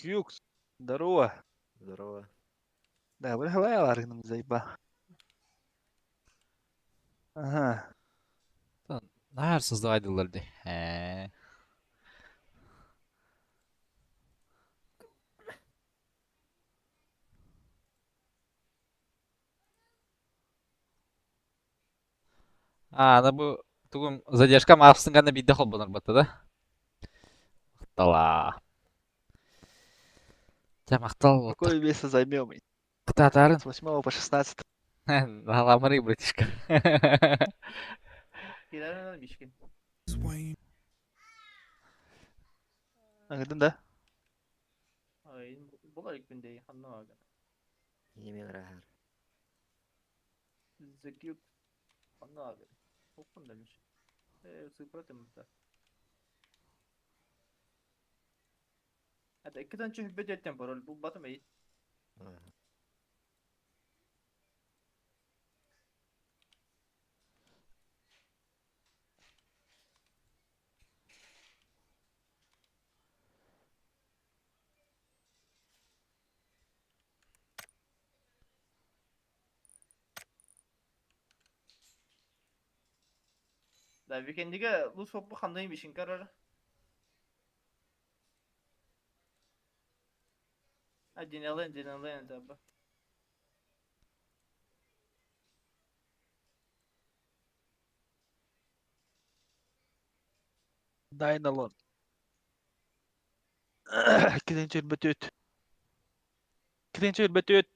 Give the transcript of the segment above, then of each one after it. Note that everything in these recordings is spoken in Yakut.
Кьюкс, здорово. Здорово. Да, бля, заеба. Ага. Наар создавай дии. Ээ. А, ана бу тугум задержка маахсын гана биирдэ холбонор батта да? Махтала. Дьэ махтал. Какое место займем? Кытаатаарын. С 8 по 16. Наламарый, братишка. Аңыдын да? Имя Рахар. Да, викендиге лус хоппу хандайын бишин карар. А динален, динален таба. Дайналон. Киденчер бөтөт. Киденчер бөтөт.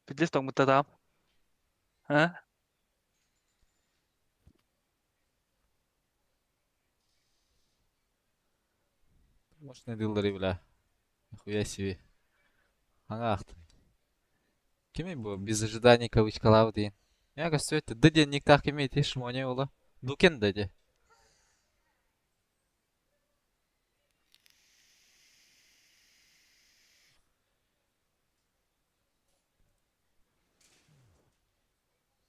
Пиздец тоҥмуттатаам. А? Мощные дыллары, бля. Нихуя себе. Ага, Кими бу? Без ожиданий кавычкалав дейін. Я көстүөттү. Ды диэн никтаах кими ити шмоне ола. Дукен да де.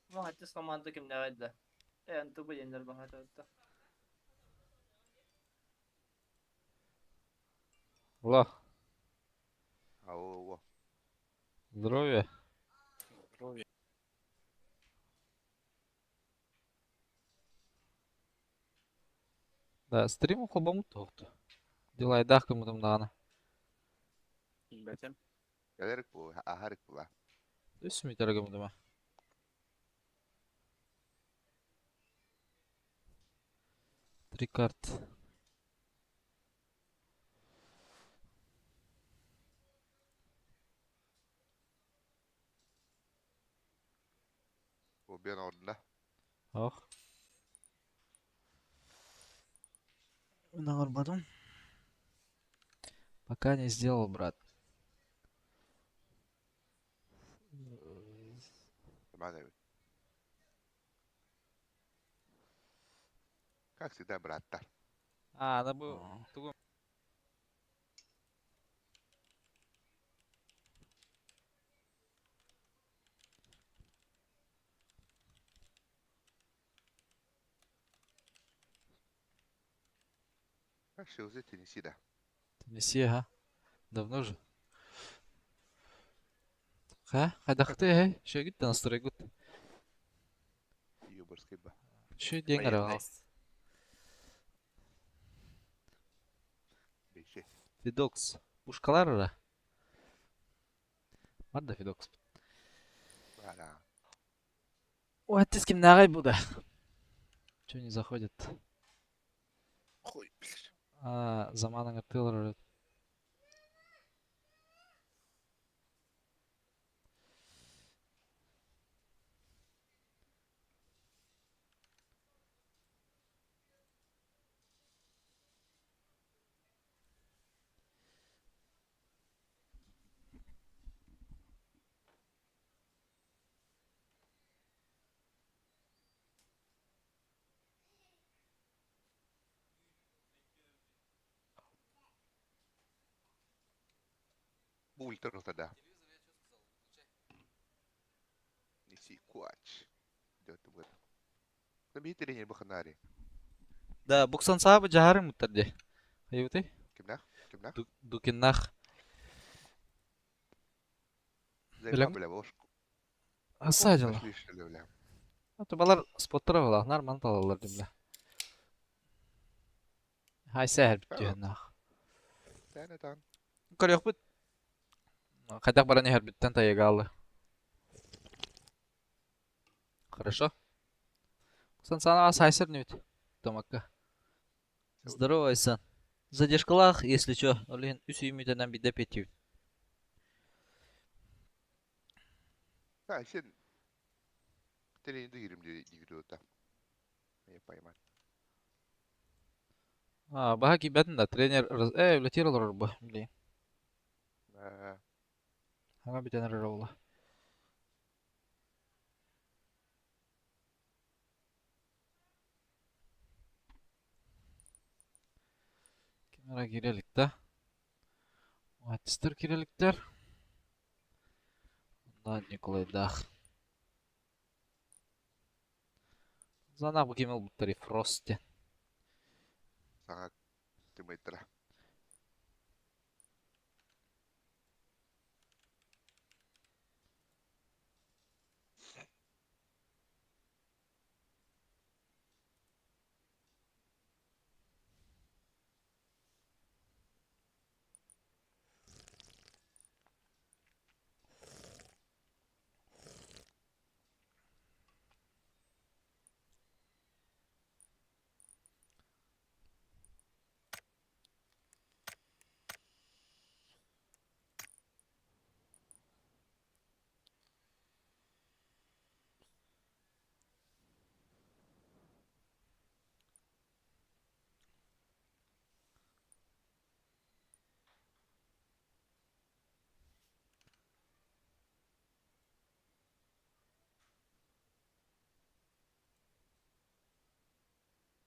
Ма хаттыс команда ким да. Э, анту бу деннер бахата. Аллах. Алло. Здоровья. Здоровья. Да, стрим холбамут тоқту. Дилайдах кымытым дағана. Бәтем. Кэлэрик бу, аһарык була. Үс метр кымытыма. Три карт. Бу бен ордуна. Ох. Нагорбадым. Пока не сделал, брат. Как всегда, браттар. А, ана бу тугум. Как шилзы Теннесси да. Теннесси, ага. Давно же. Ха? Хайдахты, э? Шо гит настрой гут. Юборский ба. Шо день Военный. Бейши. Фидокс. Пушкалар ра. Бар да Фидокс. Бара. Ой, ты с кем нагай буда. Чё не заходит? Хуй, блядь. А, заманыңа тылыр. Бультер тогда. Неси куач. Идет в этом. На тренер баханари. Да, буксан саабы жаһарым муттар де. Хайыбыты? Кимнах? Кимнах? Дукиннах. Займа бля бош. Аса дьала. Аты балар споттара балар нормально талалар димле. Хай сэһэр бүттүһэннах. Тәне Көрүөхпүт. Хайдах баран иһэрбиттэн тайыгаалы. Хорошо. Сан Санаҕа сайсыр нүт. Томакка. Здорово, Айсан. Задержкалаах, если чё, ол иһин үс үүмүтэнэн биирдэ эппиэттиибит. Айсен тренинди кирим диир Я поймать. А, баһа киирбэтин да, тренер үлэтиир олорор бу, блин. Ага бүтэн эрэр оҕула. Ким эрэ киирэ илик да? Артистар киирэ иликтэр. Онно Николайдаах. Занаа бу ким ылбыттарый Фрост диэн. Саҥа тымыйтара.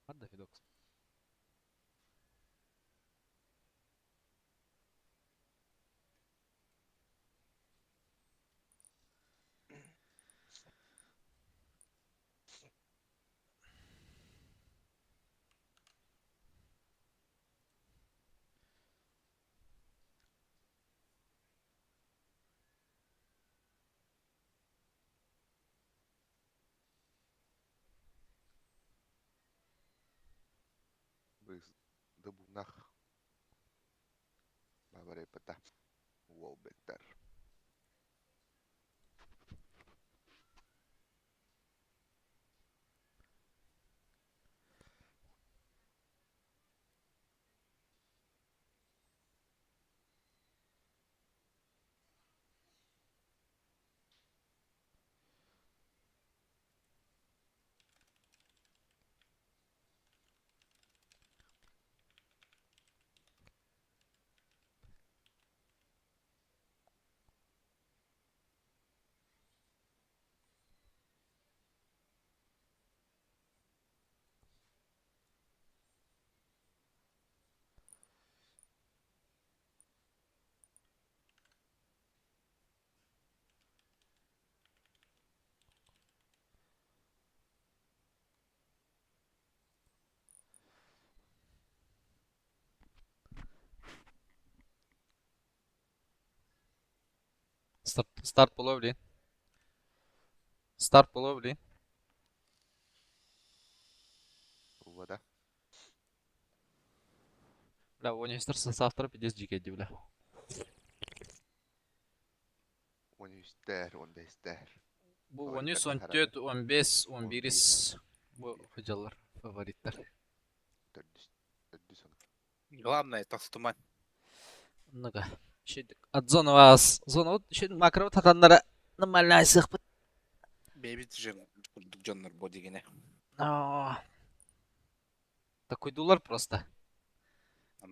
What the Федокс? Дыбунах. Бабарепата. Уолбеттар. Старт, старт буолуо блин. Старт буолуо блин. Вода. Бля, Уонистер составтара пиздец дьикэй дии, бля. 13-тэр, 15-тэр. Бу 13, 14, 15, 11 бу сылдьаллар фавориттар. Төрдүс, төрдүс он. Главное, тастыман. Ну-ка. От зоны вас. Зона вот еще макро татаннара нормально сыхпыт. Бэйбит же курдук дьоннор бу дигине. Такой доллар просто.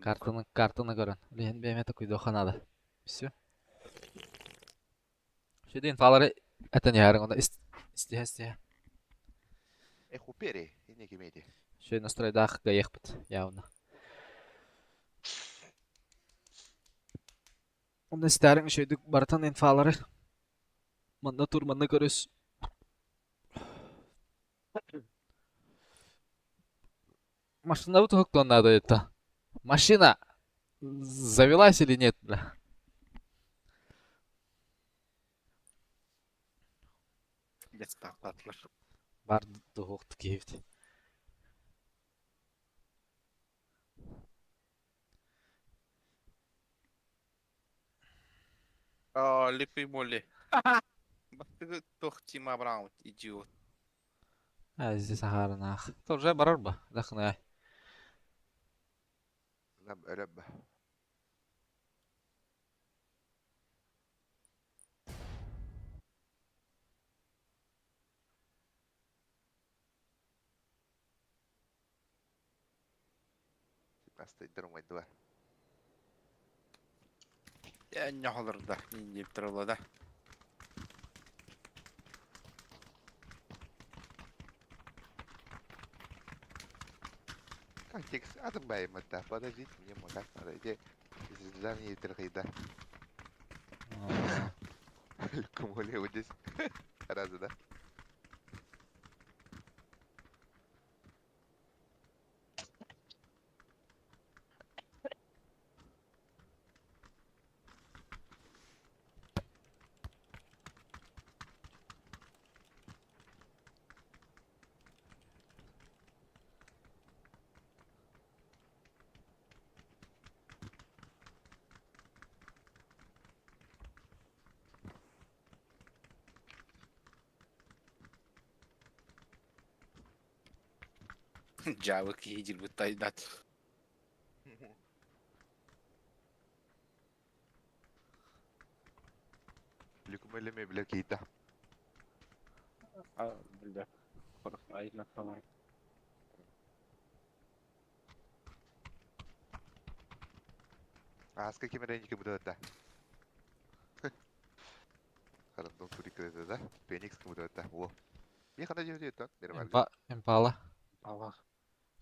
Картаны, картаны көрөн. Блин, бэйэме такой духа надо. Все. Шедин инфалары этен ярың онда истиһэ истиһэ. Эхупере, ине кимеди. Шей настройдах гаехпыт явно. Онда истәриң шөйдүк барытын инфалары. Манна тур, манна көрүс. Машинабыт уһуктуон наада это. Машина завелась или нет, бля? Децтаахтаатылар. Бар дуһуохтук киһибит. Аа, липи моли. Бастыгы туох Тима Браун, идиот. А, здесь аһаарынаах. Тоже барар ба, дахына. Нам өрөб. Астайдар умайдылар. Ньохолор да, дип туралла да. Как текст атымбаймыта. Подождите, мне мудак надо. Иди. Звезда трахайда. Кумуле вот здесь. Раза, да? Дьаабы киһи дьирбит тайдат. Лүкүмэлеме биле кейта. А, бля. Айна тамам. Аска кемереники будата. Харандон турикрede да. Феникс кымыдата. О. Би хана жөдө Нормально. Импала. Аллах.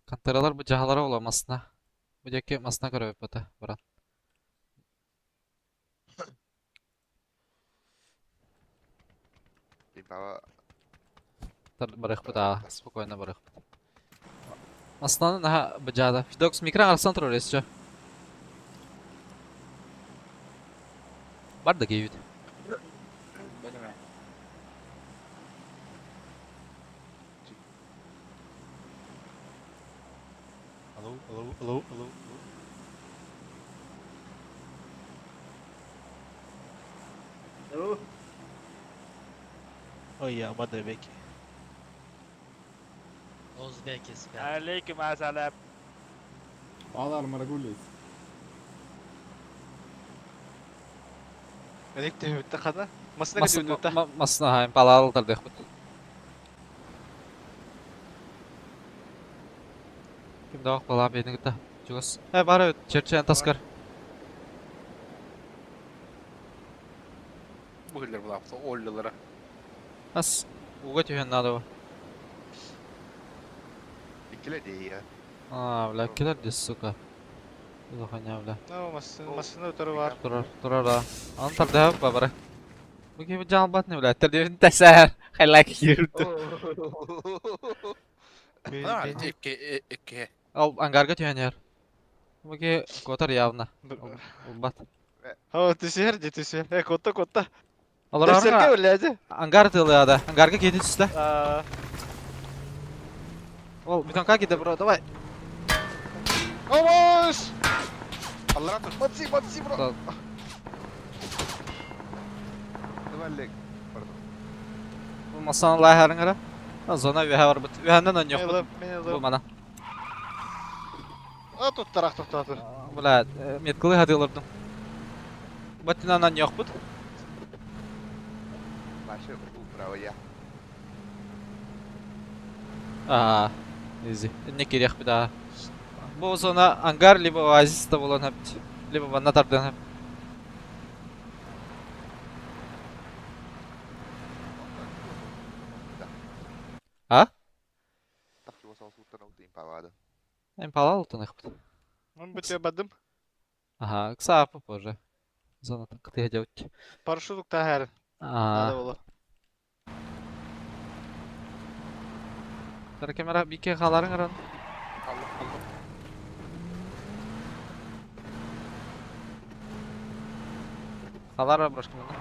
Кантаралар бу жаһалара ола масна. Бу жаки масна көрөбүт бата, баран. Импала Барыхпыт аа, спокойно барыхпыт. Маснаны наха быжаада. Фидокс микрон арсан турар эсче. Бар да кейбит. Бөлеме. Алло, алло, алло, алло. Ну, Ой, я бадыбеки. Узбекистан. Алейкум ассалам. Алар Маргулис. Элек төбүттэ хана. Масына көтүбүттэ. Масна ха импала алдар дехпит. Ким дагы бала бейни гыта. Чугас. Э бар черчен таскар. Бу хиллер булапты, оллылара. Ас уга түһен надо. Иккиле дейя. А, бля, килер дес, сука. Заханя, бля. Ну, масына масына өтөрү бар. Турар, турар да. Аны тарда ба бара. Бу ким жан батны, бля. Терден тәсәр. Хайлак йөрдү. А, икки, икки. Ал ангарга түһен яр. Бу ки котар явно. Улбат. О, түсер, де түсер. Э, котта, котта. Алар Төсерге арга өләде. ангар тылыада. Ангарга кети түстә. А, Ол битонка ките, бро, давай. Омош! Аллах тур. Матси, матси, бро. Да. Давай, Лек. Пардон. Бу масаны лайхарыңара. Зона веһә бар бит. Веһәннән он юк. Мен мен Бу мана. А, тут тарах токтоду. Бля, меткылы хатылырдым. Баттинанан юк бит. Маша, управа я. А, изи. Не керек бит, а. Бу зона ангар либо оазис та болан хапт. Либо ванна тардан хап. А? Так чего сал суттан ауты импалада. Импала алтын ихбит. Мен бите бадым. Ага, кса попозже. Зона кыты хадяут. Парашют та хәр. А, Надо было. Тара камера бике халарын аран. Аллах, аллах. Халара брошка манна.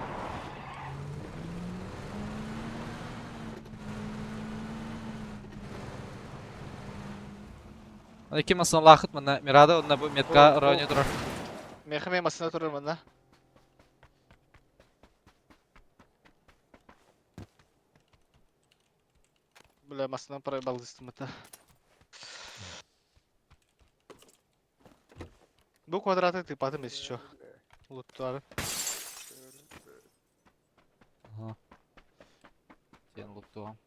Икки массыналаахыт манна Мирада онно бу метка роне турар. Меха мен массына турар манна. Бля, массынан проебал это. Бу квадраты ты потом если что. Луттары. Ага. Сен луттуам.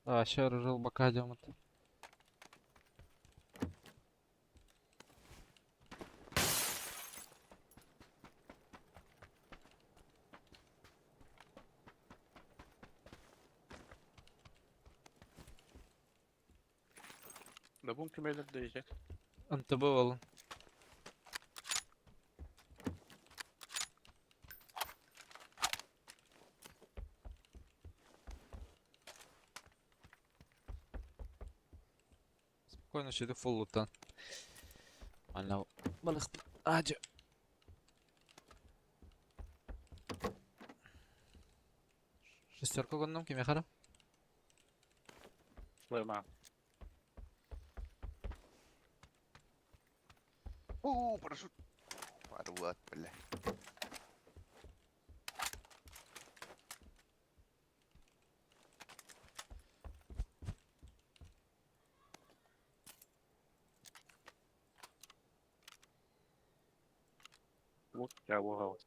Да, ща рыжил бока идем. Да бум кемелер diyecek. МТБ olun. Спокойно шеди фулл луттан. Манна балык ажы. Шестерка гонном кеме хара? Лыма. О, парашют. Парват, бля. Вот я угол.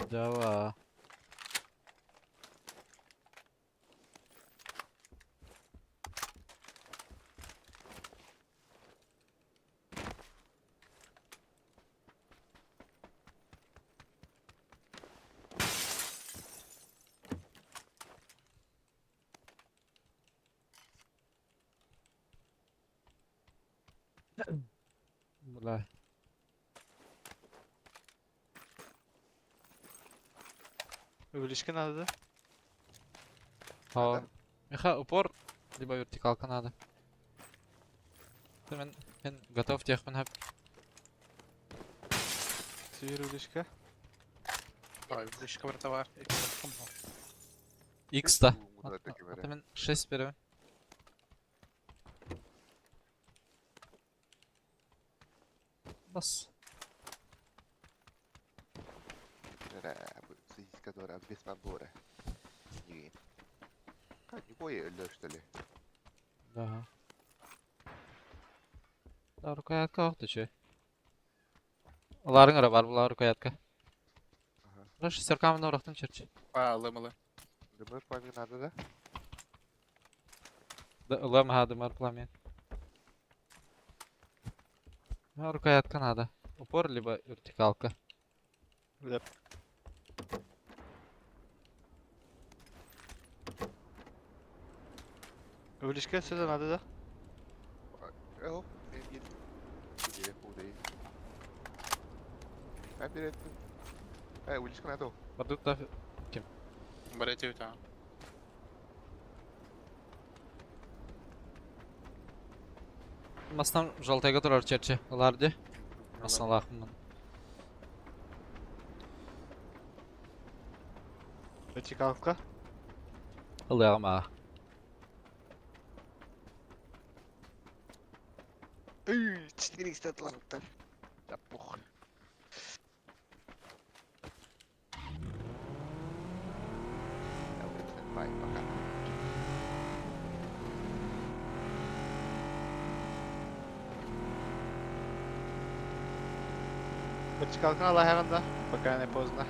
Дава. Бля. Увеличка надо, да? А, Миха, упор, либо вертикалка надо. Ты мен, мен готов тех мен хап. Север увеличка. Ай, вышка братова. X да. Куда это кемере? Ата мен 6 берем. Бас. Сиська без побора. Не. Как, не ой, что ли? Да. Да, рукоятка охтучу. Уларың ара бар булар рукоятка. Ага. Бра шестеркамын орақтым черчи. А, лымылы. Думаешь, пламя надо, да? Да, ылам ха дымар пламя. Ну, рукоятка надо. Упор либо вертикалка. Бля. Увеличка сюда надо, да? О, Э, надо. Продукта Барете у Мастан жалтайга турар черчи. Ыларды. Мастан лахмын. Вертикалка. Ылыгама. Үй, 400 атланттар. Да похуй. Я вот пока. Вертикалка алла пока не поздно.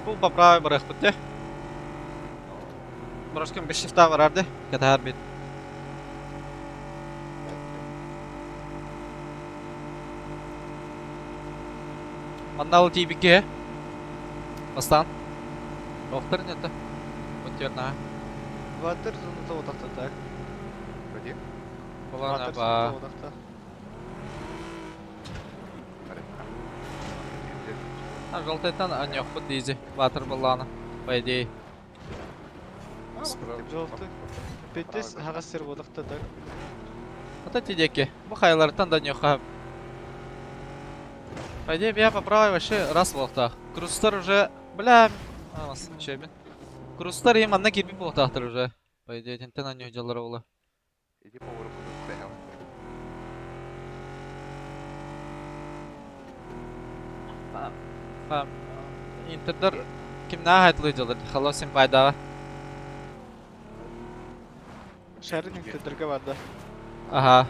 Бул поправой барах бітті. Брошкам без шифта барарды. Катар бит. Мандал тибике. Бастан. Доктор нет. Вот на. Ватер зону того так так. Где? Булана ба. А желтайтан аньохпут дизи. Батыр буллана. По идее. Желтый. Петтес хаҕас сир буолахта так. Ата тидеки. Бу хайлартан да ньоха. По идее, я по правой вообще раз буолуохтаах. Крустар уже... Бля... Амас, чөйбүн. Крустар им анна кирбит буолуохтаахтар уже. По идее, тинтен анньух дьаллара була. Иди по уроку тут Интердар кимнээх айтылыы дьаллар Халло симпайдааҕа. Шарин интердерге барда. Аха.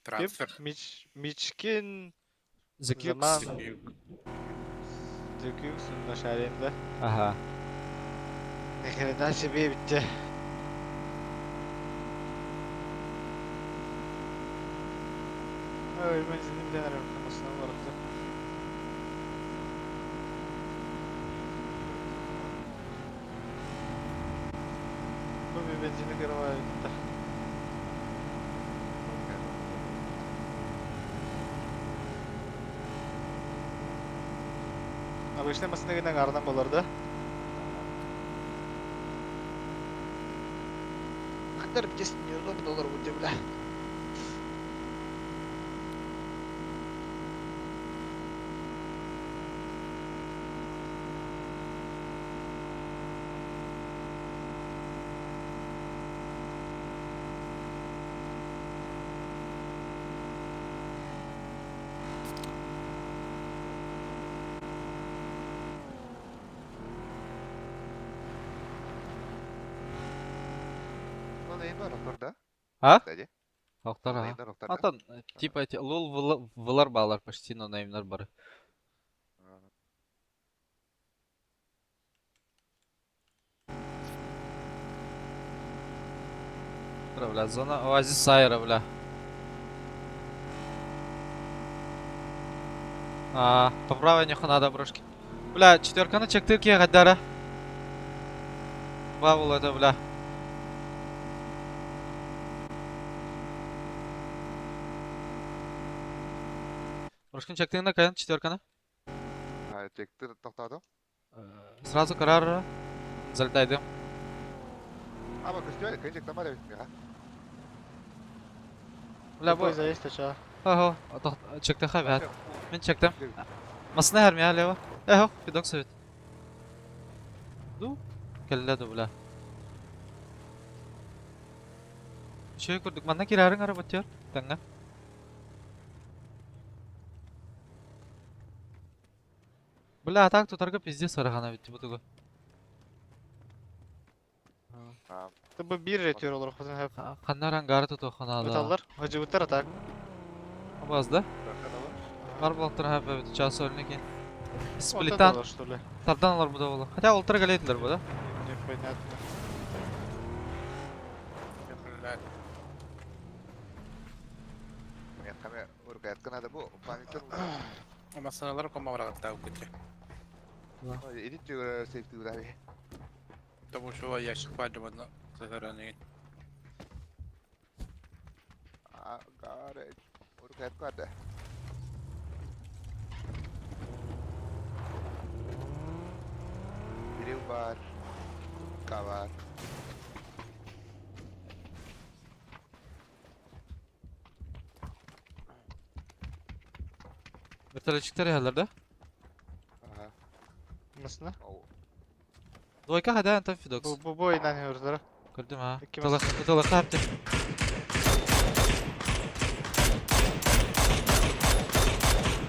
Трансфер. Мич Мичкин The Cukes. Заман The Cukes на Шаринда. Аха. Ни хрена себе битте. Ой, бензини билен арам машина барыпты. Бу bir бензини кырабай битте. Обычный машина гынан арынан болар да. Хатар битес неудобно доллар будет, бля. Ну, неймар охтор да? А? Кстати. Охтор, ага. Неймар охтор да? Антон, типа эти лул вылар балар почти но неймнар бары. Бля, зона оазис Сайра, бля. А, по правой неху надо брошки. Бля, четверка на чектырки гадара. Бабул это, бля. Брошкин чектырна каян четверка на. А, чектыр тоқтадым. Сразу карар залетайды. Ама көстүбәл, кенжек тамар эбит миха. Бля, бу. Любой заезд ача. Ага, чекте хабат. Мен чектем. Масына хәрмия лево. Эхо, фидок совет. Ду, келле бля. Шөй көрдүк. Манна кирарың ара баттер. Таңга. Бля, а так тутарга пиздец арахана битти бу тугу. Бу bir ретер olur хозын хеп. Каннар ангары туту ханада. Буталлар, хажыбыттар атак. Абазда. Бар болтыр хеп бит час өлнекен. Сплитан. Сплитан что ли? тардан алар бу да болар. Хотя олтыр галетлер бу да. Непонятно. Мен уркаяткан ада бу паниктер. Масыналар комаврагатта көтө. Идит жүгөр сейфти удаби. Тому что ящик паджамана сохранен. А, гаре. Уркаяткан ада. Бирив бар. Кабар. Вертолетчиктер яллар да. Ага. Насына? Оу. Двойка хада Антон Фидокс. Бу бу бу инан хөрдөрө. Көрдүм ha. Икки Тылык тылык хапты.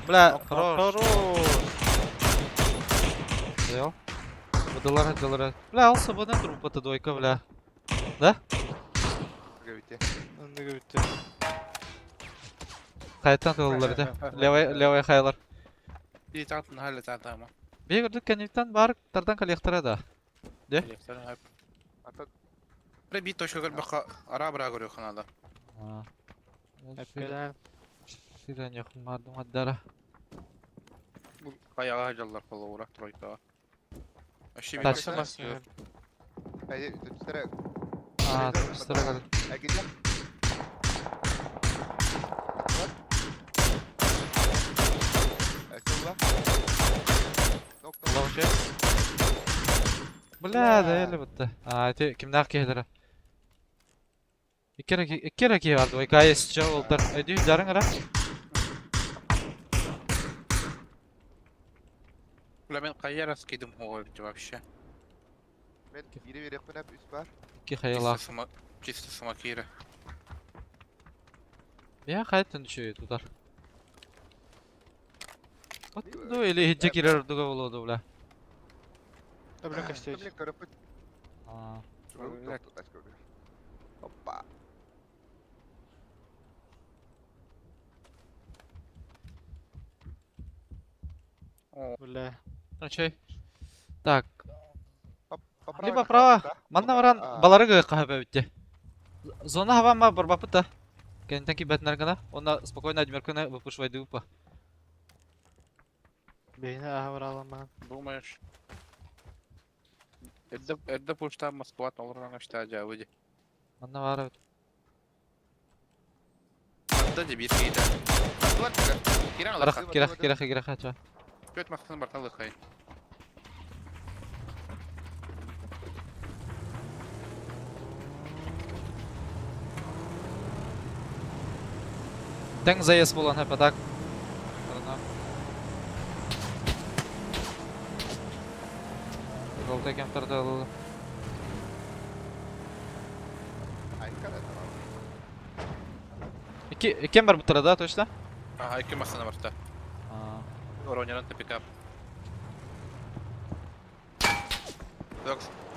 Бля, хорош. Хорош. Стоял. Бодалар, доллар. Бля, ал свободный труп это двойка, бля. Да? Гөбүтэ. Онды бүттү. Кайтан тылылар да. Левый, левый хайлар. И татын хәле татама. Бей көрдүк кенеттен бар тардан коллектора да. Де? Ата Бри точка көрбөккө ара бара көрү ханада. Эпкелен. Ширен якын маддара. Бу каяга жаллар колура тройка. Вообще Тачка. Машина. Түстэрэ. А, түстэрэ кэл. Әгиде. Әкілла. Ловче. Бля, да эле бутта. А, эти кимнәх киһилэрэ? Икки эрэ киһи барды. Ой, кайыс, чё, олтар. Өйдүү, жарың ара. Бля, мен кайяра скидым хоҕой вообще. Мен бири берекпин әп үс бар. Икки хайылаах. Чисто смокира. Я хайтын үшөй тутар. Отту или хиджи кирер дуга болоду, бля. Да, блин, костей. Блин, көрөппүт. А, Опа. Бля. Ну чей. Так, Либо либо право. Манна баран балары кахабы битте. Зона хавама барбапыта. Кентаки бэтнаргана. Онна спокойно адмеркана выпушвайды упа. Бейне ахвараламан. Думаешь? Это пушта Москва толрана что жабыди. Манна бары. Да дебит кейда. Киран Кирах, кирах, кирах, кирах, ча. Пёт махтан барталы хай. Тең заезд болан хэпа так. Жолта кемтарды алылы. Ики, кем бар бутара, да, точно? Ага, ики махтан барта. Оронеран пикап.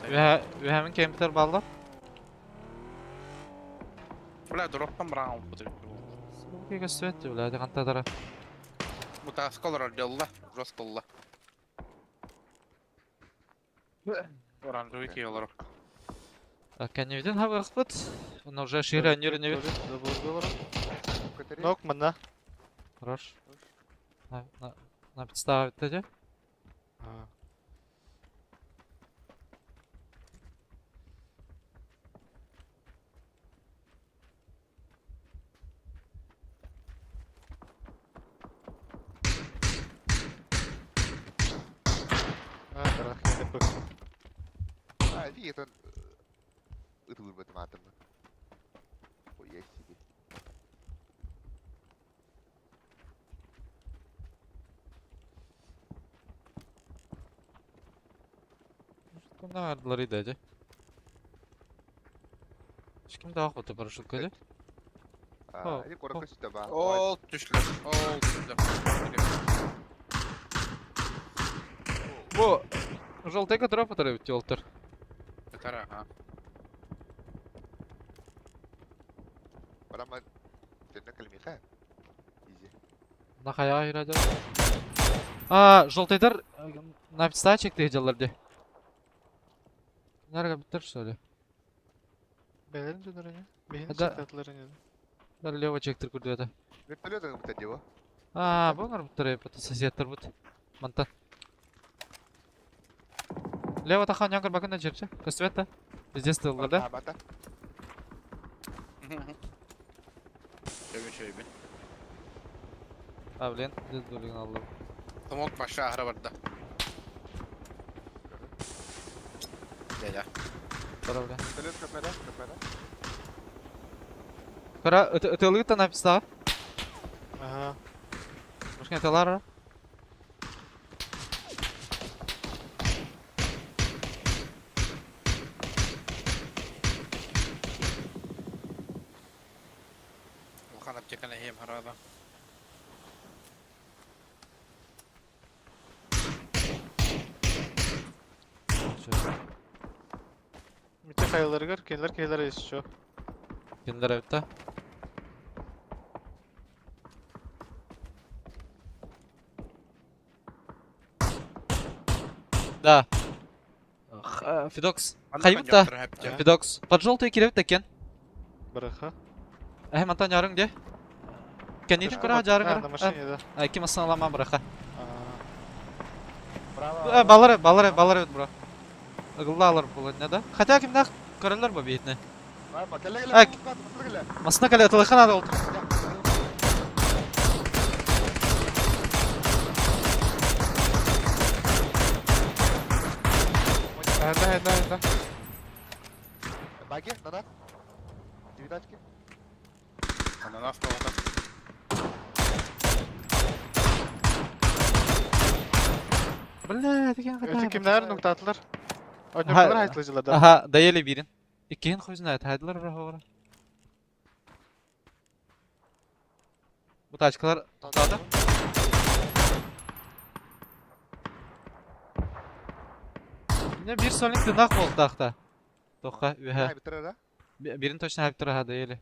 Үһәмин кемтер баллар. Бля, дроптан браун путыр. Сколько свет, бля, кантадара. Мутаскалар делла, жестолла. Оранжевый киялар. Так, кәневден хабарыппыт. Оны уже шире өнер өнер. Нок, манна. Хорош. На подставить эти. А. А, тарах, я бык. А, видит он. Ытылыр бэтим атымы. Ой, я себе. Кымда ардылар иде эди. Ким да охота парашют кеди? А, или коротко сюда ба. Ол түшлі, ол түшлі. Бу желтый который потырып жолтыр. Тара, ага. Барама тенне калмиха. Изи. На хая ирады. А, желтыйдар на пистачек ты делали де. Нарга биттер что ли? Бәлерин дөнөрөнө. Бейін Да. чектатларыны. Дар лево чектер күрдү это. Вертолет бит дево. А, бу нар биттер это соседтер бут. Манта. Лево тахан яңгыр бакында жерче. Көсвет Здесь ты да? Бата. Шөбін, шөбін. А, блин, здесь дулигин алды. Томок баша ахра барда. Дядя. Бара, бля. Вертолет капера, капера. Кара, ытылык на писта. Ага. Машина талара. Улхан аптеканы хем харада. Мите хайларыгар, кенлер кейлер еще. Киндер эбитте. Да. Фидокс. Хайбытта. Фидокс. Под желтый киребит экен. Бараха. Эхем Антон ярың де. Кеннитин кара жарың А, на кара. машине, да. А, ким аламан браха. А. Балары, балары, балары бро. Ыгыллаалар буоланна да. Хотя кимнээх көрөллөр бу биһитини. Ай, масына кэлэ ытылыхха наада ол. Хэннэ, хэннэ, хэннэ. Баги, назад. Девяточки. Ананас тоҕута. Бля, деген Эти кимнэр нуктаатылар? Однокулар хайтлыжылар да. Аха, доели бирин. Иккиһин хуй знает, хайдылар ора Бу тачкалар тоқтады. Міне bir сольник тынақ болды тақта. Тоққа, үһә. Бирин точно хайып тұра доели.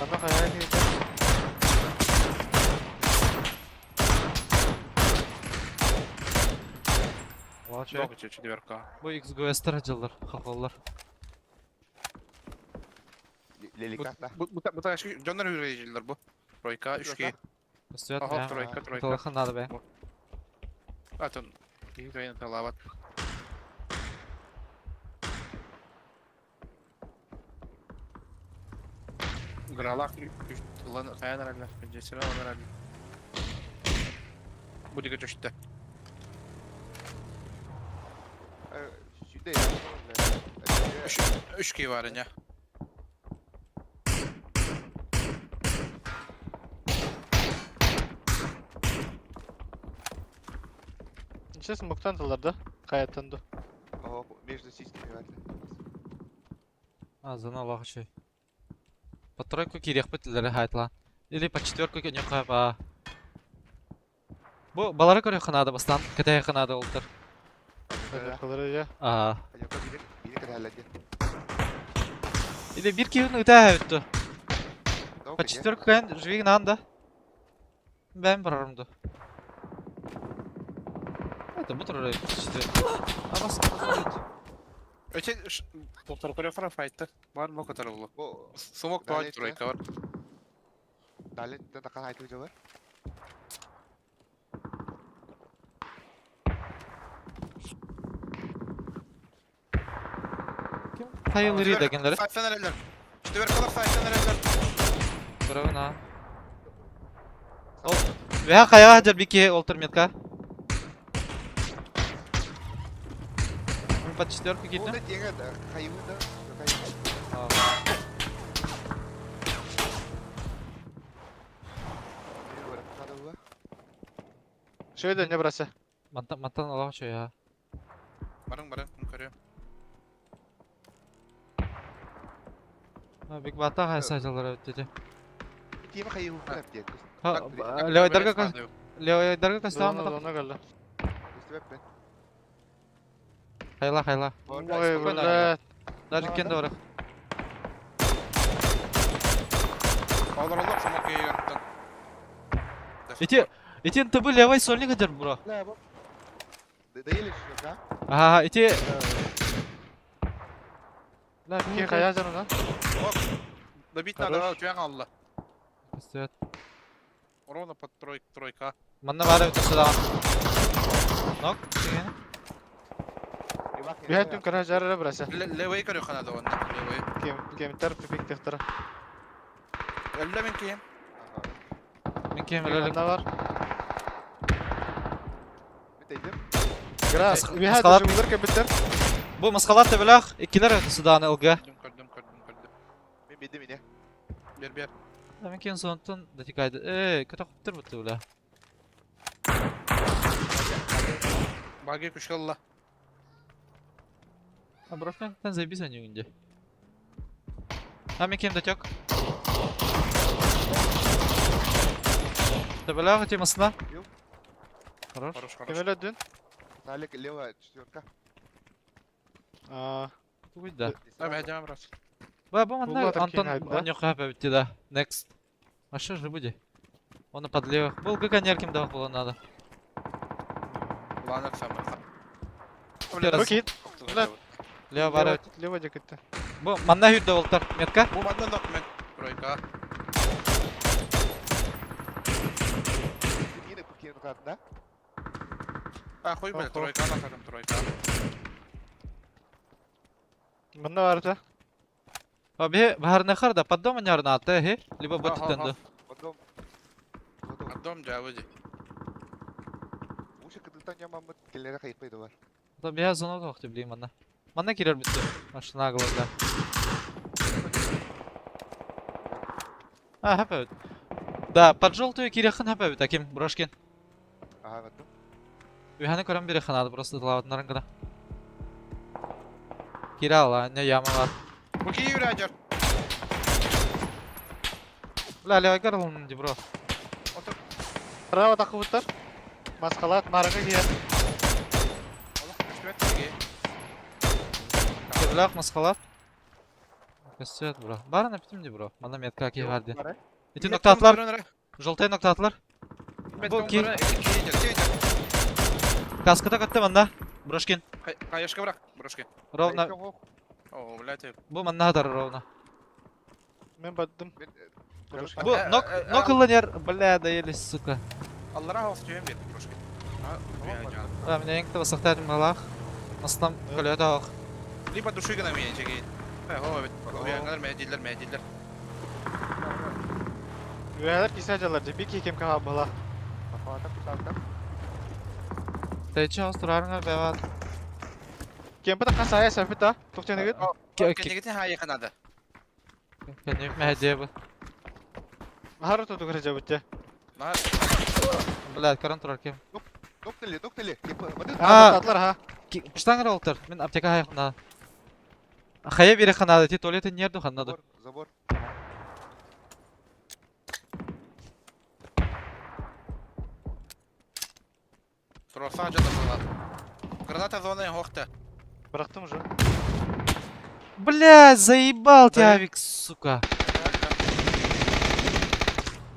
Ана хайа киирдэ. Много четверка. Бу XGS-тер дьыллар, хохоллар. Бу бу бу дьоннор үрейжилер бу. Тройка, үшке. Көстүөт Ага, тройка, тройка. Тылыхын надо бе. Атын. Киһи кайын талабат. Гралах ылан каян араллар, жесире алан араллар. Бу диге түштү. Үш үш кей бар ине. Ниче смоктан тылар да? Каяттан ду. Между сиськами варили. А, зона Аллах еще. По тройку кириэх бит хайтлан. Или по четверку не ба. Бу балары көрө ханада бастан, кэтэй ханада олтар. Я. А. Или бир киһин ыта өттү. По четверку кайын живигин анда. Бәм барарымды. Это бу турары четверку. А бас. Эти доктор көрө фара файтта. Бар мо катар улу. Смок туа тройка бар. Далее такан айтып жабар. Ким хайылыры дегенлери? Сайттан эрелер. Четверкалар сайттан эрелер. Бравына. Ол Веха каяга жар бики олтыр метка. По четверку киттим. Шөйдө не брася? Мантан мантан Аллах чё я. Барың барың, көрөм. Биг бата хайса жалар өттү. Тима хайы деп. Левой левой кастам. Зона келди. Хайла хайла. Ой, блядь. Даже кен дорог. Алар алар смок егерттен. Эти эти НТБ левой сольник идер бро. Доели да? Ага, эти Ки кая жана? Добить надо, түйәң алла. Көстөт. Ровно под тройка, тройка. Манна бары өтө сыдаган. Нок, деген. Бихаттын кара жарара брася. Левой көрө ханада онда, левой. Кем кемтер пипик техтара. Әллә мен кием. Мен кем эле. Анда бар. Гра, Бихат жугулар кемтер. Бу маскалат төбөлөх иккилер өтө сыдаган ылга. Көрдүм, көрдүм, көрдүм. Мен бедим ине. Бер, бер. Мен кен сонтон датикайды. Э, көтө коптур бутты бля. Баги күшкалла. А брошнактан заебись они үнде. А мен кем датек? Төбөлөх темасына. Хорош. Хорош, хорош. Кем эле дүн? Салик левая четверка. А, Тугуй да. Давай, идем раз. Ба, бу манна Буллатыр Антон кейін айт, да? он yok бітті да. Next. А что же будет? Он под левых. Был ГК кем давал было надо. Ланок самый. Раз. Окей. Лево бары. Лево декетте. Бу манна хүрдө болтар. Метка. Бу манна нок мен. Тройка. Нокатна. А, хуй, бля, тройка, нахарым, тройка. Мында барыта. А бе бахарнахар да под дома не арната, хе? Либо Ага, бот ага. тенду. Потом. Потом. Отдом жабыди. Уша кыдылтан ямамыт келлere кайыппайды бар. Да бе зона тохты блин манна. Манна кирер битте. Машина глаза. А, хапа. Да, под желтую кирехын хапа таким брошкин. Ага, баттым. Үйханы көрөн бири ханады просто лават нарынгына. Кирала, не яма бар. Бу кии үрәҗер. Бля, левый гарлын ди бро. Отыр. Право тақыбыттар. Маскалат нарыгы кия. Олох көстүбэт тиги. Кирлах маскалат. Көстөт бро. Барына питим ди бро. Мана метка ки гарды. Эти ноктатлар, желтый ноктатлар. Бу ки каската катты манда. Брошкин. Каешка бырак, брошки. Ровно. О, блядь. Бу манна дар ровно. Мен баттым. Брошкин. Бу нок нок ылынер. Бля, доели, сука. Аллара хос түйен бер, брошки. Да, меня инкта басактар малах. Аслам колета ох. Либо души гына мен чеги. Э, хо, бит. Уяңнар мәдилләр, мәдилләр. Üyeler кисе жалар. Bir ki кем кага бала. Тайчы астырарыңа бәват. Кемпе таккан сая сәпит та. Токтен гит. Кенегетин хайы канады. Кенеп мәһәдә бу. Хары тоту кире жабытты. Блядь, каран турар кем. Ноктали, ноктали. А, Атлар ха. Пыштаңыр олтыр. Мен аптека хайхна. Хая бире ханады, ти туалеты нерду ханады. Забор, забор. Троса жада Граната зоны хохта. Bıraktım уже. Бля, заебал тебя, авик, сука.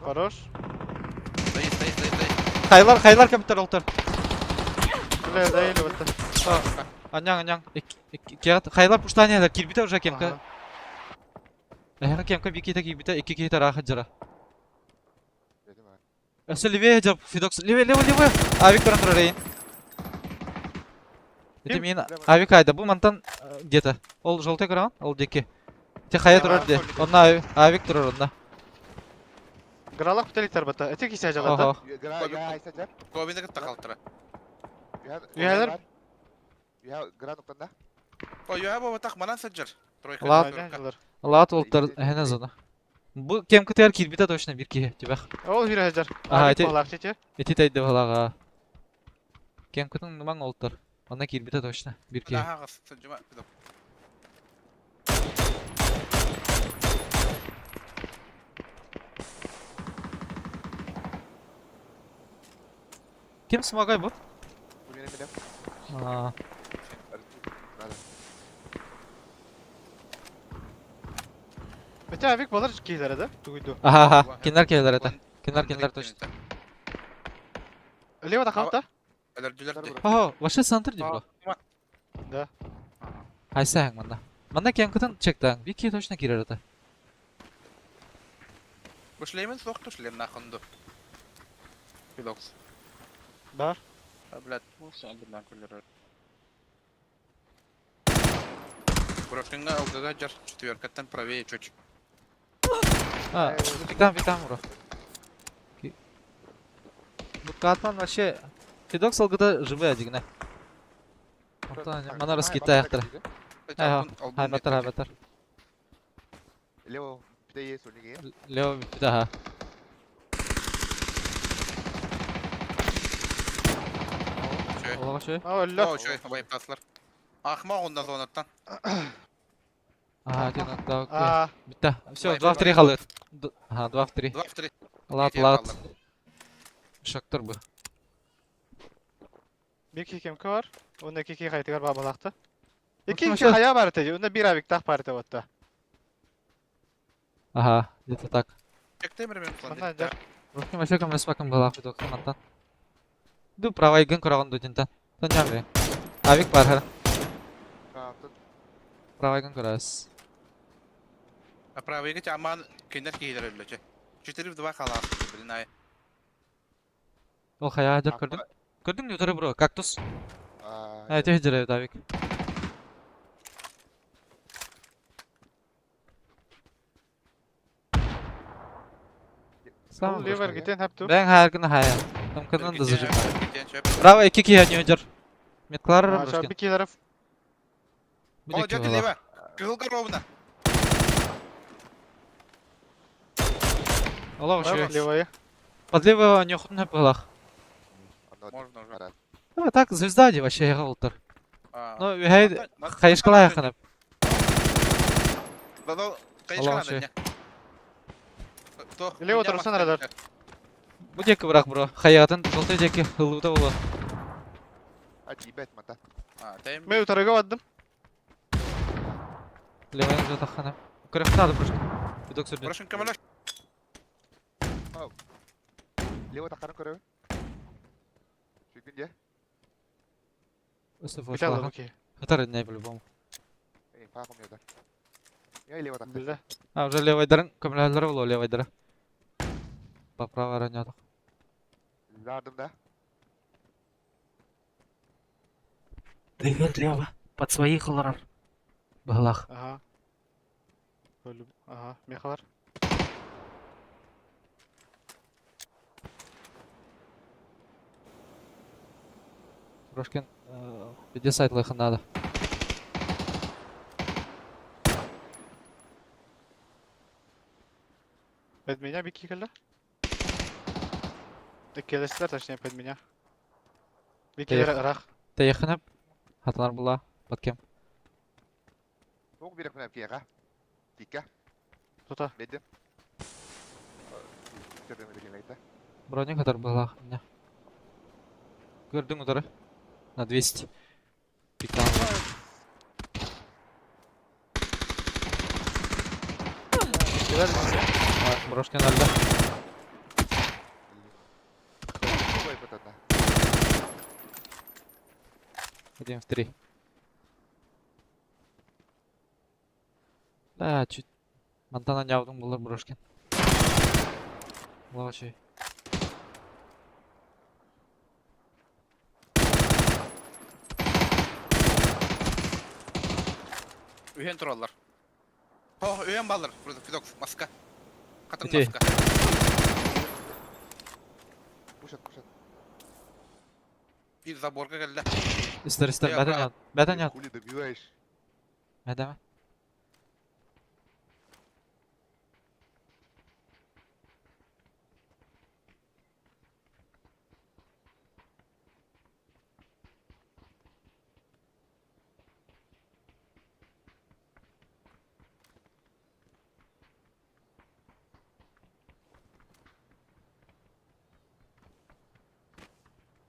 Хорош. Стоит, стоит, стоит, стоит. Хайлар, хайлар компьютер олтыр. Бля, доели батты. Аняң, аняң. Хайлар пуштанелер, кирбите уже кемка. Эхе кемка биките кирбите, икки кихите рахат жара. Өсө левее жап, Фидокс. Левее, левее, левее. Авик көрөн турар эйин. Это мен авик айда. Бу мантан где-то. Ол желтый көрөн, ол деки. Те хая турар де. Онна авик турар онна. Гралак бүтеликтер бата. Эти кисе жалар да. Охо. Кобинде кытта калтыра. Üyeler. Я грану канда. О, я бу так манан саджар. Тройка. Лат. Лат олтар эхне зона. Бу кем кытар кирбите точно бир ки тибах. Ол бир хажар. Ага, Эти эти эти тайды балага. Кем кытын нумаң олтар. Онна кирбите точно бир ки. Ага, саджума. Ким смогай бу? Мене. А, Эти авик балар кийлер да. Тугуйду. Ага, ага. Киндер келер это. Киндер, киндер точно. Лево да калта. Ого, вообще центр ди бро. Да. Хайса манда. Манда кем кытын чектан. Би ки точно кирер это. Бу шлемен сохту шлем нахунду. Фидокс. Бар. А, блядь, ну все, блядь, кулер. Брошкинга алгага жар четверкаттан правее чуть. А, питам, питам, бро. Букатман вообще... Фидокс алгыда живые дигне. Мана раскита яхтыр. Ага, хай батар, хай батар. Лево, питае солиге. Лево, пита, Аллаға шөй. Алла. О, шөй, абай таслар. Ахма онда зонаттан. Ага, один нокдаун. А. Битта. Все, 2 в 3 қалды. Ага, 2 в 3. 2 в 3. Лат, лат. Шактыр бу. Bir ki кемки бар. Онда iki ki kaytıgar бабалакты. İki iki хая бар теги. Онда bir авик тах бар те Ага, где-то так. Мында жар. Рухи вообще кем спакым была доктор мантан. Ду правай ген корагын дутинтан. Тан Авик бар хара. Правай ген корас. А правый гит аман киндер кийлер өллөчө. 4 в 2 халас, блин, ай. Ол хайа дьар көрдүҥ? Көрдүҥ дии утары бро, кактус. Аа, ити сылдьар эбит авик. Ол левер гитен хапту. Бэҥ хааргын хайа. Тамканан да зажим. Право икки киһи аньыы дьар. Метклар Брошкин. Килеров. О, дьэ лево. Кыһылга ровно. Аллах вообще. Левая. Под левого не охотно было. Можно уже. Ну, так, звезда де вообще я олтар. Ну, үһэй хайышкалай ханап. Хайышкалай. Лево тұрсын радар. Бу диэки бырах бро. Хайатын желтый диэки ыллыбыта буолуо. А тиийбэт мата. Мен утарыга бардым. Левайын уже таххана. Көрөх надо просто. Биток сүрдүн. Прошин көмөлөш. Лево таххарын көрөбүн. Сүгүн дьэ. Өссө Битал флешкалахан. окей. Хатар инней по-любому. Эй, паахым ятар. Я лево тахтар. Билде. А, уже левайдарын көмөлөһөллөрө буолуо левайдара. По правой ранньоотох. Лардым да. Дыгын лево. Под своих олорор. Быһылаах. Ага. Ага, мехалар. Брошкин, где сайт лайхан надо? Под меня беги, кэллэ. Келестер, точнее, под меня. Бики рах. Тэйэхинэп. Хатанар була. Под кем? Туох биэрэхпин киэхэ. Тикка. Тута. Бедим. Броник хатар была. Көрдүҥ утары. На 200. Пиктан. Брошкин өлдө. Один в три. Да, чуть. Мантана нявдың булар Брошкин. Лавачай. Үһүөн тураллар. О, үһүөн бааллар. Фидокс, маска. Хатыҥ Ити. маска. Пушат, пушат. Биир заборга кэллэ. Истер, истер, Я бәтен прав. ят. Бәтен ят. Хули добиваешь. Мәдәме?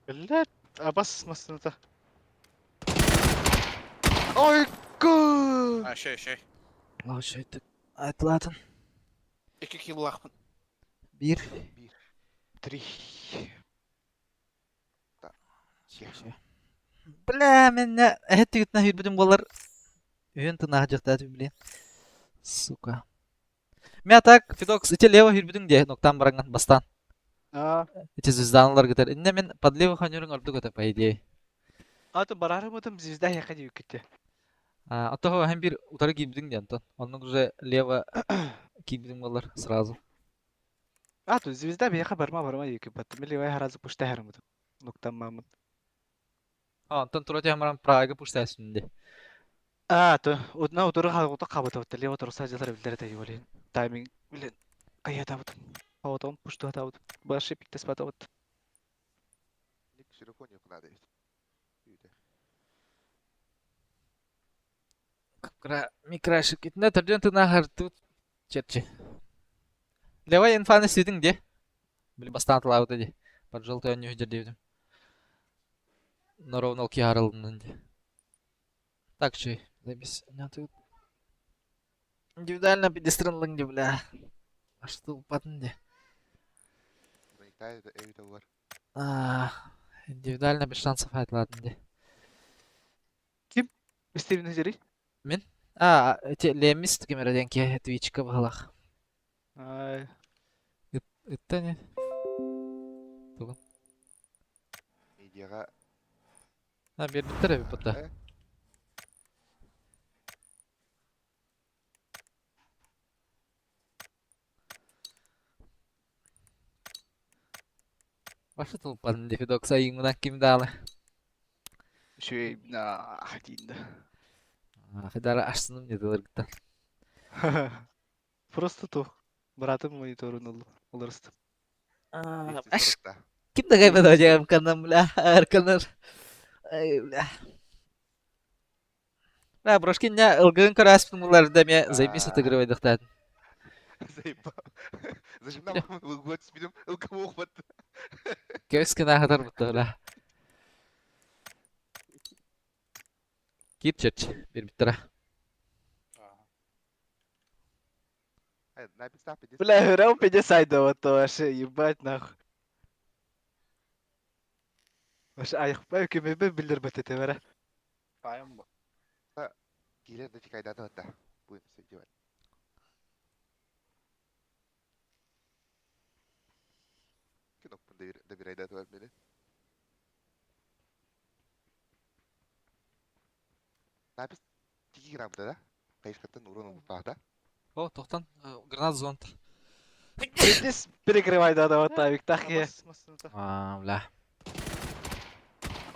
Блядь, абас масыната. Ой, ку! А, шей, шей. Лавачай, Айтлатын. Икки киллаахпын. Биир. Три. Бля, мен эһэттигитинэ хүрбүтүм буолар. Үһүн тынаах дьахтааты блин. Сука. Мя так, Фидокс, ити лево хүрбүтүҥ диэ, ноктан бараҥҥын бастаан. А, Ити звезданалар кытар. Иннэ мин под лево ханюрун ордук этэ, по идее. а то барарым звезда яка диюккете. А то һәм бир утары киирбитиҥ диэн онтон. Оннук уже лево киирбитиҥ буолар сразу. А то звезда бияха барма барма диюкке бат. Мили вай харазы пушта харымытым. Нуктан мамын. А, онтон тура түһэн баран Прага пуштайсың дии. А, то одна утары халгыта кабыта лево турса жылар билдер да юлин. Тайминг билен. Кая табыт. Потом пушту табыт. Башы пиктес батабыт. Ник широко не надо. Кра микрашик итинэ төрдүөн тынаахар тут черчи. Левай инфаны ситиҥ дии. Били бастаан тылаабыта дии. Под желтый онньуу сылдьар диэбитим. Норовнал киһаарылыннын дии. Так чүй, запись. Тут индивидуально педестрин дии, бля. А что упатын дии. А, индивидуально без шансов айтылатын дии. Стивен жери. Мин? А, эти лемис кемера диэн киһи Твичка баһылах. Ай. Ытта не? Тугун? Яга А, биэрбиттэр эбит бута. Э? Башы тулпан дефидок сайыҥмынан ким даалы. Үчүгэй диин да. Хидара ашсыным не дылыргыттан. Просто тух. Братым мониторун уларыстым. Аш ким да кайбада жагам канам бля арканар. Ай бля. Бля, брошкин не ылгын көрәспін бұларды ме заебись отыгрывайдықтан. Заебал. Зачем нам ылгыт спидом ылгы охват? Кевскен ахатар бутта бля. Кип черч bir bittira. Бля, Хюррем пиздец сайда вот то вообще, ебать нахуй. Вообще, аяқпай көмебе білдірбет ете бәрі. Тайм бу. Килер да чикайдады да. Будем все делать. Кнопку добирай да мені. Напис тики грамм да? Кайшкаттан урон да? О, тоқтан, гранат зонт. Пиздец перекрывай да вот тавик так я. А, бля.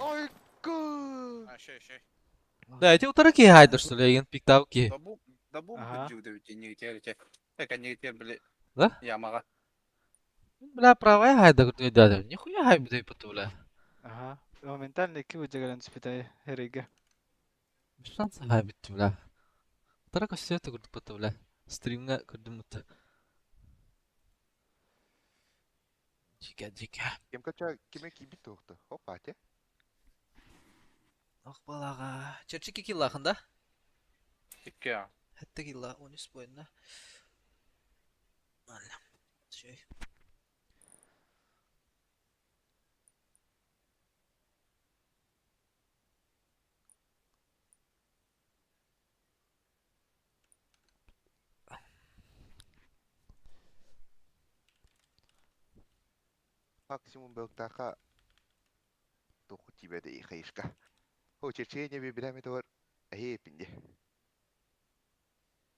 Ой, гу! А, шей, шей. Да, эти утары ки хайдер, что ли, еген пиктау ки. Дабу, дабу Ага. күджү деп нигитер те. Эка нигитер биле. Да? Ямага. Бля, правая хайда, да, да. Нихуя хай бля, поту, бля. Ага. Моментально ки үжегалан түспетай хереге. Шанс хай бит, бля. Утары көсөтө күрдүк поту, бля. Стримга күрдүм мут. Жика, жика. Кем кача, кеме кибит тоқты. Хопа, те. Ох, балага. Черчики килла хында? Икки. Хәтта килла 13 бойында. Алла. Шей. Максимум белтаха тоқу тибеде и хайшка. Хо, черчение бибираме товар. Ахе, пинде.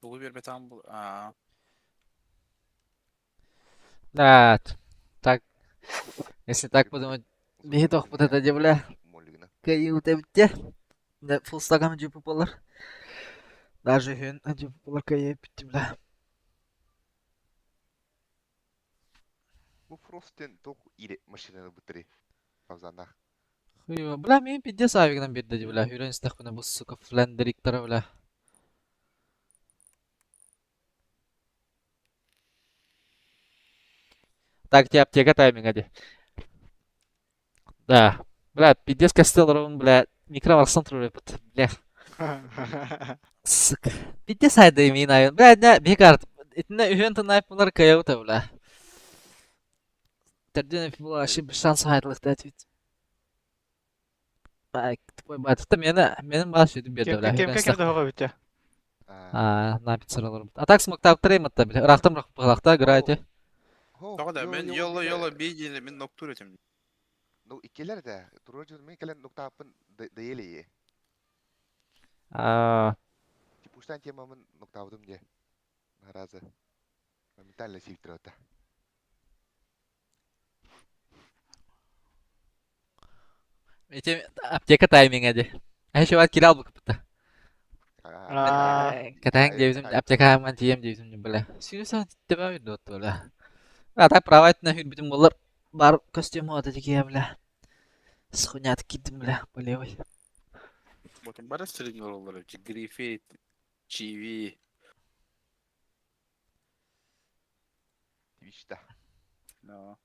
Бугу бербетан бу. А. Да, так. Если так подумать, бихи тох вот это бля. Молигна. Кайы утебитте. Да, фулстагам жупу болар. Даже хүн жупу болар кайы битти, бля. Бу фростен тоқ ире машинаны бутыри. Павзанах. Хуево. Бля, мен пиздец авигнан бирде, бля. Хүрен стахпына бу сука флендериктара, бля. Так, тебе аптека тайминга де. Да. Бля, пиздец костел ровно, бля. Микро бля. Сука. Пиздец айда имин айын. Бля, не, бекар. Итне үһен тынайп булар каяута, бля. Терден була вообще без шанса хайтлык ответ. Ай, тупой бат. Та мені, менин баш үдүм берди, бля. Кем Хүрен кем да битте. А, на пиццералар. А так смог так трейматта, бля. Рахтам рахта играйте. Тага да мен йоло йоло бейдиле мен ноктур этим. Ну, икелер да. Турожу мен келен ноктапын дейели. А, Типуштан темамын ноктавдым де. Наразы. Моментально сивтирота. эти аптека тайминг эди. А еще вот кирал бу кыпта. А, Катаң дебизим аптека ман тием дебизим бля. Сүйүсө теба бир дот бля. А так правайт на хүр бүтүн болар. Бар костюм ота тиге бля. Схунят кидим бля, болевой. Ботун бара стрим роллары. Грифит, Чиви. Твичта. No.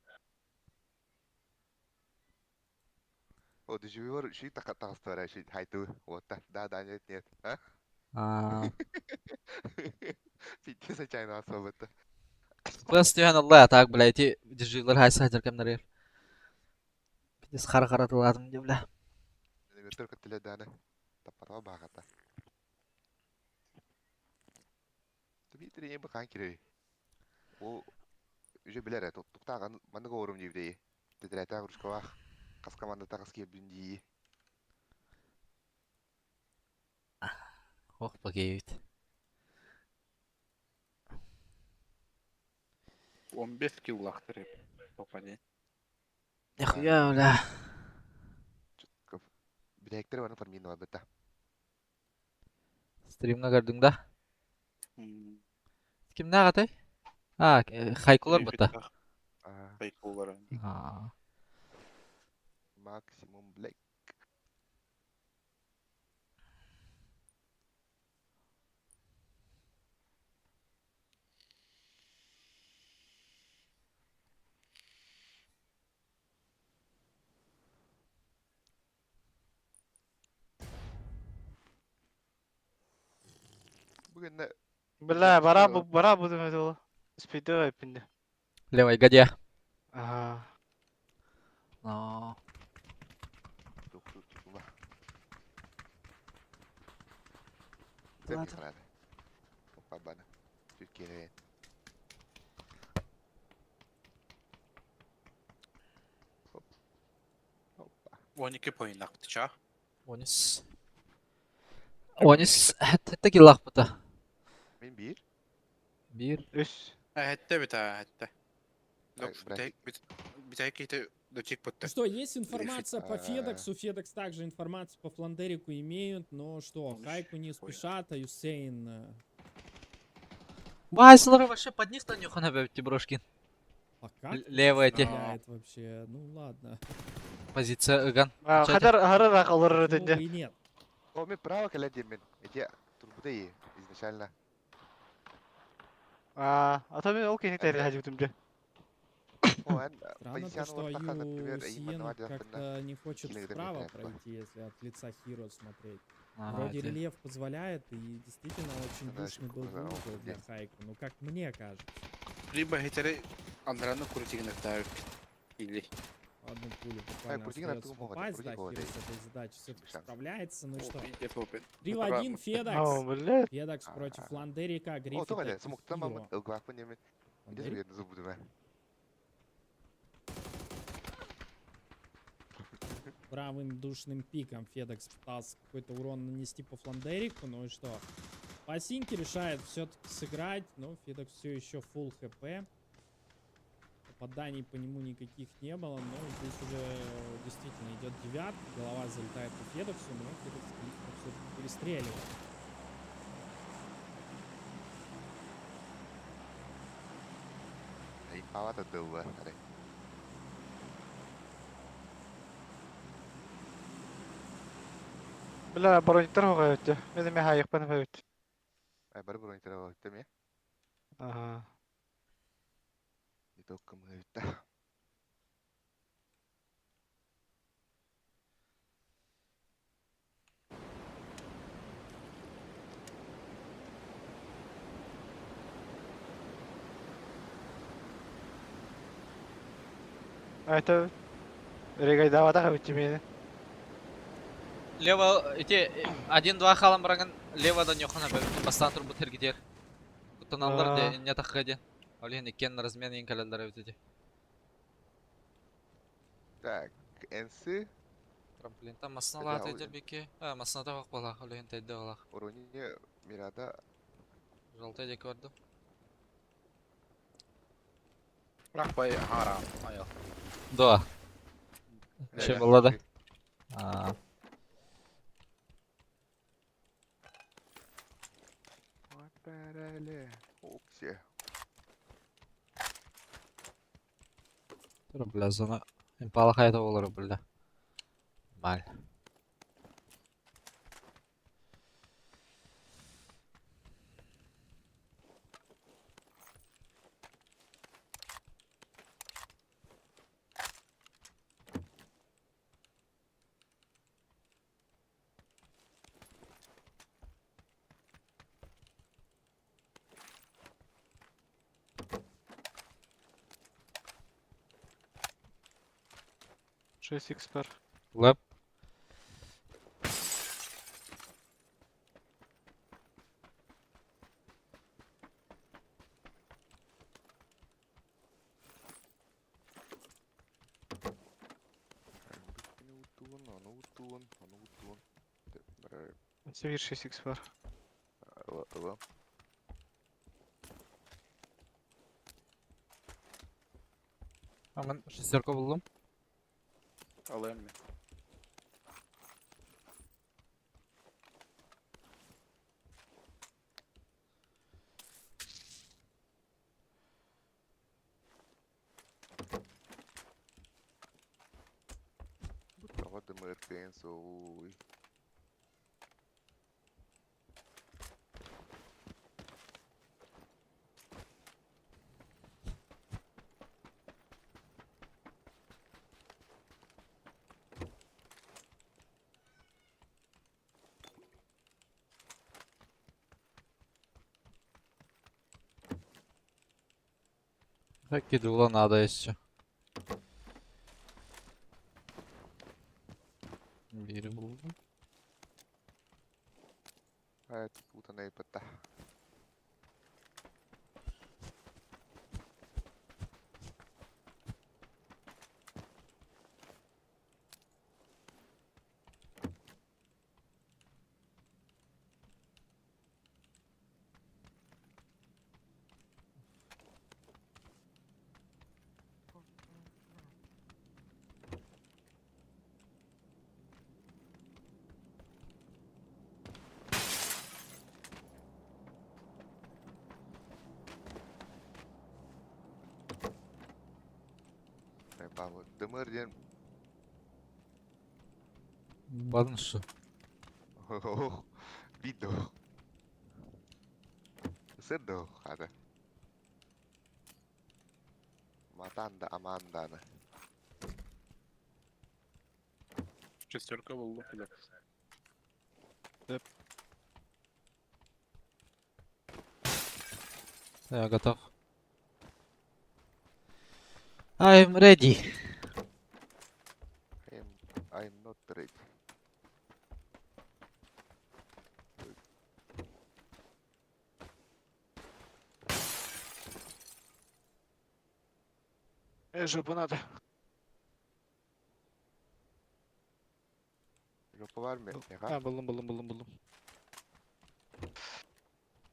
О, дежавю ши так тагыстара ши хайту. Вот так. Да, да, нет, нет. А? А, Пиздец отчаянно особо-то. Просто Allah так, бля, эти дежурлар хайса хаджар камнар. Пиздец хара хара тыладым де, бля. Только теледаны. Таппатава багата. Дмитрий не бахан кире. О, уже билер, туктаган маны горум дибдей. Тетрета грушкавах. Хас команда тахас киирбин дии. Ох, бакеевит. 15 киллахтар попадет. Нихуя, бля. Бүтэһиктэр бары фармин барбыта. Стримҥа көрдүҥ да? Кимнээх этэй? А, хайкулар быта. Хайкулар. А. Максимум Блэк. Бүгүн Бля, бара бу бара бу деме ол. Спидо эпинде. Левой гадя. Ага. Но. Ладно. Türkiye'ye. Hop. Hoppa. 12 point aktıça. Онис. Онис. Хэтте киллах быта. Мен bir. Бир. Үс. Хэтте бит хэтте. Ай, братик. Битәк ките дочик Ну бутты. что, есть информация по А. Федексу. Федекс также информацию по Фландерику имеют, но что, Ну, Хайку не хуя. спешат, а Юсейн... Байсылары вообще под них-то нюхана бэбти брошкин. А как Левая те стреляет вообще? Ну ладно. позиция ыган. А, Чате. Хадар харар акалар Почему өтенде. бы и нет. О, мен право кэлэн диэммин. Эти турбута и изначально. А, а то мен ол кенек тәрі хажы бүтүмде. О, эн Странно то, позицияны что ортаха, например, Аю им Сиену одного как-то не хочет Киллер вправо Дмитриев, да. пройти, если от лица Хиро смотреть. А, Вроде эти. рельеф позволяет, и действительно очень Да, душный был ошибка бы была, угол для где? Хайку, ну как мне кажется. Либо хетере Андраны куртигин ставит. Или. Одну пулю буквально Куртигин остается оттуда могут, попасть, да, Куртигин Хиро вот с этой задачей все-таки Шанс. справляется, ну и что? 3 3 в 1 Федекс. Ау, блядь. Федекс против А. Фландерика, О, Гриффита тоҕо и эле, смуктан Хиро. мамыт ылгылаахпын диэммин. Иде Фландерик сүгэн зубудума. правым душным пиком Федекс пытался какой-то урон нанести по Фландерику, ну и что? Пасинки решает все-таки сыграть, но Федекс все еще full хп. Попаданий по нему никаких не было, но здесь уже действительно идет девятка, голова залетает по Федексу, но Федекс все-таки перестреливает. Импава тадылла. Аре. Бля, брониктар хоға өтті. Мен эме хайықпан өтті. Ай, бары бронитара өттем я. Ага. Не только мы өттө. Это регайдавата өтті мені. Лево, эти, один-два халам браган, лево да нюхана бэбти. Бастан турбут хергидер. Кутаналар А. де, не тахади. Олен иккен размен ең кәләлдер өтеде. Так, НС Трамплин там масналар Хотя, тәйдер беке. А, масната бак бала, олен тәйде бала. Урони Мирада Жалтай деке барды. Рахбай харам. Аял. Да. Şey була да. А, Оксе. тур бля зона. Импала хайда болар бля. Маль. Шесть икс пар. Лэп. Өссө биир 6x бар. Ылыам. Аман шестерка буллум. Алыам мен. Тоҕо дымыыртыын суоҕуй? Так кидула надо еще. Биири булдум. Путан ыйпытта. Дымыр диэн Бадын шу. Биир Сыр да хата. Матан да аманданы. Шестерка булду. Я готов. I'm ready. I'm not ready. Жопу надо. Жопа var mı? Ha buldum buldum buldum buldum.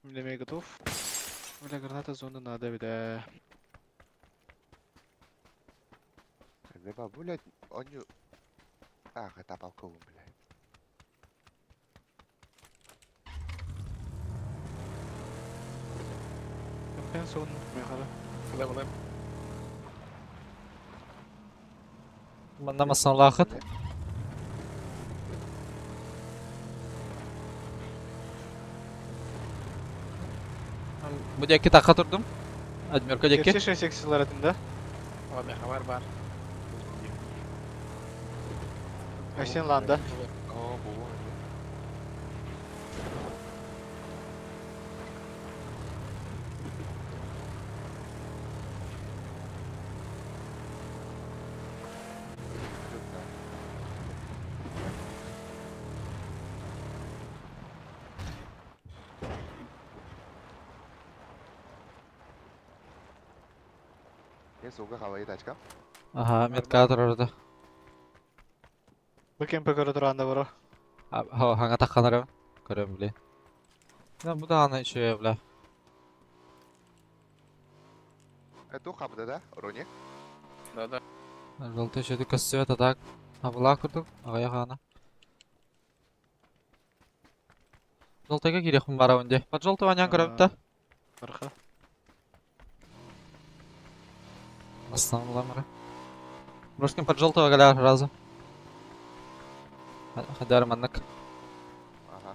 Demeye готов. Бля, граната зона надо, бля. Леба, блядь, они... Ах, это полковым, блядь. Компенсион, мехара. Алыам алыам. Манна масалаахыт. Бу диэки такка турдум. Адмирка диэки. Керчи 6 лар этим, да? О, меха бар бар. Айсен ланда. О, бу. Суга халай тачка. Ага, метка турарда. Бу кемпе көрө туранда бро. Хо, ханга такканарым. Көрөм биле. Да, бу да аны еще бля. Это хабда да, Рони? Да, да. Желтый еще көссөт атак. Абыла курдук. Агая хана. Желтыйга кирехмин бара өнде. Под желтый анян көрөм да. Арха. Основной Русским под желтого голя разу. Хадар маннык. Ага.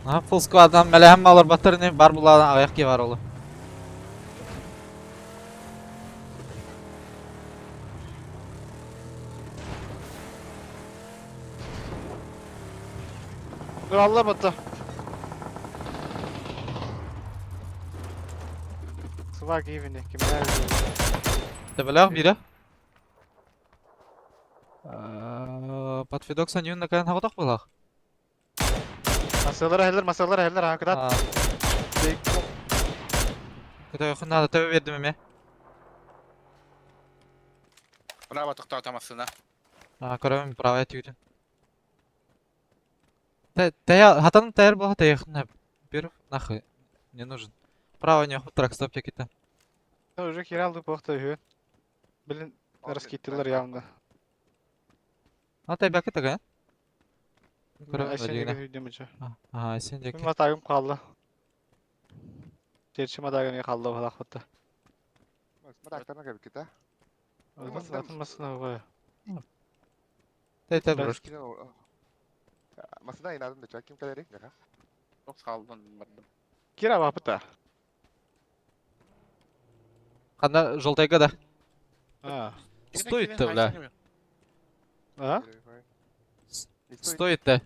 Ага, full squad'дан мэлэһэм алар баттар не бар буладан аяк ки бар олу. Dur Allah battı. Swag even kimler Тебелях бире. Под Федокса нюн накан хагатак булах. Masalara heller masalara heller ha kadar. Кытай надо тебе бердим эме. Право тоқтата масына. А, көрөм правая түйден. Тая, хатан тайр была таях на первых нахуй не нужен. Право не трак стоп текита. Уже хералды бохта үһү. Блин, раскиттылар явно. А тай бәке тага? Көрөм Айсен дигән. деген үйдем үчө. Ага, сен Мин деки. матагым калды. Терчи матагым калды балак бутта. Матактарына кәбик китә. Атын масына гой. Тай тай Бәс. брошки. Масына инадым да ким калери? Яха. Çok saldın бардым. Кира бапыта. Канда желтайга да. А. Стоит-то, бля. А? Стоит-то.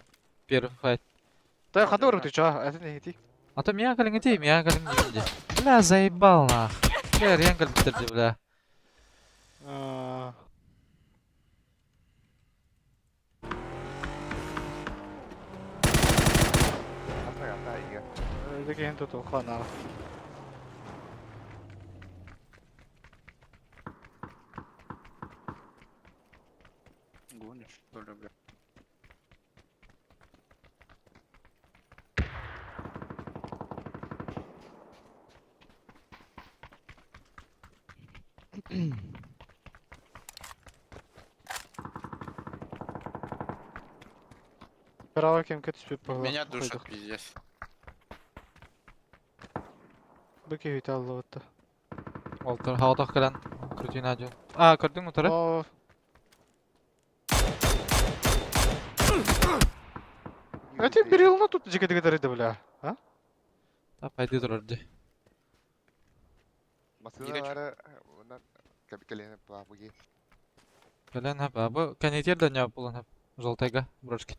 Первый файт. Тай хады урып ча, атын не А то меня калин меня калин Бля, заебал нах. Бля, ренгал биттерди, бля. А. Деген тут ухана. Гонишь, что ли, бля? Право кем кетип була. Меня душат, пиздец. Бу ки хүйт алды бутта. Олтыр хаотах калан. Крутина жол. А, көрдүң утыры? О, эти берилна тут жеке дегедер бля. А? Та пайды турар ди. Масына бары ондан кәбик калене бабыги. Калан хап, а бу канитер да не булан хап. Желтайга брошки.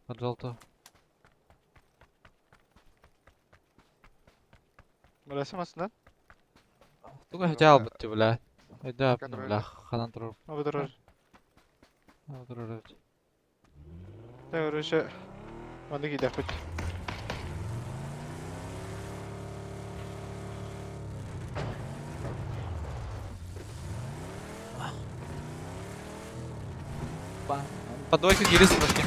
Под желтого. Беләсең масына? Туга хотел бы ты, бля. Айда, Который- бля, ханан турар. Обыдырыр. Турар. Та короче, аны кидә бит. По двойке гирис брошки.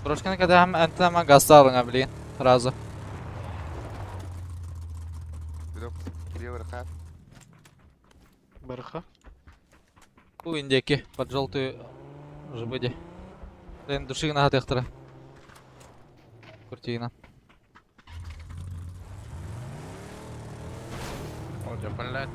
Брошканы когда хам антама гасалыңа, блин, сразу. Бирок кире хат. Барха. У индеки под желтую жыбыди. Блин, душигна хатыхтыра. Куртигина. Ой, блядь.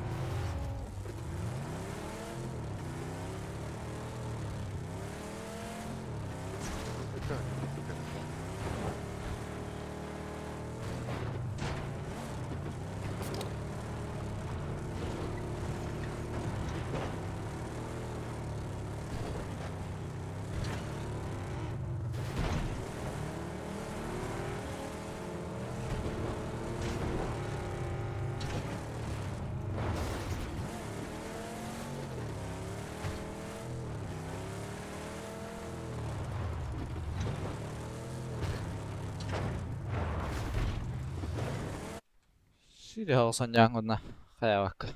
Шире халсан яңгына хаявак.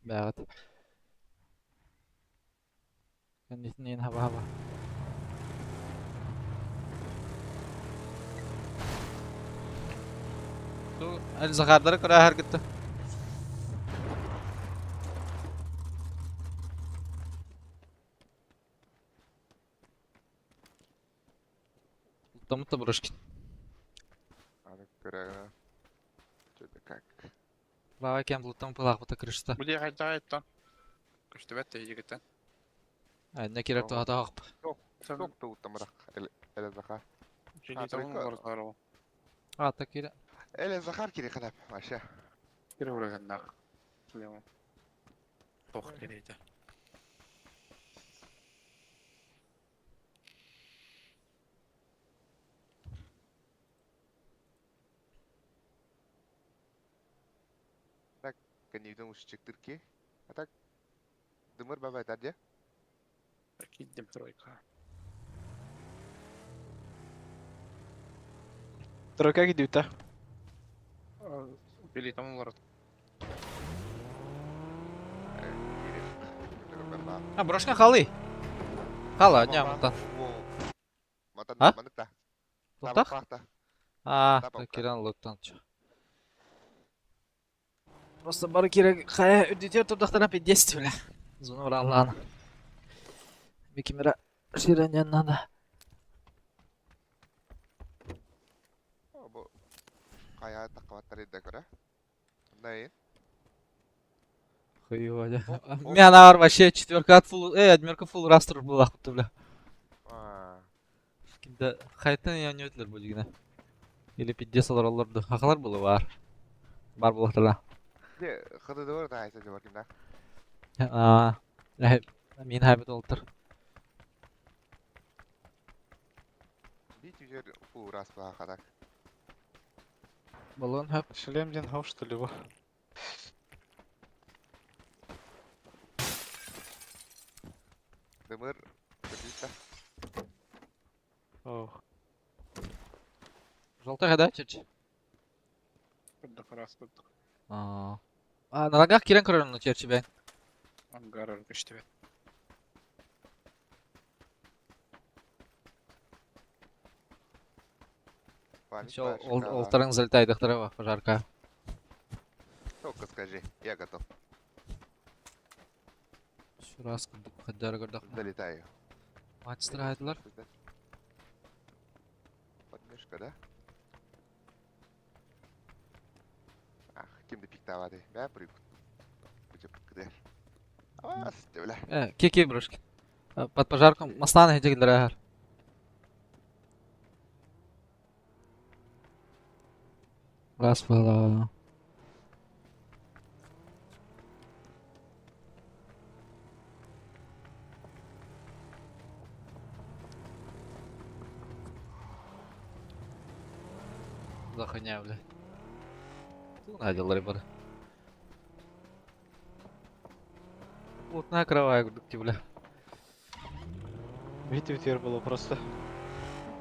Бәгат. Кәннитнен хаба хаба. Ту әл захардары күрә һәр китте. Тамыта брошки. Аны көрә. Что-то как. Баба кем булуттан пылак бута крышта. Бу дия хайда айттан. Көстөбөт те жигиттен. Ай, не керек то хата хап. Çok da utamırak. Ele Захар. Жини тройка. табын бар. А, так кире. Эле Захар кире ханап. Маша. Кире ураганда. Лево. Тох кирейди. Кенниден ушчыктыр ки. А так Дымыр баба айтар же. Киддим тройка. Тройка кидүүтэ. Билитам олорот. А, брошка халы. Хала, не, мантан. А? Тохтах? А, киран лоттан. Просто бары кирек хая үрдүтер турдахтара пиздец, бля. Зону враллана. Бикимера шираньян надо. Бу хайа таққабаттар идда көрө. Найын. Хуёво, Меня вообще четверка от фул, эй, одмерка фул растр была, бля. Кимде хайтан я не өтілер бұл дегені. Или пиздец олар оларды. Хақалар было бар. Бар болақтарда. Де, хыдыдыбар да айса жабар кимда. А, мен хайбет олтыр. Би түжер фул рас ба хадак. Баллон хөп. Шлем ден хау что ли бу? Дымыр кырдыта. Ох. Желтый да, чуть? Кырдык раз кырдык. А, на ногах кирен көрөрүн черчи бен. Ангар өргөштү. Еще олтарың залетает, пожарка. Только скажи, я готов. Şu раз каддар көрдөх. Залетаю. Матчтар хайдылар. Подмешка, да? Ах, кимди пиктавады. Мә прыг. А, бля. Кики брошки. Под пожарку масланы хедегилер ахар. Раз было. За хуйня, бля. Ту наделар бар. Вот накрываю, бля. Видите, ветер было просто.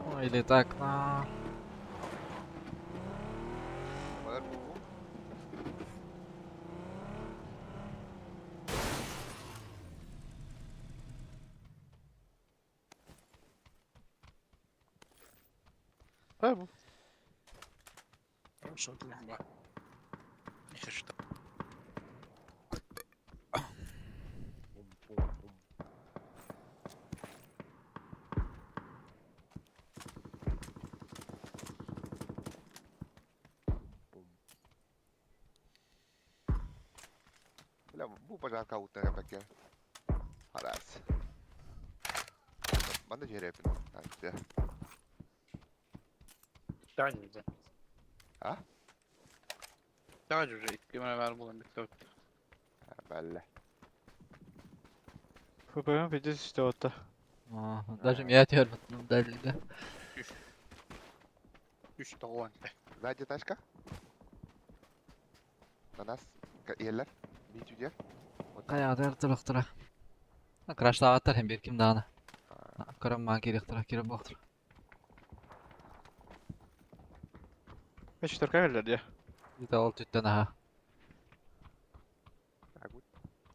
Ну, или так, на. Хорошо, дружба. Не хочу так. Бля, бу пожарка уттан бакер. Харас. Манда жерепин. Тань уже. А? Тань уже. Кимер бар булан бит. Бәлле. ФПМ 54. Даже меня теперь дали, да? 3 тоғуан. Сзади тачка. На нас еллер. Би түдер. Кая тұрақ тұра. Крашлаваттар hem bir kim dağına. Көрім маған керек тұра, керек боқ тұра. Мен четверка келдер, де. Ит ол түттен аха.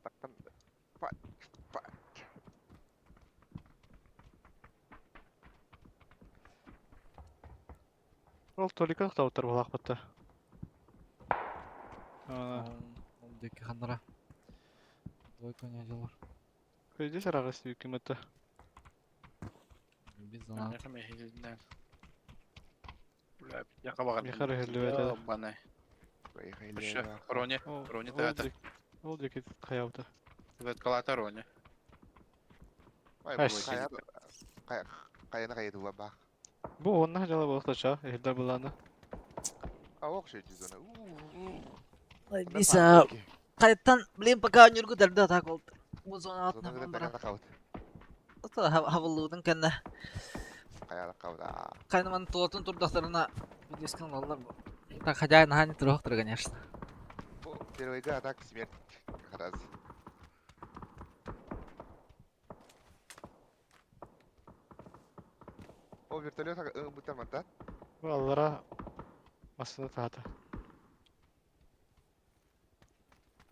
Тақтан. Па. Па. Ол толика тоқтауттар болақ бітті. Ол декі хандыра. Двойка не делар. Здесь арағы істеу это. Без зона. Бля, я кабаган. Михар хеллебет. Баны. Рони, Рони тата. Ол декі қаяуды. Вот калата Рони. Каяна кая тула бах. Бу онна жала болықташа, эхилдер буланы. А ок шей зона. Биса. Кайттан, блин, пока нүргү дәрдә так болды. Бу зона атына бара. Хавыллуудын кэннэ. Каяна кауда. Кайнаман тулатын турдахтарына видеоскан аллар. Так хозяин хани турохтар, конечно. Первый га так смерть. Раз. О, вертолет будто монтат. Аллара Массыына таата.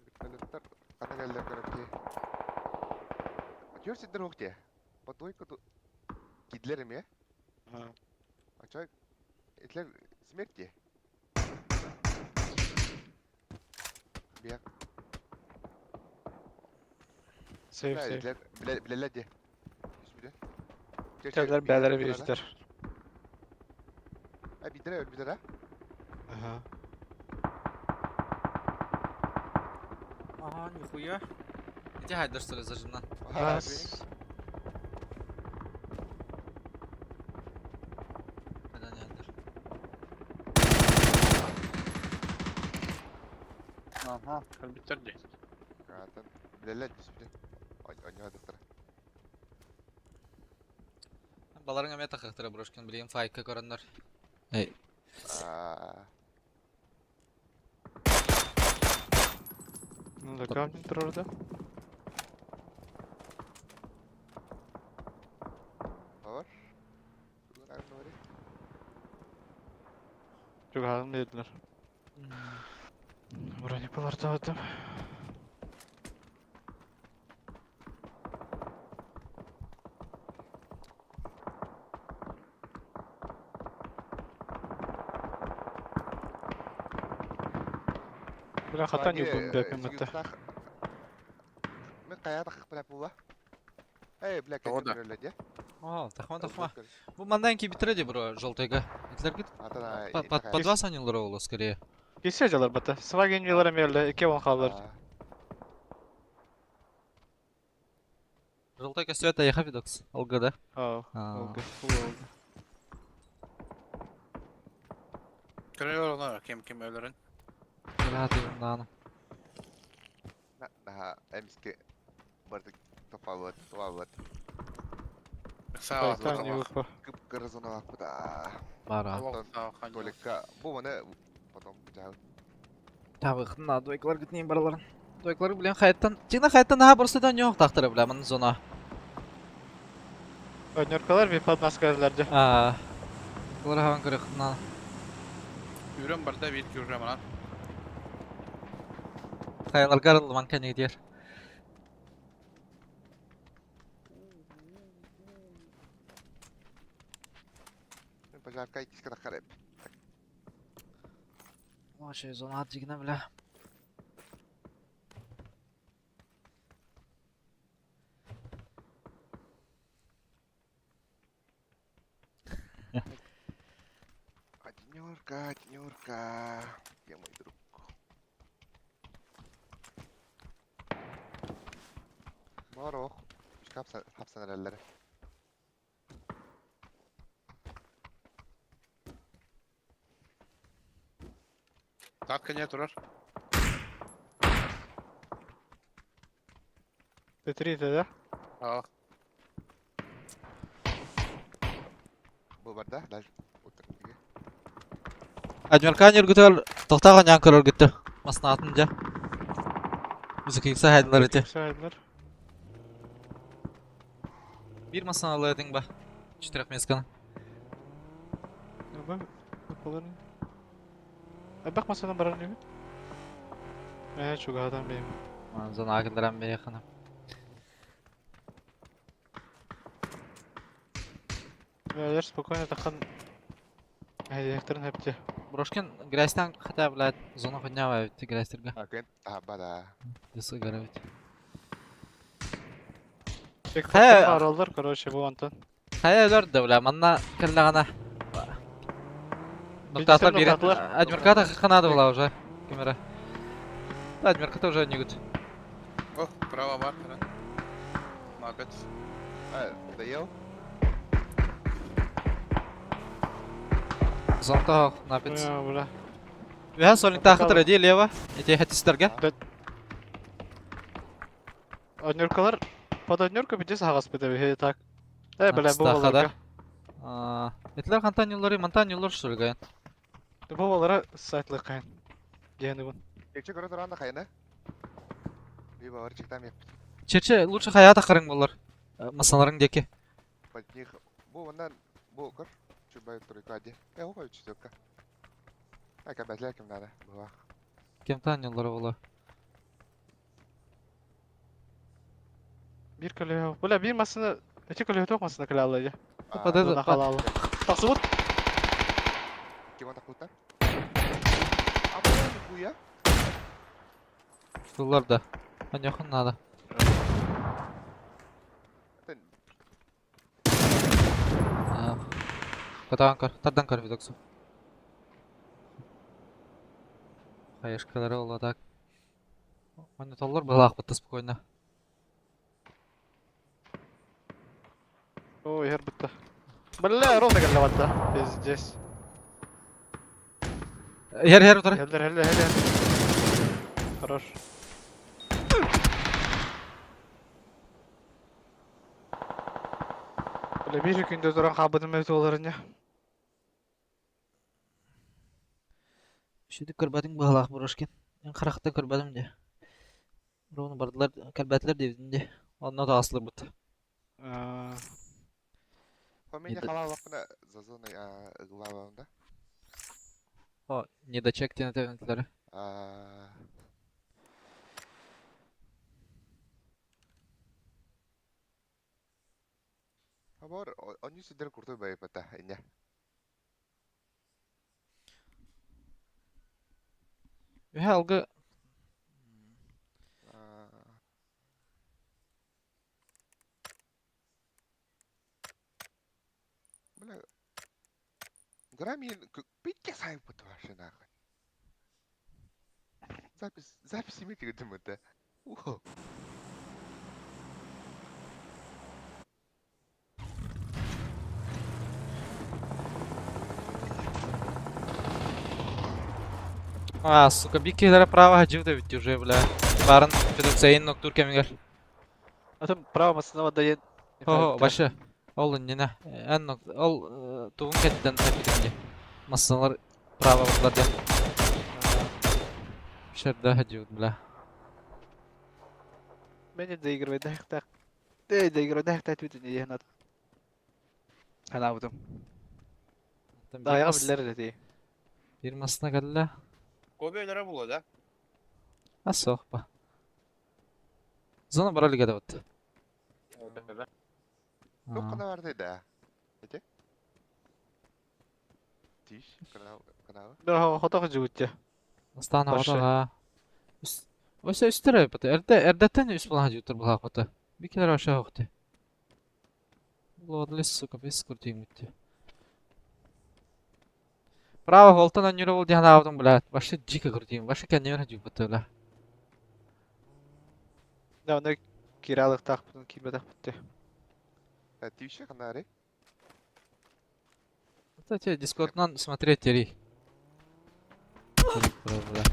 Вертолеттар хата кэллэр көрөкки. Түөр сирдэр уох дии. По двойка кидлер эмиэ. А чой итлер смерть дии. Биэх. Сейф, сейф. Итлер билэллэр дии. Кэллэр бээлэрэ биирдэр. А биирдэрэ өлбүтэрэ? Аха. Ага, нихуя. Иди хайдар что ли зажимна? Раз. Когда не хайдар. Ага, өлбүттэр дии. Атын билэллэр түспүтэ. Онньоодуктара. Баларың эмиэ тахыахтара Брошкин билигин файка көрөннөр. Эй. Ну да, камень турар да. Бар. Чугаһын биэрдилэр. Бронепалартаабытым. Бля, хата не будем бэпим это. Мен каятах бля була. Эй, бля, Тоҕо да? кэллэ дии. О, тахма тахма. Бу мандан ки битре бро, желтыйга. Итлер гит. Атана. По два санилар ола скорее. Кесе жалар бата. Сваген вилар эмелде, эке он халар. Желтыйга все это яха видокс. ЛГ, да? Ау, А. олды, фул олды. Көрөр ону ким ким өлөрүн. Бля, ты нана. На, эмиске бардык топалыт, топалыт. Саа Тайтан юпа. Кып кырызына бакпыта. Бара. Толикка бу маны потом жабыт. Табыхтын на двойкалар гитнейм бараларын. Двойкалар блин хайттан. Тигна хайттан аха просто да нёх тахтары бля ман зона. Өнөркалар bir под маскаларды. А. Булар хаван көрөх на. Үрөн барда бир көрөм анан. Хайлар гарыл ман кәне дер. Пожарка иккис кара Вообще зона тигна бля. Одинерка, одинерка. Где мой друг? Бар ох. Хапсан эрэллэр. Тат кене турар. Т3 да? Аа. Бу бар да, даже. Адмирка нергүтел тоқтаған ян көрөр гитте. Маснатын жа. Музыка хайдылар эте. Сайдылар. Бир масна алайдың ба. Четырех месканы. Бу болар. Бак масадан барар неме? Э, чугадан бейм. Зона агылдаран бей хана. Бәлер спокойно тахан. Әйдектерин хепте. Брошкин грязьтан хотя блядь зона хуйня бит грязьтерге. А кен таба да. Дысы гарабит. Тек Хэ. аралдар, короче, бу антан. Хая өлөр да бля манна келлагана. Ноктатлар бир. ноктатлар. Адмирка та ханады була уже. Камера. Адмирка тоже не гуд. О, право бар. Напет. А, доел? Зонта напит. Бля. Веха солник тахы тради лево. Эти хатистерге. Однеркалар под однерку биде сагас бите бе так. Э, бля, бу Астаха, да? баларга. Этлер хантан юллары, мантан юллар что ли гаян? Бу балара сайтлы кайын. Дияны бу. Чекче көрө туран да кайна. Би бар чектам яп. Чече лучше хаята карың болар. Масаларың деке. Под них бу ондан бу көр. Чубай тройка ди. Э, охой четверка. Кэбэтлэр кимнара быһах. Кемтан анньаллара буолла. Биир көлөһө. Бля, биир массыына, эти көлөһө туох массыына кэлэ дьэ. Под Зона халаалы. Тахсыбыт. Ким тахсыбыттар? А нихуя. Туллар да. Анньахын надо. Катаан көр, тардан көр видоксу. Хаешкалары ола так. Онно толлор быһалаахпытта спокойно. Ой, иһэр бытта. Бля, ровно кэллэ батта. Пиздец. Иһэр иһэр утары. Иһэллэр, иһэллэр, иһэллэр. Хорош. Бля, биир күндө туран хаалбытым эбит буоларын Сүдүк көрбөтүҥ быһалаах Брошкин. Эн харахта көрбөтүм дии. Ровно бардылар, кэлбэтилэр диэбитин дии. Онно таҕыстыларбыт. Фамилия халаалаппына за зоной ыглаабам да. О, недочек диэн этэллэр. Хабар, они сидер крутой боепата, иня. Үһэ алгы Бля, Грамин, пиздец хайпот вообще нахуй. Запись, запись имейте в виду, да. А, сука, биккилere право хадьыбыт эбит уже, бля. Барын Федоксейн ноктур кэмигэр. Атын право массыына дайын. Хо, башы. Ол иннинэ. Эн нок ол тугун кэнниттэн эппитим дии. Массыналар право бардылар диэн. Шерда хадьыбыт, бля. Мени доигрывай дахтах. Эй, доигрывай дахтах түтүн иһин ат. Ханаабытым. Даяга биллэр эти. Бир массына кэллэ. Кобе өлөрө буолуо да? А суох ба. Зона бара илигэ да. Ну, кана барды да. Эти? Тиш, канал, канал. Да, хотох жуутча. Астана Башы. отаға. Өсө үстер бата. Эрдэ эрдэттен үс булан жутур булак бата. Бикелер аша хокты. Лодлес сука бес куртиң битти. Право холтан анюра бол дихан авдым блядь. Башы дико куртиң. Башы кәннер жут бата бля. Да, оны киралык тақпытын кирбе тақпытты. Тиш, канари. Кстати, Дискорднан смотреть тери. Бля.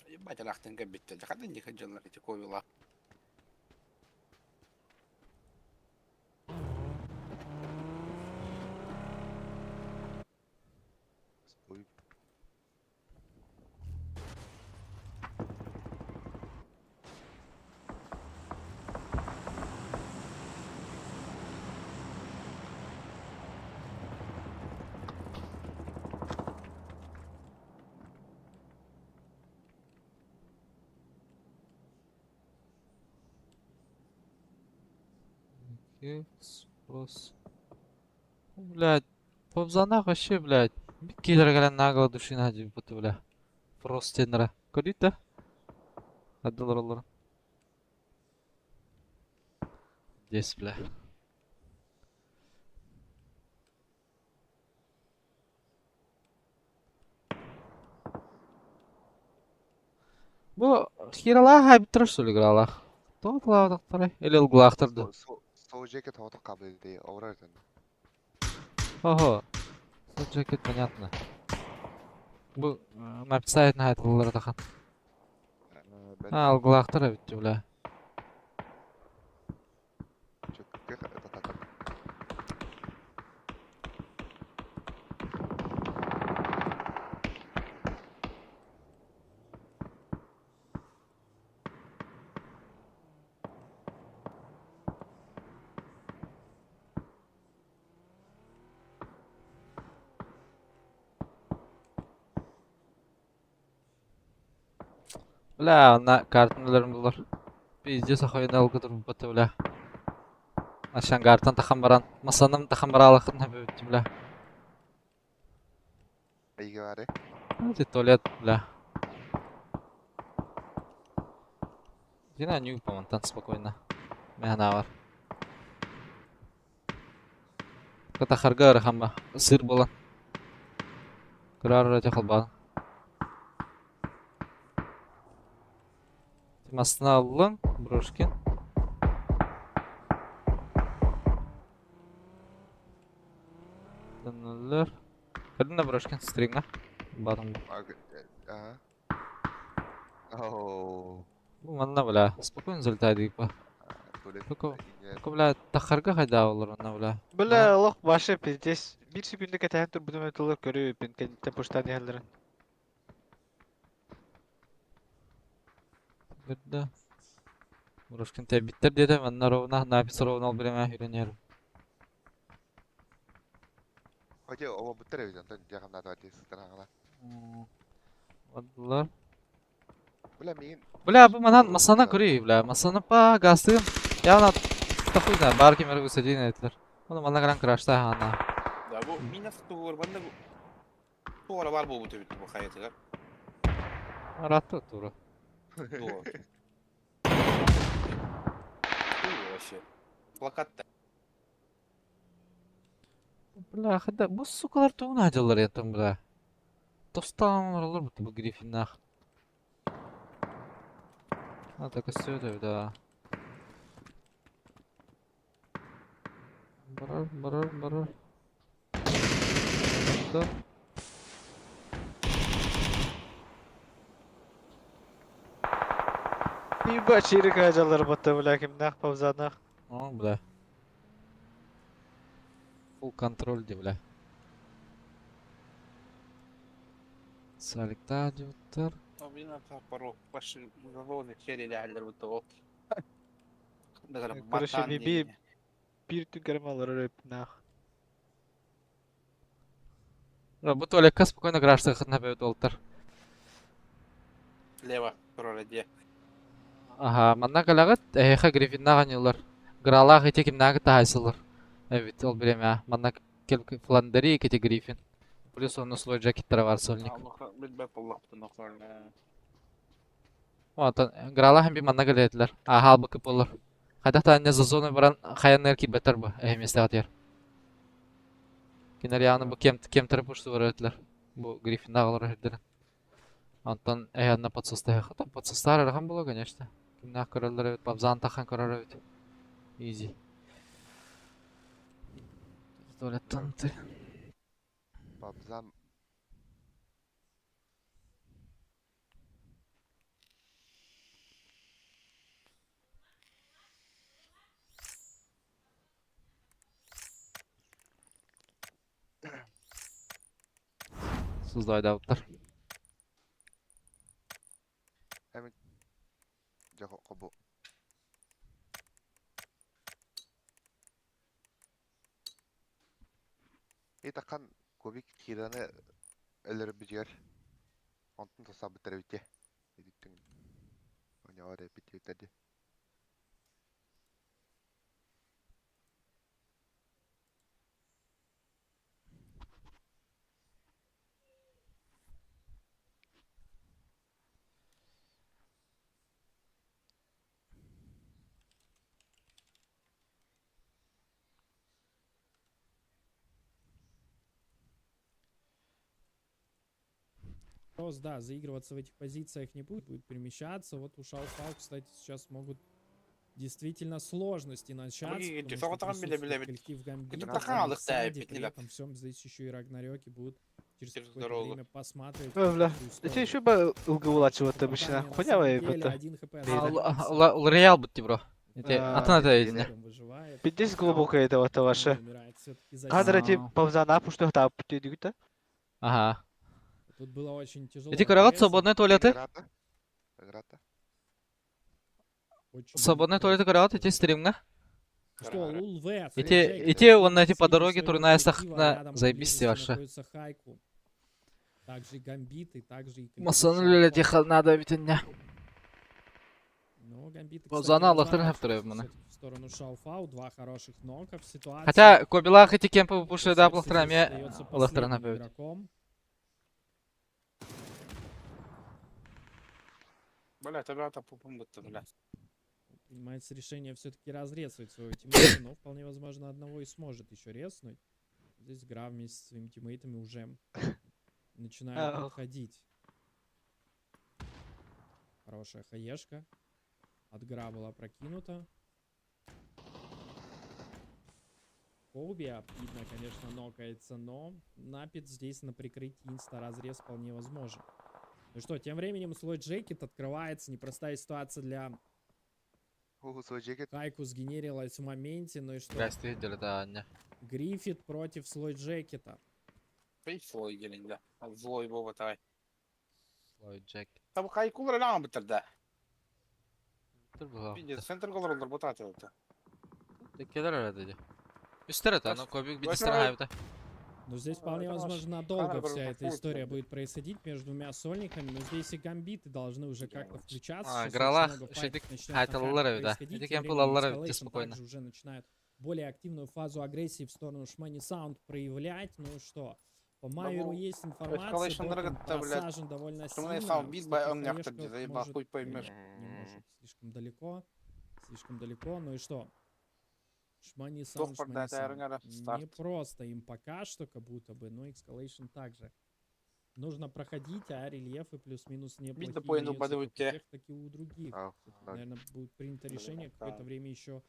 Ебать, арахтын кэбитте. Жакатын дихэ дьоннор ити ковила. Ой. Икс плюс. Блядь, Побзанах вообще, блядь. Киллер гала нагло душина будто, бля. Просто тенера. Көрдүт да? Аддылар олар. Здесь, бля. Бу хиралаа хайбыттар что ли игралах? Тотлаадактары или ылгылаахтарды. Сол жеке тоғытық қабыл еді, ауырар екен. Ого. Сол жекет понятно. Бу написает на айтылар тахан. А, ылгылаахтар эбит бля. Чөккө тататар. Бля, ана картын өлөрүм булар. Пиздец охуенно ылгы турбата, бля. Ашангартан тахан баран, масаным тахан баралахын хөбүттү, бля. Эйге бары. Ты туалет, бля. Дина нюк помонтан спокойно. Мэхана бар. Катахарга ырахамма сыр буолан. Кыраар холбаан. Мастына аллың, Брошкин. Төннөллөр. Көрдүң да Брошкин стриңа. Батым. Ага. Оу. Бу манна бля, спокойно залетай дейік Только, только бля, тахарга хайда олар онна бля. Бля, лох башы пиздец. Бир секунда кэтэһэн турбутум этилер көрү пин кэнниттэн пуштан иһэллэрин. Көрдө. Брошкин тэбиттер диэтэ, манна ровно, напис ровно ол биреме үйренер. Хотя оба буттар эбит, онтон дьахамнаата бати сытар Бардылар. Бля, миин Бля, бу манан масана көрүй, бля, масана па гастым. Явно та хуй знает, бар кемер высадин этилер. Оны манна гран крашта хана. Да бу минус тугур банда туора бар буолбут эбит бу хайатыгар. Ратты тура. Туора. Туора вообще. Плакатта. Бля, хада бу сукалар тугун адылар ятым, бля. Тостан олар бу бу грифинах. А так и да. Барар, барар, барар. Да. Ебать, чирик ажалар батта, бля, кимнах, павзанах. О, бля. Full контроль, де, бля. Саликта диуттар. Блин, пару ваши головы серии вот того. Короче, би бир түгәрм алар өрөп нах. Бу туалекка спокойно гаражда хытна бөт олтар. Лево, прораде. Ага, манна калагат, эха грифинна ганылар. Гралах эти кимнагы тахайсылар. Эбит ол биреме, манна кел фландери кете грифин. Плюс он слой жакеттер бар сольник. Отон гралах би манна галетлер. Ага, албыкы болар. Хайда та не за зону баран хаяннер ки бетер бу. Э месте атер. Кинер яны бу кем кем пушту бар этлер. Бу грифинна алар хердер. Антон э на подсоста. Хата подсостар рахам было, конечно. Кимнах көрөлөр эбит, бабзан тахан көрөр эбит. Изи. Туалеттан ты. Бабзан Суздайдабыттар. Жа хобу. Итахан кубик кираны өлөр бүжер. Онтун тосабыттар бите. Эдиттин. Оня бите. Вопрос, да, заигрываться в этих позициях не будет, будет перемещаться. Вот у Шао-Фао, кстати, сейчас могут действительно сложности начаться, потому что присутствует коллектив Гамбит, при этом всем здесь еще и Рагнарёки будут через какое-то время посматривать. Бля, это еще бы лгулачивать машина. Хуйня вы это. Один хп Реал бутти, бро. Атын это едине. Пиздец глубокое это вот ваше. Кадр эти павзана пушту та пути Ага. Тут было очень тяжело. Эти көрөгөт свободные туалеты? Грата. Свободные туалеты көрөгөт эти стримга? Что, Лул В. Эти, вон эти по дороге турная сахна, заебись вообще. Также и Гамбиты, также и Масаны летихал надо ведь не. Но гамбиты, Бу кстати, зона Аллахтан разворачиваются хаптыры маны. всё-таки в сторону Шауфау. Два хороших нока в ситуации. Хотя Кобилах эти кемпы пуши да Секси Аллахтан здесь эмиэ остается Аллахтан последним эбит. игроком. Бля, тебя там пупум будто, бля. Принимается решение все-таки разрезать своего тиммейта, но вполне возможно одного и сможет еще резнуть. Здесь Гра вместе со своими тиммейтами уже начинает Ах. подходить. Хорошая хаешка. От Гра была прокинута. Коуби обидно, конечно, нокается, но Напит здесь на прикрытии инста-разрез вполне возможен. Ну что, тем временем слой Джекет открывается. Непростая ситуация для Оо, свой джекет. Хайку сгенерилась в моменте. Ну и что? Здрасте, делята Аня. Гриффит против слой Джекета. Фей злой gelin да. Злой бова тай. Слой Джек. Там хайкулар лам битер да. Тур була. Пиздец, центр голор олар бутат это. Келер öyle dedi. Üstler ата, ну Кобик bir Возьми. дистер хайбыта. Но здесь Ну, вполне это возможно наш надолго Ханнер вся эта будет, история да. будет происходить между двумя сольниками. Но здесь и гамбиты должны уже как-то включаться. А, Сейчас Гралах, очень много шедик, файтов начнет на хайталылар карте эбит, да. происходить. Эти Тем кемпы временем лаллар эбит, Escalation спокойно. также уже начинает более активную фазу агрессии в сторону Шмани Саунд проявлять. Ну что, по Майеру ну, есть информация, Escalation Докен дорого-то, блядь. просажен довольно Шмани сильно. Саунд бит бай, Кстати, он не хаешка ахтар, заебал, может хуй поймешь. Нет, не может. Слишком далеко. Слишком далеко. Ну и что? Шмани Саунд, Дох Шмани продать, Саунд. аэронера, Не старт. просто им пока что, как будто бы, но Escalation также. Нужно проходить, а рельефы плюс-минус неплохие да поинду имеются как у подуйте. тех, так и у других. А, Всё-таки, да. Наверное, будет принято Блин, решение какое-то да. время еще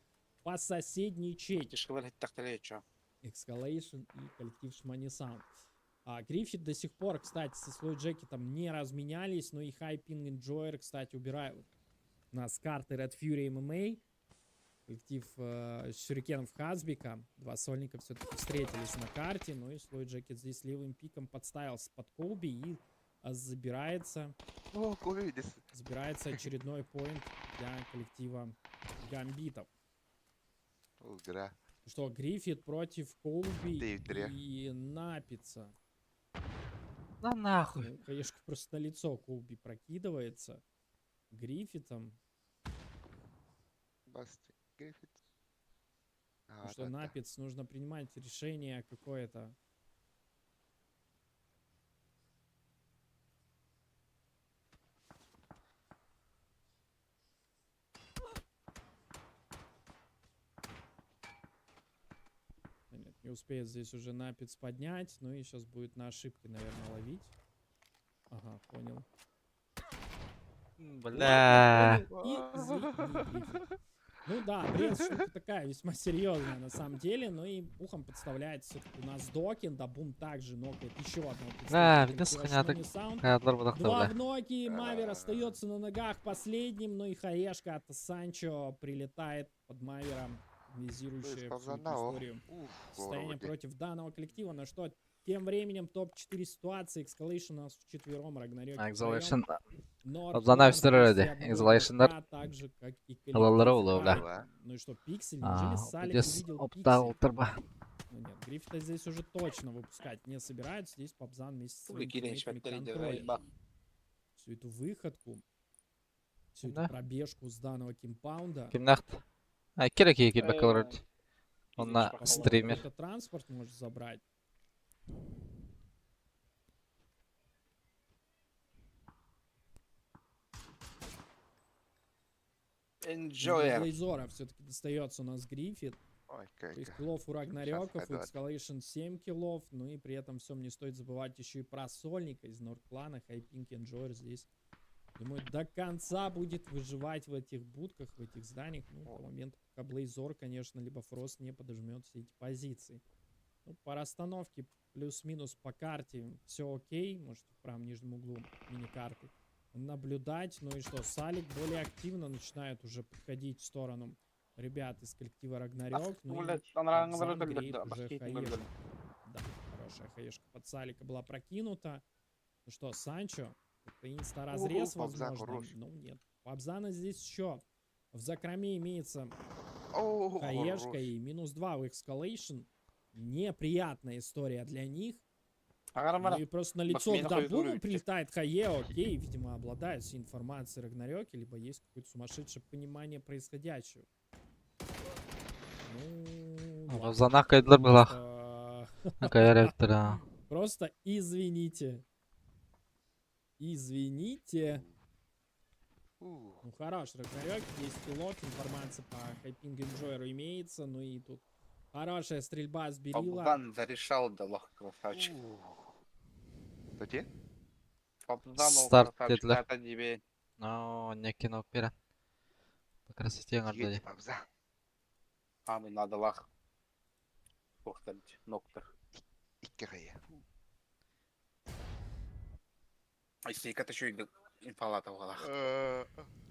пососедничать. Тишкалар тахталечо. Escalation и коллектив Шмани Саунд. А, Гриффит до сих пор, кстати, со Слой Джекетом не разменялись, но и High Ping Enjoyer, кстати, убирают у нас карты Red Fury MMA. Коллектив Сюрикенов Хазбика. Два сольника все-таки встретились на карте. Ну и Слой Джекет здесь левым пиком подставился под Колби и забирается. Оо, Коби здесь. Забирается очередной поинт для коллектива Гамбитов. Оо, Гра. Что, Гриффит против Колби Девять-три. и Напица. На нахуй. Ну, конечно, просто на лицо Колби прокидывается. Гриффитом. Басти. Гриффит. Потому А, что да, да. Напиц нужно принимать решение какое-то. Да Нет, не успеет здесь уже Напиц поднять. Ну и сейчас будет на ошибке, наверное, ловить. Ага, понял. Бля. Понял и извини, Гриффит. Ну да, бред штука такая весьма серьезная на самом деле. Ну и ухом подставляет все-таки у нас Докин. Да, Бум также нокает еще одного Да, представителя видно, коллектива схоняток. Шмани Саунд. Хаyaтлар будакта, Два бля. в ноги, Мавер остается на ногах последним, ну и Хаешка от Санчо прилетает под Мавером, визирующая всю эту Павзана, о. историю. Уф, Состояние вроде. против данного коллектива, на что тем временем топ-4 ситуации, Excalation у нас вчетвером, Рагнарёк Exhalation. но Абзана Аркан үстер после öyle. одного Exhalation'lar игрока, так же, как и Алалары коллектив улы, бля. Хайп. Ну и что, Пиксель? Неужели А, Салик Здесь увидел опта Пиксель? ултырба. Ну нет, Гриффита здесь уже точно выпускать не собираются. Здесь Папзан вместе с своими Кирин тиммейтами контролит всю эту выходку, всю эту Да. пробежку с данного кимпаунда. Кимнахт. А, керек екен бакалавриат. Онна Э, стример. Какой-то транспорт может забрать. Enjoyer. Блейзора все-таки достается у нас Гриффит. Ой, как. 6 киллов у Рагнарёков, у пойдёт. Escalation 7 киллов. Ну и при этом всем не стоит забывать еще и про Сольника из Нордклана. Хайпинг Enjoyer здесь, думаю, до конца будет выживать в этих будках, в этих зданиях. Ну, до момента, пока Блейзор, конечно, либо Фрост не подожмет все эти позиции. Ну, по расстановке плюс-минус по карте все окей. Можете в правом нижнем углу мини-карты наблюдать. Ну и что, Салик более активно начинает уже подходить в сторону ребят из коллектива Рагнарёк. Ну и Блядь, Абзан греет уже хаешку. Да, хорошая хаешка под Салика была прокинута. Ну что, Санчо? Это инста-разрез, Уху, Пабзан возможно. хорош. Ну нет. Пабзана здесь еще в закроме имеется О, хаешка хорош. и минус 2 в Escalation. Неприятная история для них. Аҕарымара. Ну и просто на лицо Бахмена к хуй Дабуму прилетает Хае, окей, видимо, обладает всей информацией Рагнарёке, либо есть какое-то сумасшедшее понимание происходящего. Ну, ладно, Занах кайдылар былах. просто... Кайар эбиттер аа. Просто извините. Извините. Ну хорош, Рагнарёк, есть пилот, информация по Хайпинг Энджойеру имеется, ну и тут хорошая стрельба с Берила. Богдан зарешал да лох красавчик. Тоти? Богдан ол Старт красавчик dediler. ата дебе. Но не кино берен. По красоте аңарда. Пабза. Аны надалах. Охтар ноктар. Икки кайы. Айсейка еще и инфалата оғалах.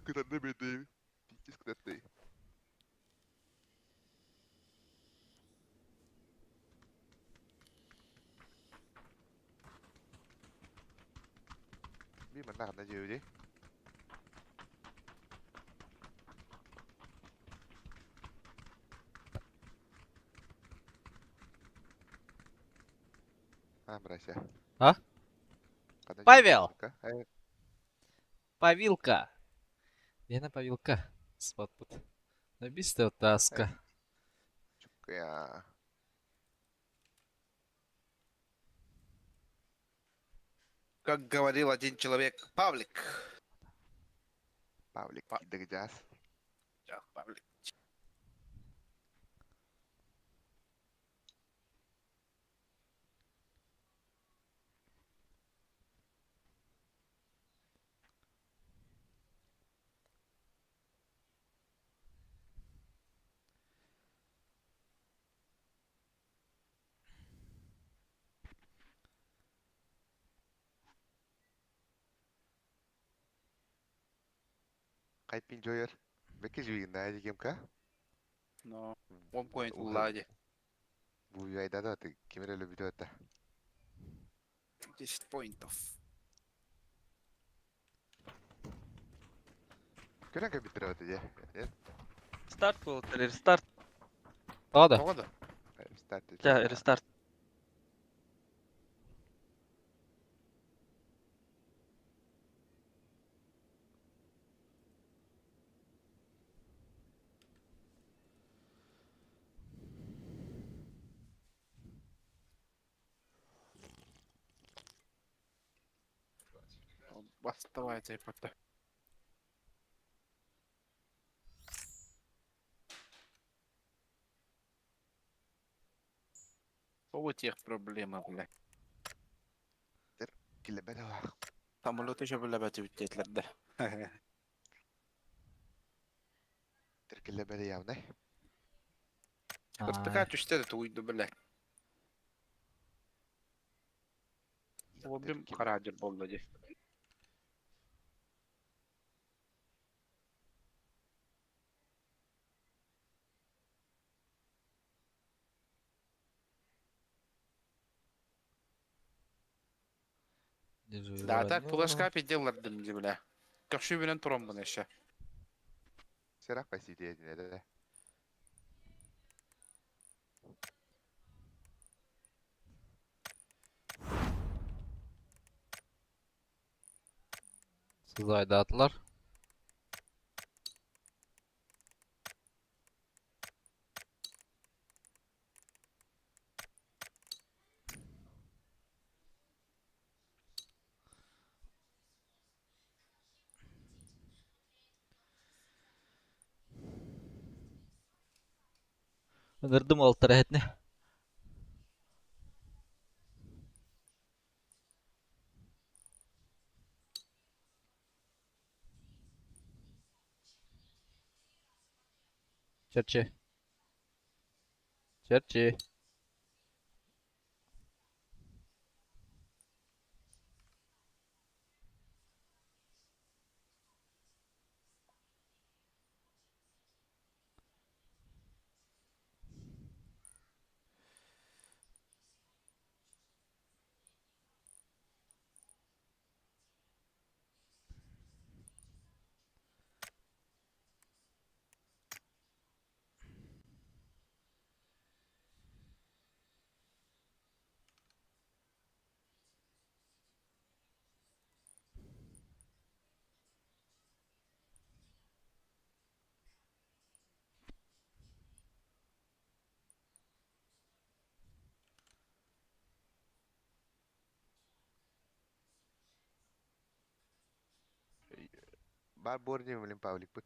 Кытанды беди. Пиздец кытанды. Би манна гана жеуди. А, брася. А? Кана Павел! жеуди? Павилка. Лена Павилка. Спот пут. Набисте таска. Я. Как говорил один человек, Павлик. Павлик, Па- дэгдяс. Ja, Павлик. Кайпин жойер. Беке жуйгин да дегемка. Но, он point Уха. лади. Бу айда да ты кемере любит это. 10 поинтов. Көрөн компьютер это же. Нет? Старт был, рестарт. Тода. Тоғыда. Старт. Да, рестарт. Баставайте пота. Вот тех проблема, блядь. Килебе да. Самолет еще бля бәтетлерде. Килебе явно. Кыртыка түште де туйду, блядь. Обим карадыр болды де. Да, так флешка пиделлердим ди, бля. Көкшü менен турам буны еще. Серак пасиде да. Сызайдатылар. Ынырдым алтар этне. Черчи. Черчи. Бар буор диэн билин Павликпыт.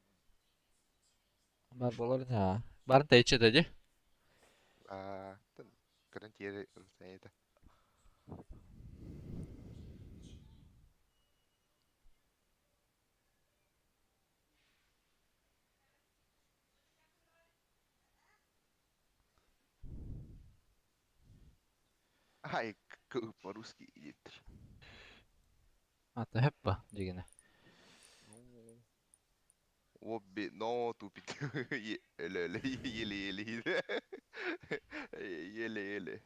Бар болар не. Барын тайчы ди. Аа, көрөн тиэри это. Ай, по-русски идет. Ата хеппа дигене. Обе, но тупит. Еле-еле. Еле-еле.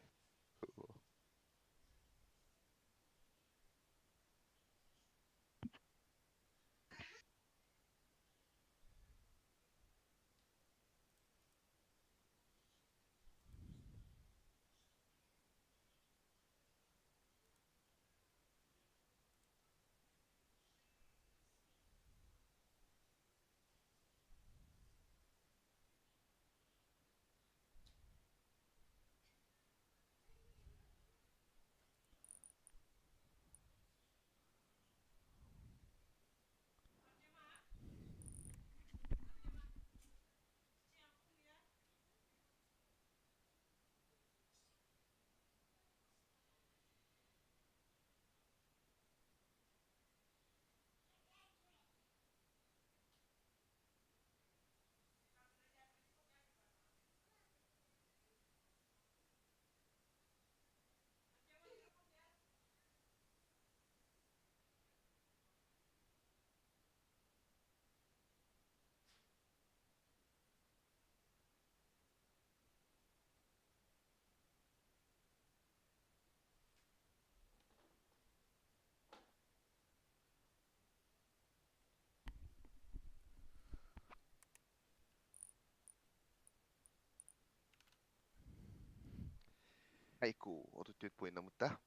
Айку, 34 поинна mutta.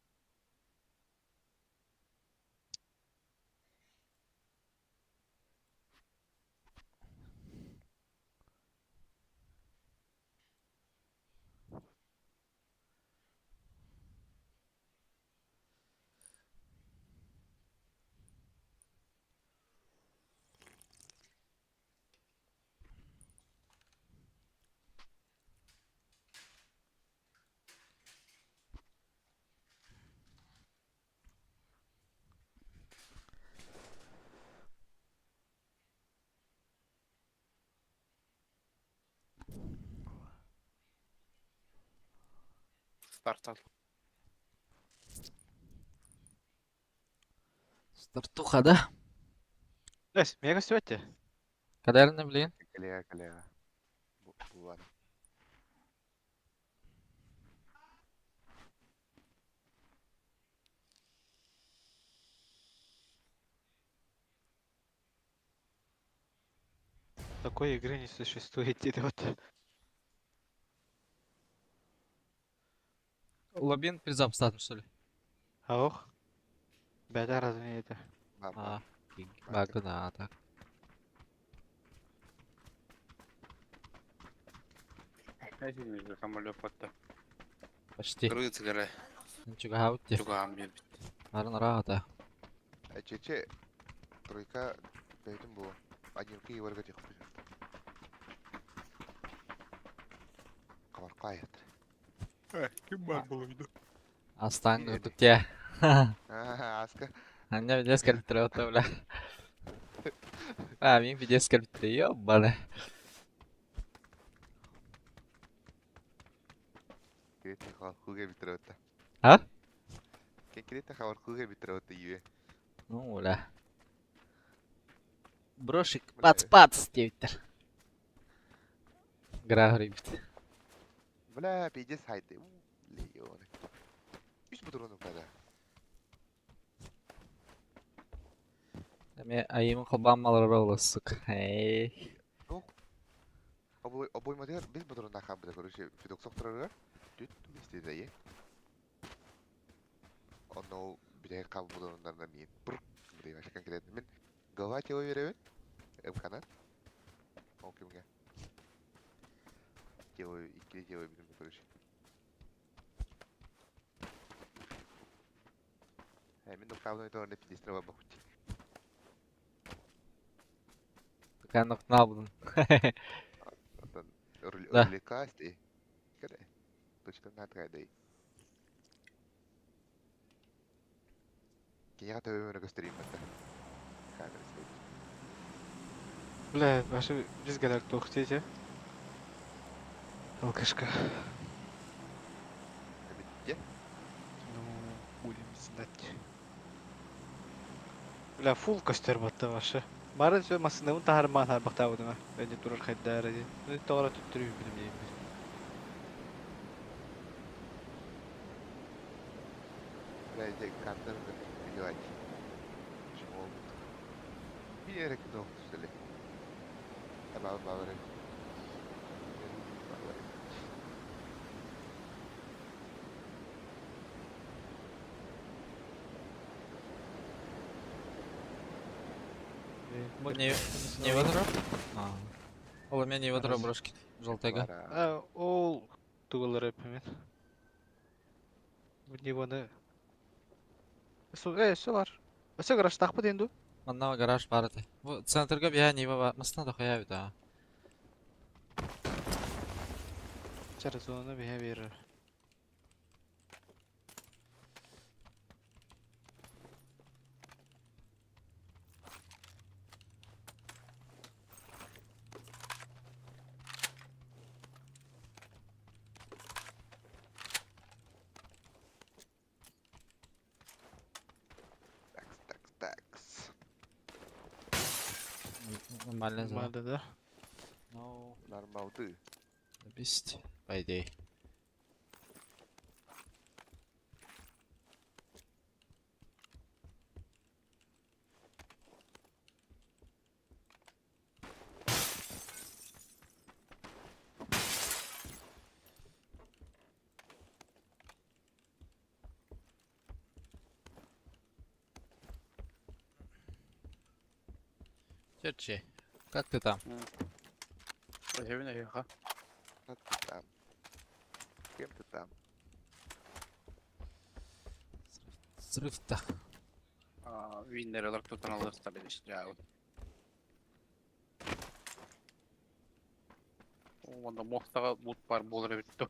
Стартан. Стартуха, да? Эс, мега сөтте. Кадерны, блин. Коллега, коллега. Булар. Такой игры не существует, идиот. Лобин призап статус, что ли? Ох. Беда разве это? А, баг, да, так. Самолет подта. Почти. Крыцы гора. Чугаутти. Чугам бит. Нарын рата. Чече, тройка, бәйтім бұл. Один кей варга тех Камар кайт. Ким бар булуйду? Астан үрдүкте. Аска. Аня видео скальптер бля. А, мин видео скальптер, ёбана. Кирете хавар хуге битротта. А? Кирете хавар хуге битротта юе. Ну, бля. Брошик, пац-пац, девиттер. Гра грибит. Бля, пиздец хайды. Легионы. Үс бутуруну када. Эме айым холбам малар сука. Эй. Обой обой мадер без бутуруна хабда, короче, фидок сохтрара. Түт вести да е. Оно биле каб бутурундарна мин. Бр. Биле вообще конкретно. Мен голова тело веревен. Эмкана. Ол кимге? Тело икки тело билем, короче. Э, мен нокаунай тоорне пидистра бабахути. Канок налбын. Оттон Да. руликасти. Кere. Точка натрайдай. Киньяга төбөмөрө көстөрүм бата. Камера стоит. Бля, вообще без гадак тухтите. Алкашка. Эбитте. Ну, будем знать. Бля, фул костер батта вообще. Бары все масынабын тахарман харбахтабыдыма. Бәне турар хайдары ди. Ну, тоғра түттүрүү билим дейм. Бля, иде карта виделать. Чего? Bir кдох что ли? Аба бабары. Бабары. Не, не выдро? А. Ол мен не выдро брошки. Желтыга. А, ол тугалары пемет. Бу не Су, сулар. Өсө гараж тақпы денду. Манна гараж бар edi. Bu центрга бия не бар. Масына да хуя бит а. Чара зона бия берер. Такс, такс, такс. Нормально. Нормально, да? Ну, Нормалды. бесть, по идее. Черчи, как ты там? Эһэбин эһиэхэ. Как ты там? Кем ты там? Взрыв-то. Виннер олар тутан алыахтар дебис дьаабын. Онда мохтаға бут бар болар эбит ту.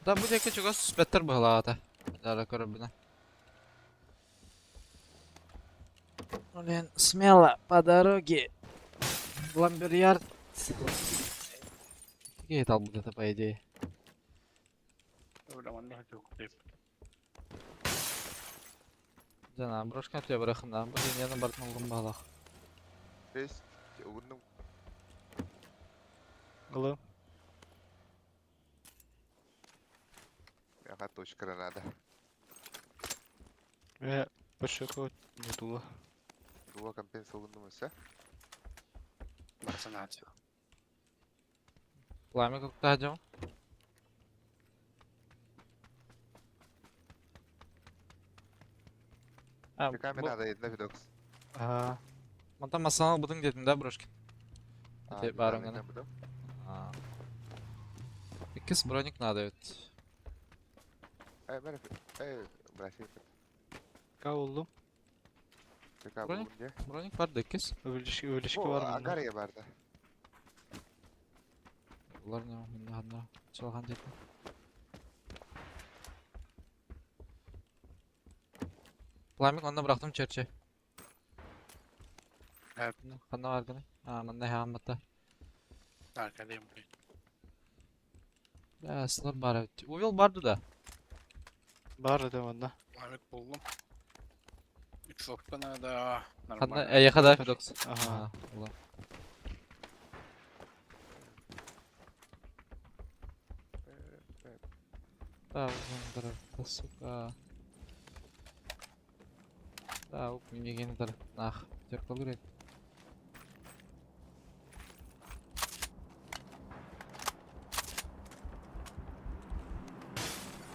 Да бу деки чугас беттер быһылаата. Дара көрөбүнэ. Блин, смело по дороге. Ламберьярд. Какие там будет это, по идее? Öyle манна жок деп. Жана, брошка тебя бырахым да. Бу ден бартын олгун баалах. Есть, угуннум. Гылы. Ага, точка надо. Э, пошёл не тула. Дуа компенса угуннум өсө. Барсанаат. Пламя как-то идем. А, Камера бу- надо, една видокс. А, Мантан масанал будың дедим да, брошки? Те барың гана. А. Иккис броник надо ведь. Эй, мэр, эй, братик, каулу. така Броник? бугунде. Броник бар да иккис. Өвлешки өвлешки Бу бар мында. агария барды. Булар не мында ханна чалган дедим. Пламик онда бырактым черче. Хәп. Ханна бар гына. А, мында хаммата. Аркадayım. Да, сылар бар бит. Увел барды да. Бар да мында. Пламик булдум. Үч октана да Ханна нормально. эйха да Федокс. Ага. Ула. Да, узун да, сука. Да, ук мигенер. Нах, терпел керек.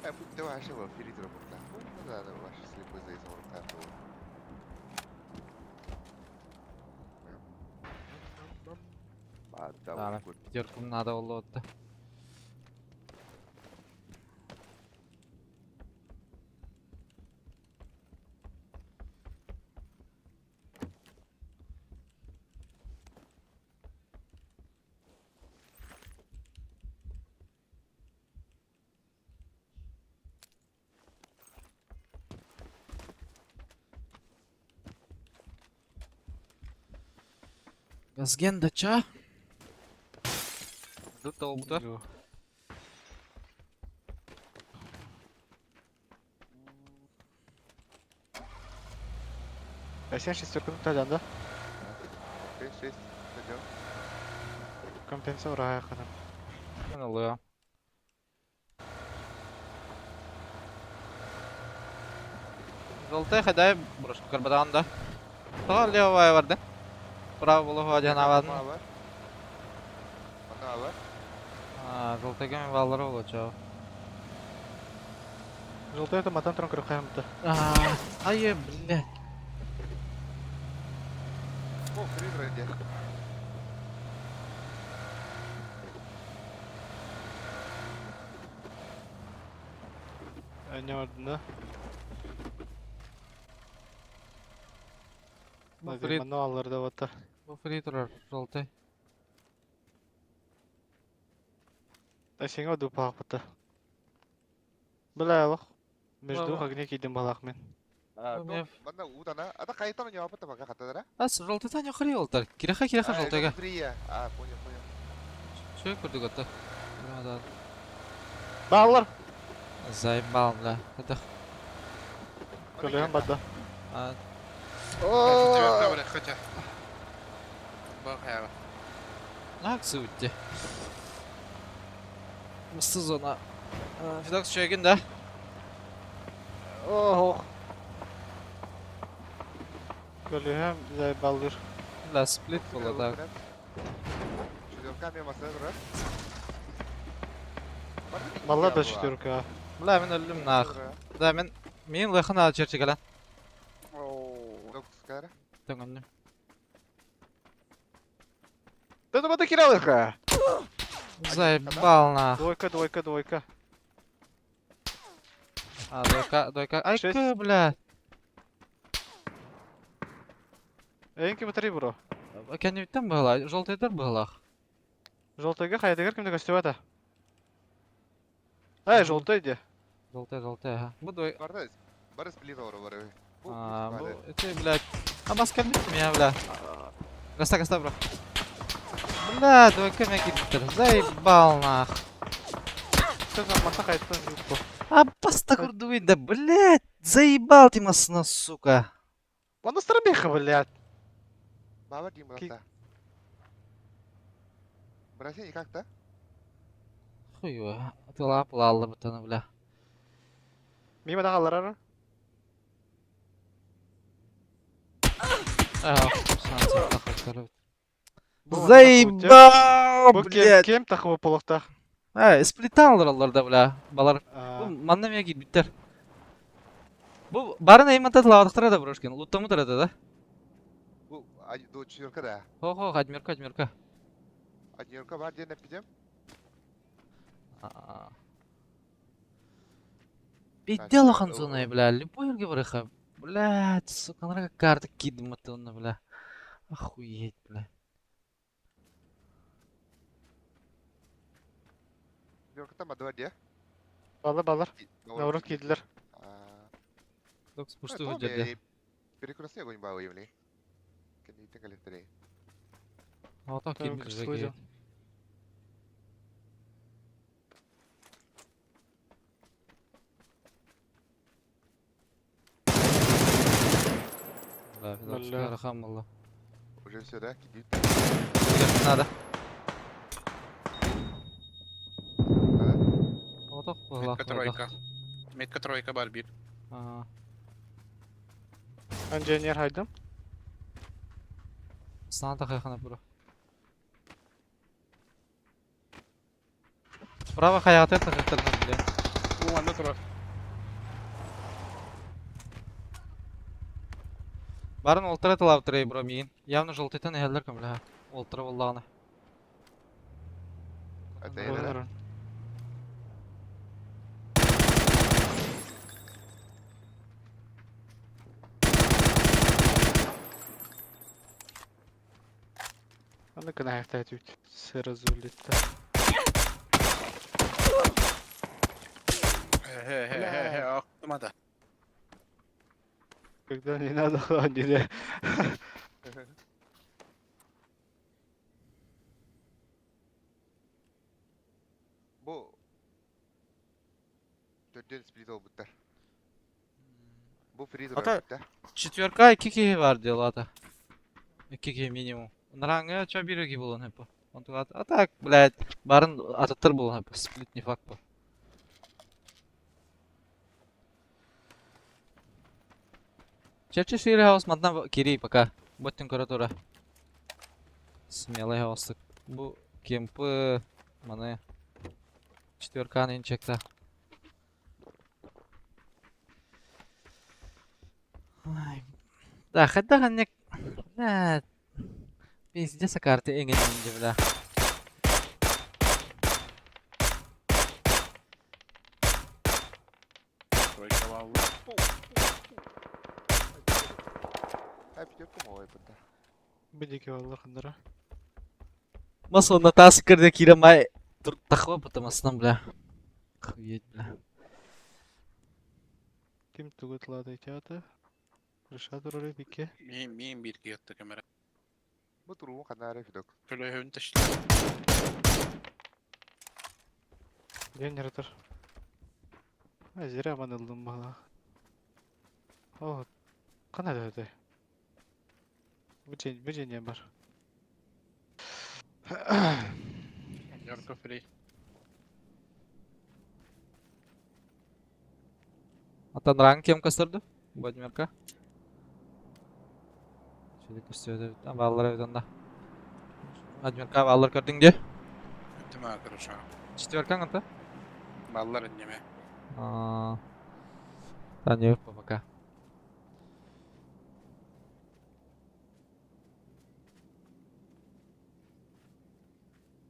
Э, будь ты вообще во ферит работа. Ну да, да, ваш слепой заезд работа. Да, Да, пятерку надо было-то. Газген дача. Тут толбута. Sen шестерканы тадан да? 6, 6, пойдем. Компенсация урая ханам. Мен ылыа. Золотой хадай брошку карбадан да. Тоҕо левая барды. Право булуһуа диэн аабатын. Бар. Ана бар. Желтыйга мен баллары болочоо. Желтый это матан туран көрө хаямта. Ай, блядь. О, фри вроде. Не ордына. Бу фри, Мануалларда вот. бу фри турар, желтый. Сеңе дупақ бұта. Бля, лох. Между Ла- огне кидим балах мен. Бу Манна удана. Ата кайтан не апата бага хатадара. Ас, желтый не хри олтар. Киреха киреха желтыйга. Фри я. А, понял, понял. Чё көрдүк ата? Баллар. Заебал, бля. Это Көлөһөн бадда. а, Четверка, хотя. Бах, акция өтте. Мысты зона. Фидокс чөйген да? Ох. Көлөһөн заебаллыр. Бля, сплит было так. Четверка мен масада Баллар да четверка. Бля, мен өлдүм нах. Да, мен мен лыхын ала черчегелен. Төңөннүм. Да бада киралыха. Заебал нах. Двойка, двойка, двойка. А, двойка, двойка. Ай, Шесть. к, бля. Эйнки батареи бро. Кәнептен была, желтыйдар была. Желтыйга хайдыгар кимде көстөбөтө. Ай, желтый де. Желтый, желтый, ага. Бу двой. Барда, бар сплит ора бар. А, бу, это, блядь. А маска меня, бля. Гаста, гаста, бро. Бля, двойка меня киттер. Заебал нах. Что за маса хайттан жук А баста курдуй, да, блядь. Заебал ты масна, сука. Ладно, старбеха, блядь. Баба дим брата. Браси никак да? Хуй его. Ты лапала алла бутаны, бля. Мимо да аллар. А, Заебал, Бу кем блядь. кем тахы полохтах. А, сплиталар алар да, бля. Балар. Бу манна мия кийбиттер. Бу барын эймантат лавадыктара да брошкен. Луттамы тарада да. Бу до четверка да. Хо-хо, адмирка, адмирка. Однерка бар ден эпидем. Пиздел ханзоной, бля. Любой ерге барыха. Блядь, сука, на карта кидым это, бля. Охуеть, бля. Четверка там адва де. Баллар, баллар. Наоборот кийдилер. Докс пушту жерде. Перекрестный огонь баба емли. Кенитен калифтерей. Ото Там кийбит слышал. Бля, Фидокс, Бля. рахам Уже все, да? Кидит. Надо. Ото была. Метка тройка. Метка тройка бар бир. Инженер хайдым. Сана хайхана бро. Право хаятыр тахыттырна бля. Бу анда турар. Барын олтыра тылап турай бро миин. Явно желтыйтан эхеллер кем бля. Олтыра боллагана. Это Аны кына хәтәт Сразу летта. Хе-хе-хе-хе, актымада. Когда не надо, не. Үһүн сплит олбуттар. Бу фри Ата турар четверка икки киһи бар делата. Икки киһи минимум. Наранга ча бир киһи буолуон сөп. Онтуга а так, блядь, барын атыттар буолуон сөп. Сплит не факт бу. Чэрчи Шири Хаус мантан кирий пока. Боттин көрө тура. Смелый хаустык. Бу кемпы маны четверканы инчекта. Ай. Да, хайдах аннек бля пиздец карты эҥин бля. Тройка баалла. Ай, пятерка малай бында. Бидики валла хандара. Мас онно таас кырда киирэн май тахва потом бля. Охуеть, бля. Ким тугу тылаата итиата? Решат урары бике. Мин мин бир киятты камера. Бу туругун ханара фидок. Көлөһүн ташлы. Ден яратар. Ай, зря манылдым бала. О, кана да Бу день бар. Ярко фри. Атан ранг кем көстөрдү? Владимирка. Şöyle көстөрдү. Баллар эбит онда. Владимирка баллар көрдүң де? Өттүмэ хорошо. Четверкаң ата? Баллар иннеме. А, Да не пока.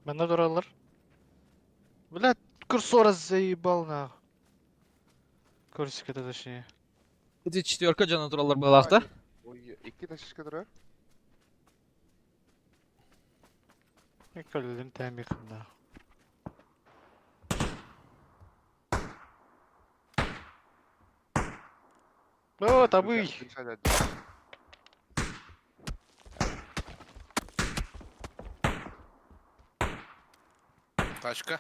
Манна тураллар. Блядь, курсора заебал нах. Курсик это точнее. Эти четверка жана тураллар былаакта. Ой, икки ташышка турар. Көлүлүм тәми кында. О, табый! Тачка.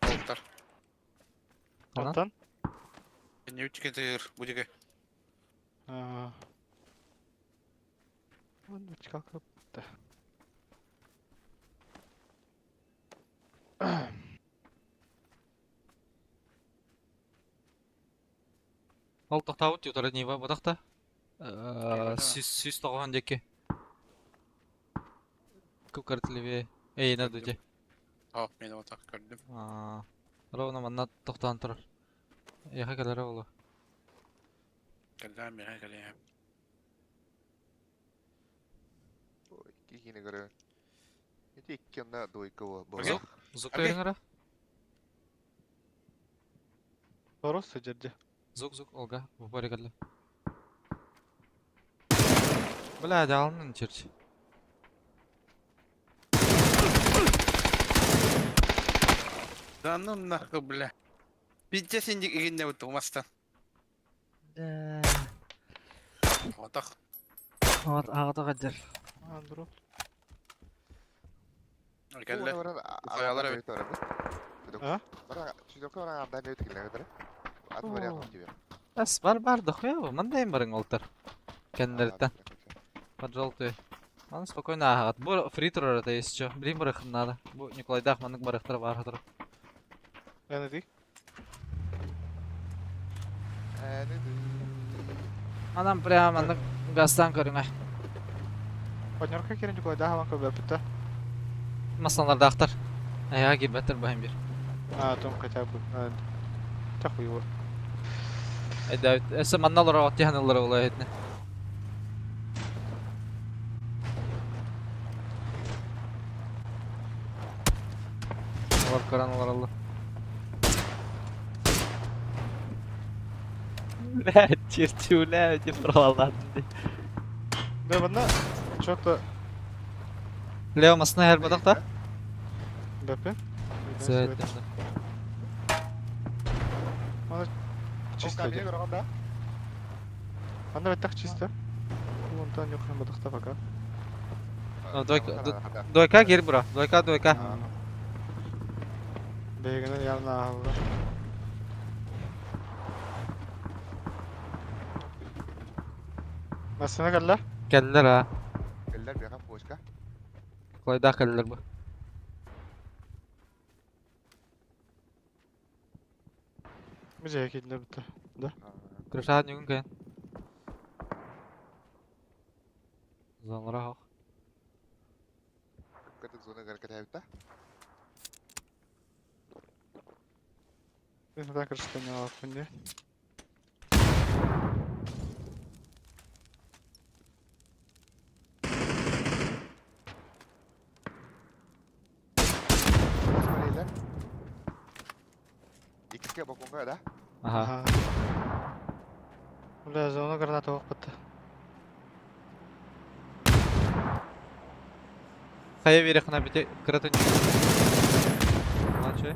Болтар. Ана? Антон? Не үтүкетер будиге. А. Вон как да. Ол тоқтауыт ютара не бодақта. да. Сүйс сүйс тоғған деке. Көкәртілебе. Эй, на дуде. Ах, мен отак көрдүм. Ровно манна тоқтан тұрар. Яха кәлері олы. Кэллэм миха кэлэм. Ой, икки кини көрө. Эти икки онна двойка бу. Окей. Звук Окей. көріңірі? Вопрос сидерди. Звук, звук, Олга, в упоре кәлі. Бля, алынын черч. Да ну нахуй, бля. Пиздец инди игинне буту мастан. Да. Отак. Вот, ағата қадер. Андро. Кэллэ. Ухаялар эбит. А? Бара, четверка бара андан өтүгүлэр. Аты вариант тебе. Әс, бар, бар, дохуя бу. Мандайын барың олтар. Кәндерттен. Под желтый. Аны спокойно ағат. Бу фри турар это если чё. Блин, барыхым надо. Бу Николайдах маннык барыхтар бар хатыр. Яны ди. Анам прям маннык газтан көрүңэ. Поднерка керен Николай да хаван көбөпүттэ. Масланардахтар. Аяга кирбеттер бахым бир. А, том хотя бы. Та хуй его. Эдә, эсэ манналар оттиһаналар ола этне. Олар каран олар алла. Бля, черти, бля, эти провалады. Да, манна что-то Лео масна һәр бадакта? БП. Чисто. Чисто. Анда беттах чисто. Вон там нюхаем бадахта пока. Двойка, двойка кир бура. Двойка, двойка. Бегенен явно алла. Массыына кэллэ. Кэллэр а. Кэллэр биэхэ почка. Клайдаах кэллэр бу. Бу дьиэ киирдэ бутта. Да? Крышаҕа ньүгүн кэйэн. Зоналара оһох. Кытык зона гар кэтээбит да? Мен крышта не алаппын дии. Иккискэ бокуҥҥа да? Аха. Бля, зона граната охпутта. Хайа биэрэххинэ бити кыратын Младший.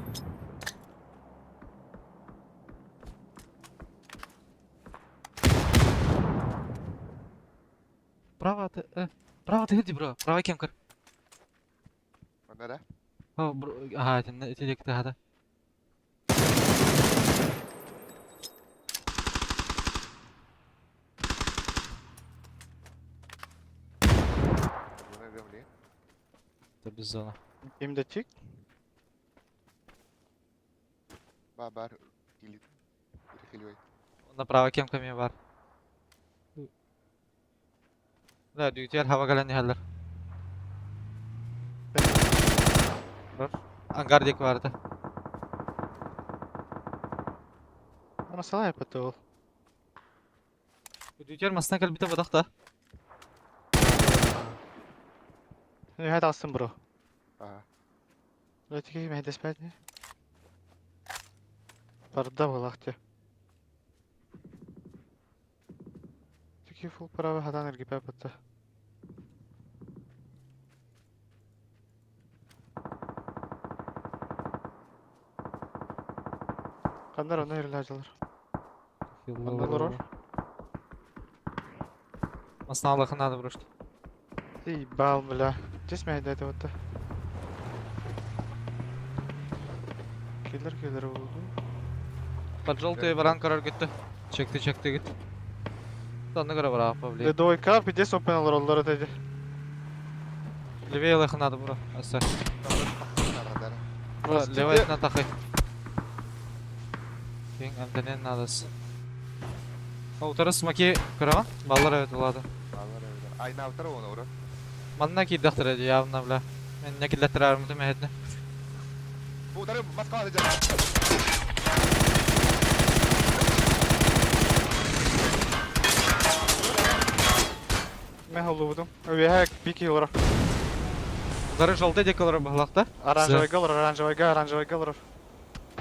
Право ты, право ты иди, бро. Право кем көр. Онно да? О, бро, ага, итиннэ ити диэки тахата. Зона земли. Это без зона. Ким да тик? Ба бар или или Направо кем ками бар. Да, дүйүтүгэр хаба кэлэн иһэллэр. Бар. Ангар диэки барда. Масалай патол. Дүйүтүгэр масына кэлбитэ бодох да. Нүһэ тахсым бро. Аа. Өтүгэй мэдэспэт не? Барда булахты. Түки фул право хатан эргипэ батта. Кандар оны эрилажылар. Манна олорор. Масына аллахын надо брошки. Ты бал, бля. Здесь мэдэти батта. Киллер киллер болду. Под желтый баран король гитти. Чекти чекти гит. Танны көрө бараах Де бли. двойка пиздец опен олороллор этеди. Левее лахын надо бро. Аса. Бро, левее на тахы. Кинг антенен надо. Утары смоки көрөҕүн? Баллар эбит улаата. Баллар эбит. Айнаабыттар уона ура. Манна киирдэхтэрэ дии явно бля. Мен не киллэттэр армытым эһэтинэ. Утары Москва дьэ. Мен холлубутум. Үөһэ пики олорор. Утары желтый диэки олорор быһалаах да? Оранжевый олорор, оранжевый, оранжевый олорор.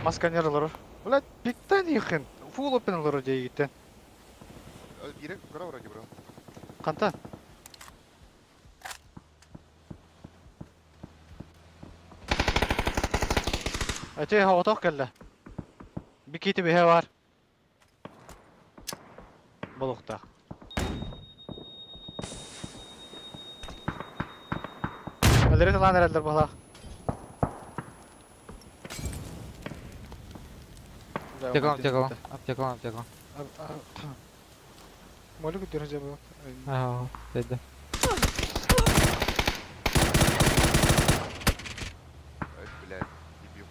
Масканер олорор. Блядь, пиктен ихин. Фул опен олорор диэгиттен. Бире көрө вроде бро. Канта? Ати отох кэллэ. Бикити биһэ бар. Болуктаах. Өлөрү тылаан эрэллэр быһалаах. Аптекалам, аптекалам, аптекалам, аптекалам. Молю күтүрэ жабы. Аа, деді. Ай, блядь, дебил.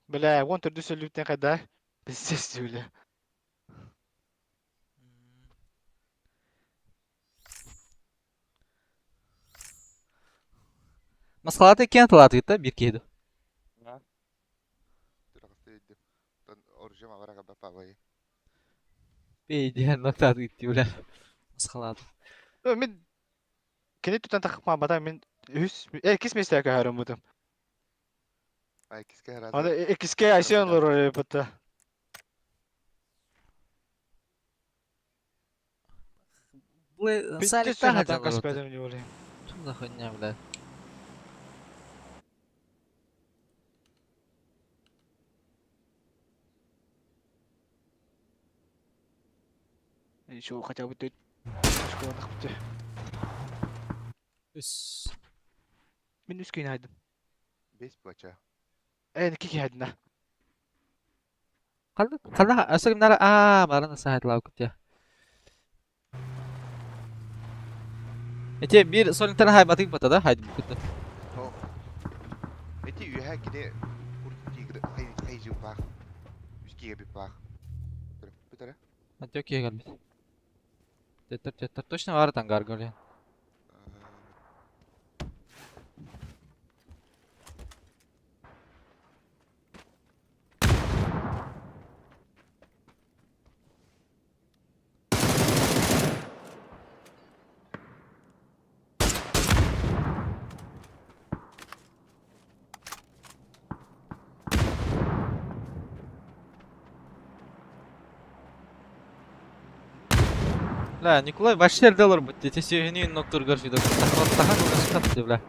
Бля, вон төрдүс өлүүттэн кайда. Пиздец бля. Москвада иккиэн тылаатыгыт да биир киһи дуу? Түрөҕөстө өйдүм. Тон оружие мабара кабба пабай. Бей диэн ноктаатыгыт дии бля. Москвалааты. Мен кини тутан тахпа бата мен үс иккис миэстэҕэ көһөрүм бутум. Ай киске раз. Аны иккиске Айсен олорор бутта. Бля, Пиздец Салик хатан тахатан каспедем не более. Что за хуйня, бля? Еще хотя бы тут. Үс. Мин үс киһини хайдым. Бес плача. Эн икки киһи хайдына. Ханна ханна өссө кимнэр аа барын саһайдылаабыккыт дии. Ити биир соликтары хайбатык бата да хайдыбыккыт да. О. Эти үөһэ кини кур тигр хай хайжыппаах. Үс киһи биппаах. Бүтэрэ. Антиох киһи кэлбит. Теттер теттер точно баар ангарга олен. Бля, Николай вообще эрдэ олорбут дии. Ити сүөһүнү ноктургар фидок. Таха кылгас бля.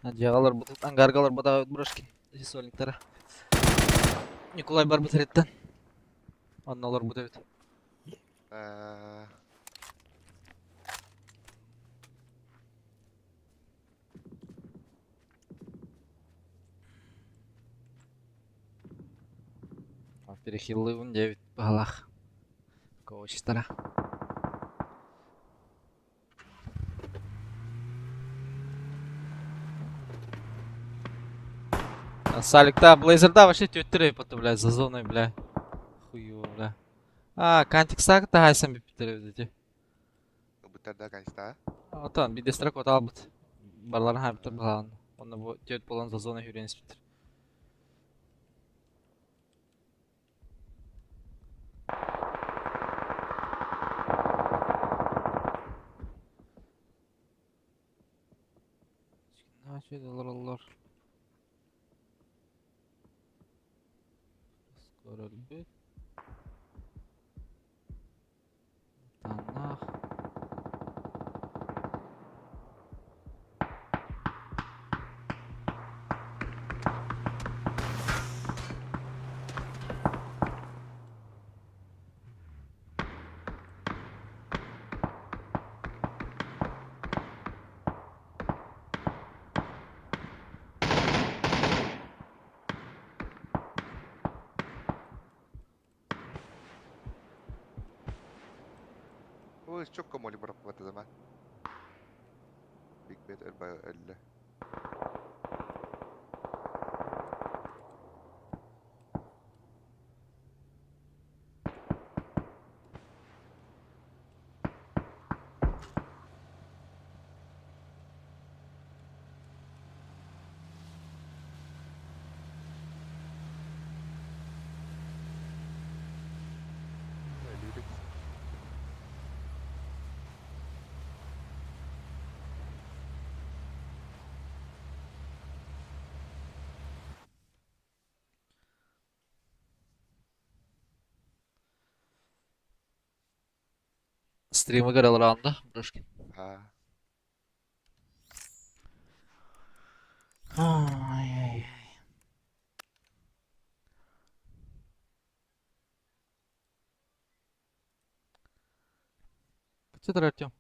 Дьиэҕэ олорбут, ангарга олорбут брошки сольниктара. Николай барбыт сириттэн. Онно олорбут эбит. Перехиллыбын диэбит баһалаах. Коучтара. Салик, да, Блейзерда вообще тёттер потом, бля, за зоной, бля. Хуёво, бля. А, Кантик сак таһайсан бүппүттэр эбит ити. Ылбыттар да Канста. Отон бидестра кот албыт. Барларын хаабыттар балаан. Онно бу түөрт буолан за зона хүрэн испиттэр. Олороллор. Скоро өлбүт. Танах. Ой, чокко моли бырахпата заман. Биг Бет өллө. Lyrics. Стримы көрө Брошки. А. Ай-яй-яй. Что ты, Артем?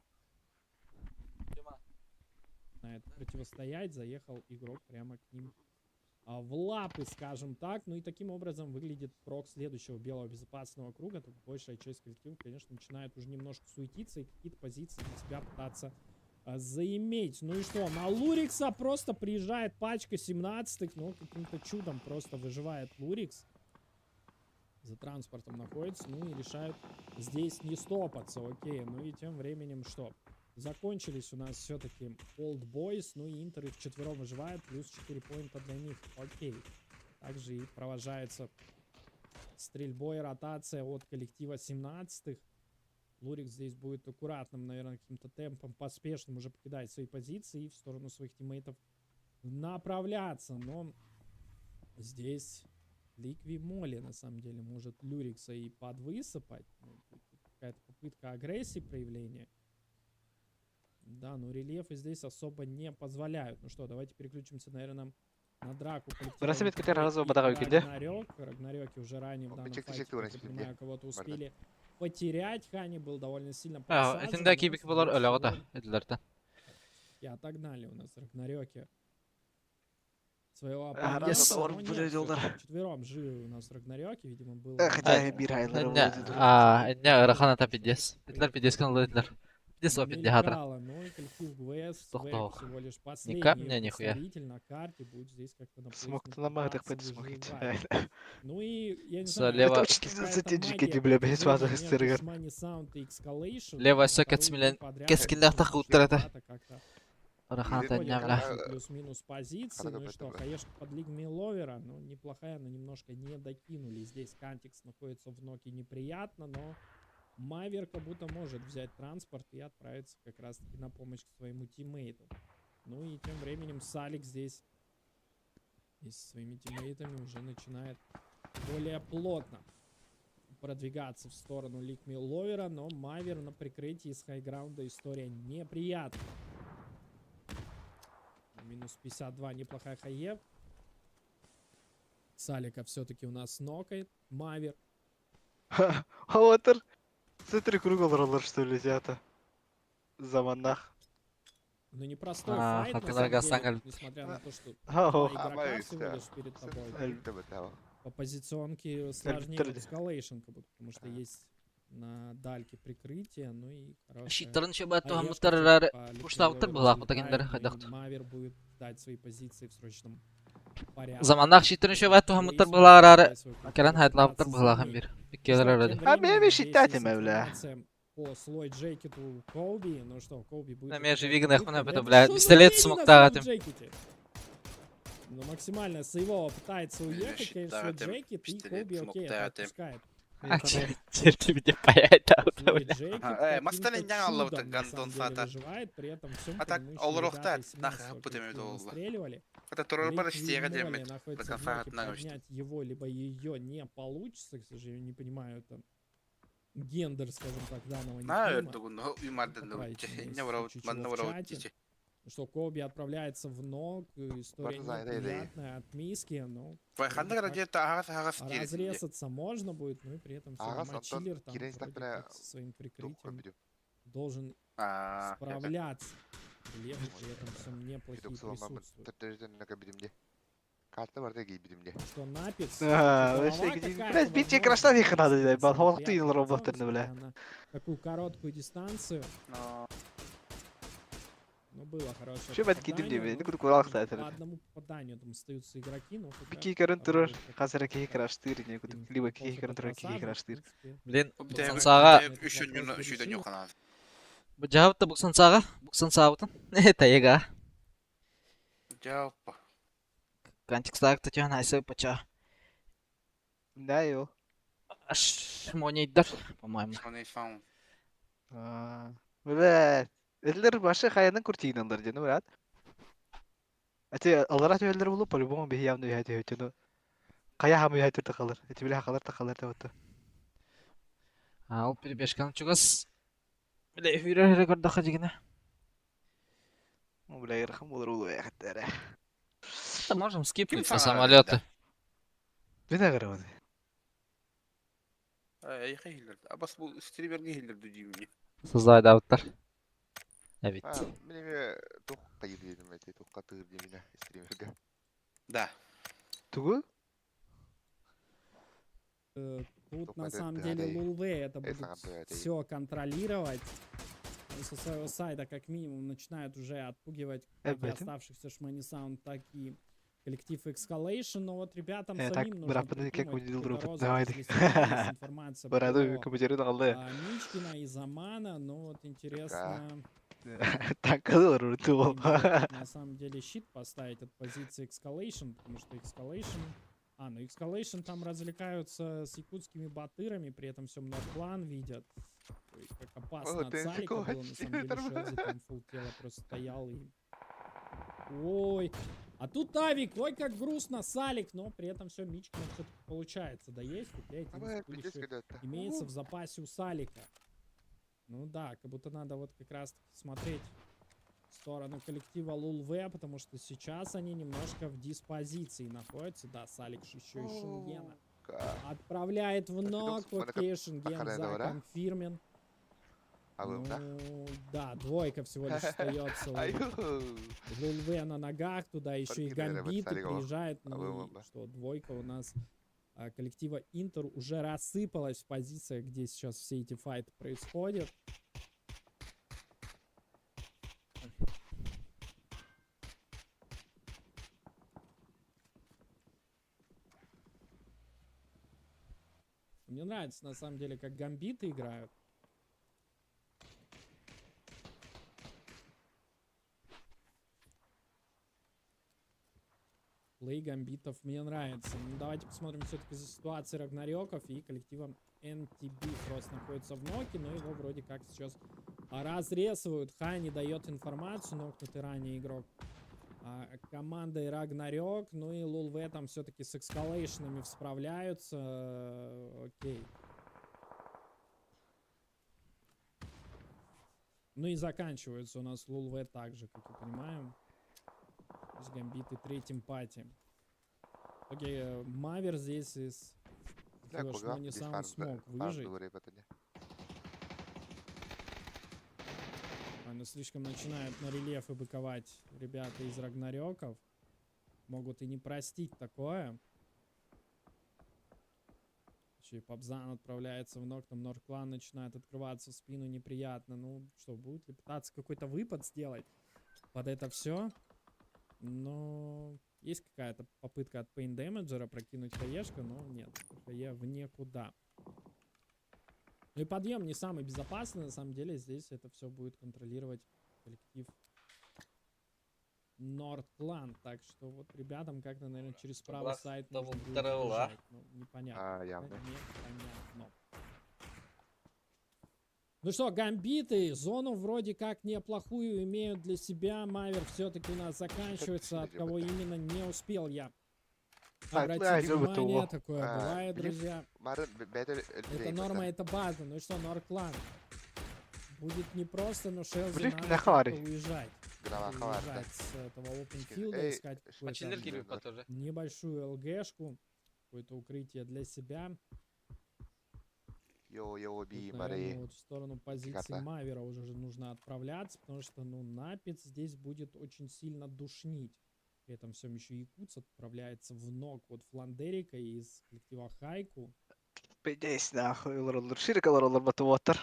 На это противостоять, заехал игрок прямо к ним в лапы, скажем так. Ну и таким образом выглядит прок следующего белого безопасного круга. Тут большая часть коллектива, конечно, начинает уже немножко суетиться и какие-то позиции для себя пытаться заиметь. Ну и что, на Лурикса просто приезжает пачка 17-х. Ну, каким-то чудом просто выживает Лурикс. За транспортом находится, ну и решают здесь не стопаться, окей. Ну и тем временем что? Закончились у нас все-таки Old Boys, ну и Интеры вчетвером выживают, плюс 4 поинта для них, окей. Также и провожается стрельбой ротация от коллектива 17-х. Лурик здесь будет аккуратным, наверное, каким-то темпом, поспешным уже покидать свои позиции и в сторону своих тиммейтов направляться. Но здесь Ликви Моли, на самом деле, может Люрикса и подвысыпать. Ну, будет тут какая-то попытка агрессии проявления. Да, но рельефы здесь особо не позволяют. Ну что, давайте переключимся, наверное, на драку коллектива Бырасыбит МТБ кытар разы и бадаға өкенде. Рагнарёк. Рагнарёки уже ранее в О, данном чек, чек, файте, чек, как я чек, понимаю, чек. кого-то Барда. успели потерять. Хани был довольно сильно А, подсажен, Этинде но, кибик болар скорее өлөҕө да всего, этилэртэн. И отогнали у нас Рагнарёки своего А, оппонента. раз Но олар нет, блядь, олар. всё-таки вчетвером живы у нас Рагнарёки, видимо, было... Хотя бир хайлар Инне а инне ыарахан ата пиздец. Этилэр пиздец гын этилэр. Пиздец о пиздец хатра. Мелькало, но и коллектив ГВС, Тохтоох. ВЭК всего лишь Ни последний капня, нихуя. представитель на карте будет здесь как-то на Смоктанамах пытаться так смокить. выживать. Ну и, я не знаю, Слева- Это очень какая-то стратегически, магия бля, без движения вас между сыргар. Шмани Саунд и Escalation. Лево Вторую сөкет игру смилен подряд кескиллээх они тахуттар это. ребята как-то Ыарахан ата Выходят инне бля. на плюс-минус позиции. Хорошо, Ну и что, спасибо. хаешка под лигами Ловера, ну, неплохая, но немножко не докинули. Здесь Кантикс находится в ноке неприятно, но Мавер как будто может взять транспорт и отправиться как раз-таки на помощь к своему тиммейту. Ну и тем временем Салик здесь и со своими тиммейтами уже начинает более плотно продвигаться в сторону Ликми Ловера, но Мавер на прикрытии с хайграунда история неприятная. Минус 52, неплохая хае. Салика все-таки у нас нокает. Мавер. Аватар. Сытыр круг олар что ли, зята. Заманнах. Ну, непростой А, файт, на Хатыларга самом деле, саңгал. несмотря на то, что Ау. два игрока Абай, всего да. лишь перед тобой. По позиционке сложнее Эльбитр. эскалейшн, как будто, потому что есть на дальке прикрытие, ну и хорошая Щиттарын чөбә хаешка туһаммыттар всё-таки эрээри по Ликми пуштаабыттар Ловеру быһыылаах бутагиннары залетает, ну и хайдахт. Мавер будет ждать свои позиции в срочном порядке. Заманнаах щиттарын чөбә туһаммыттар Плейсмент быһыылаах эрээри пытается свою кэлэн команду хайдлаабыттар пытаться быһыылаах заменить. бир. Ну Иккиэлэр что, эрээри. тем А временем мен здесь считать есть им, бля. информация По слой Джекету Коуби. Ну что, Коуби будет... Мен же выполнять вигнах попытку. мына Да бит, это бля, что за пистолет хрень на смоктаах Слой этим. Джекете? Ну, максимально сейвово пытается уехать, конечно, Слой считаю, тем Джекет, и пистолет Коуби, окей, это смоктаах этим. отпускает. Черти паяйта Слой бля. Джекет Ага, э, каким-то мастан инняң аллабыта чудом, на гандон самом деле, саата. выживает, при этом всем А так, мы еще олоруохта, ребята из нахуй 17-го путем коллектива это настреливали. Это турар Ликви стега Моли демет. находится в Бакафа ноке, нагочт. поднять его, либо ее не получится, к сожалению, не понимаю, это гендер, скажем так, данного На никнейма. өрдүгүн юмардан Поправите меня, инне если враут, случае манна чего в враут чате. дичи. Ну Что Коби отправляется в ног, история Барзай, да, да, да. неприятная от миски, но Вайханна вроде как радио тагас агас тире. разрезаться можно будет, ну и при этом все Агас, равно Антон, Чиллер там Кирен, так вроде бля, как со своим Тух прикрытием көбүдүм. должен А. справляться. Рельефы при этом всем неплохие Фидокс ламамын присутствуют. төрдөрдөн көбүдүм де. Карта бар да кейбидим де. Что Напис, А, голова вообще, где- какая-то, блядь, бить возможно, крашта их надо, блядь, самое балхуан ты приятное роботы, лицо, бля. несмотря на Такую короткую дистанцию. Ну, было хорошее Şu ben kidim попадание, diye но ne kadar kural по zaten. одному попаданию там остаются игроки, но хотя Бики көрін тұрыр, вроде как қазір кей краштыр, не күтіп, либо кей неплохо көрін тұрыр, кей подпросажен, в краштыр. принципе. Блин, Бутэ буксансаага үш өнүн шүйдөн юканаа. бу жаабытта буксансаага, буксансаабытын. Тайга. Жааппа. Кантикстаак татьяна айсы пача. Да, йо. Аш монейдер, по-моему. Шмани саунд. Бля, Эллер башы хаянын куртигинандар дені, брат. Әте, алара төбелер болу, по-любому бихи явны үйәті өтіні. Қая хамы үйәті тақалыр. Әте біле хақалар тақалар деп отты. Ал перебежканы чугас. Бля, хүрер рекордаха дегене. Бля, ирхам болар улу әхеттері. Да можем скипнуть Ким по саңара самолету. Мен ағырауды. Эй, хейлер. Абас бу стримерге хейлер дүйүмү. Сызай дауттар. Evet. А, мен тух кайыр дедим, эти тух катыр деймин стримерге. Да. Тугу? Тут Только на это самом ты, деле Андрей. Лулве это Э, будет сам ты, Андрей. все контролировать. Они со своего сайда как минимум начинают уже отпугивать как и Эбэтин. оставшихся Шмани Саунд, так и Коллектив Escalation, но вот ребятам Э, так, самим нужно быраппыны как придумать выделил какой-то дропот, розыгрыш давай. для себя. Есть информация Бараду про компьютерин алды. Мичкина и Замана, но вот интересно... Танкалар урту. Им будут, на самом деле щит поставить от позиции Escalation, потому что Escalation... А, ну Escalation там развлекаются с якутскими батырами, при этом всем Нордлан видят. Ой, как опасно О, от ты Салика такого было, на самом деле, нормально. Шелзи там фул тела просто стоял и... Ой, а тут Авик, ой, как грустно, Салик, но при этом все Мичкина все-таки получается доесть, и 5 Абы, пиздец, когда-то. имеется в запасе у Салика. Ну да, как будто надо вот как раз таки смотреть в сторону коллектива ЛУЛВ, потому что сейчас они немножко в диспозиции находятся. Да, Салик ж еще и Шенгена Ка. отправляет в Так, ног. идем, Окей, Шенген Ахара, добра. законфирмен. Абы, да? Ну, да, двойка всего лишь остается у Аю. ЛУЛВ на ногах, туда еще и Паркинг, наверное, гамбиты Саликова. приезжают. Ну Абы, и да. что, двойка у нас коллектива Интер уже рассыпалась в позициях, где сейчас все эти файты происходят. Мне нравится, на самом деле, как гамбиты играют. Плей гамбитов мне нравится. Ну, давайте посмотрим все-таки за ситуацией Рагнарёков и коллективом NTB. Фрост находится в ноке, но его вроде как сейчас разрезывают. Хай не дает информацию, нокнутый ранее игрок командой Рагнарёк. Ну и ЛУЛВ там все-таки с экскалейшнами справляются. Окей. Ну и заканчивается у нас ЛУЛВ также, как я понимаю. С гамбиты третьим пати. Окей, Мавер здесь из Да, Флэш, куда? но не Здесь сам фарм, смог фарм выжить. дуры, пацаны. Но слишком начинают на рельефы быковать ребята из Рагнарёков. Могут и не простить такое. Еще и Папзан отправляется в ног, там Норклан начинает открываться в спину неприятно. Ну что, будет ли пытаться какой-то выпад сделать под это все? Но есть какая-то попытка от Pain Damager прокинуть хаешку, но нет, хае в никуда. Ну и подъем не самый безопасный, на самом деле здесь это все будет контролировать коллектив Нордклан. Так что вот ребятам как-то, наверное, через правый сайт нужно будет бежать. Ну, непонятно. А, явно. Непонятно. Ну что, гамбиты, зону вроде как неплохую имеют для себя. Мавер все-таки у нас заканчивается. От кого именно не успел я обратить внимание. Такое бывает, друзья. Это норма, это база. Ну и что, Норклан? Будет непросто, но Шелзи надо уезжать. Уезжать с этого опенфилда, искать какую-то небольшую ЛГшку, какое-то укрытие для себя. Йо-йо, би, Тут, наверное, вот в сторону позиции Мавера уже нужно отправляться, потому что, ну, Напец здесь будет очень сильно душнить. При этом всем еще Якутс отправляется в ног от Фландерика из коллектива Хайку. Пиздец, нахуй, олар ширик олар олар батуаттар.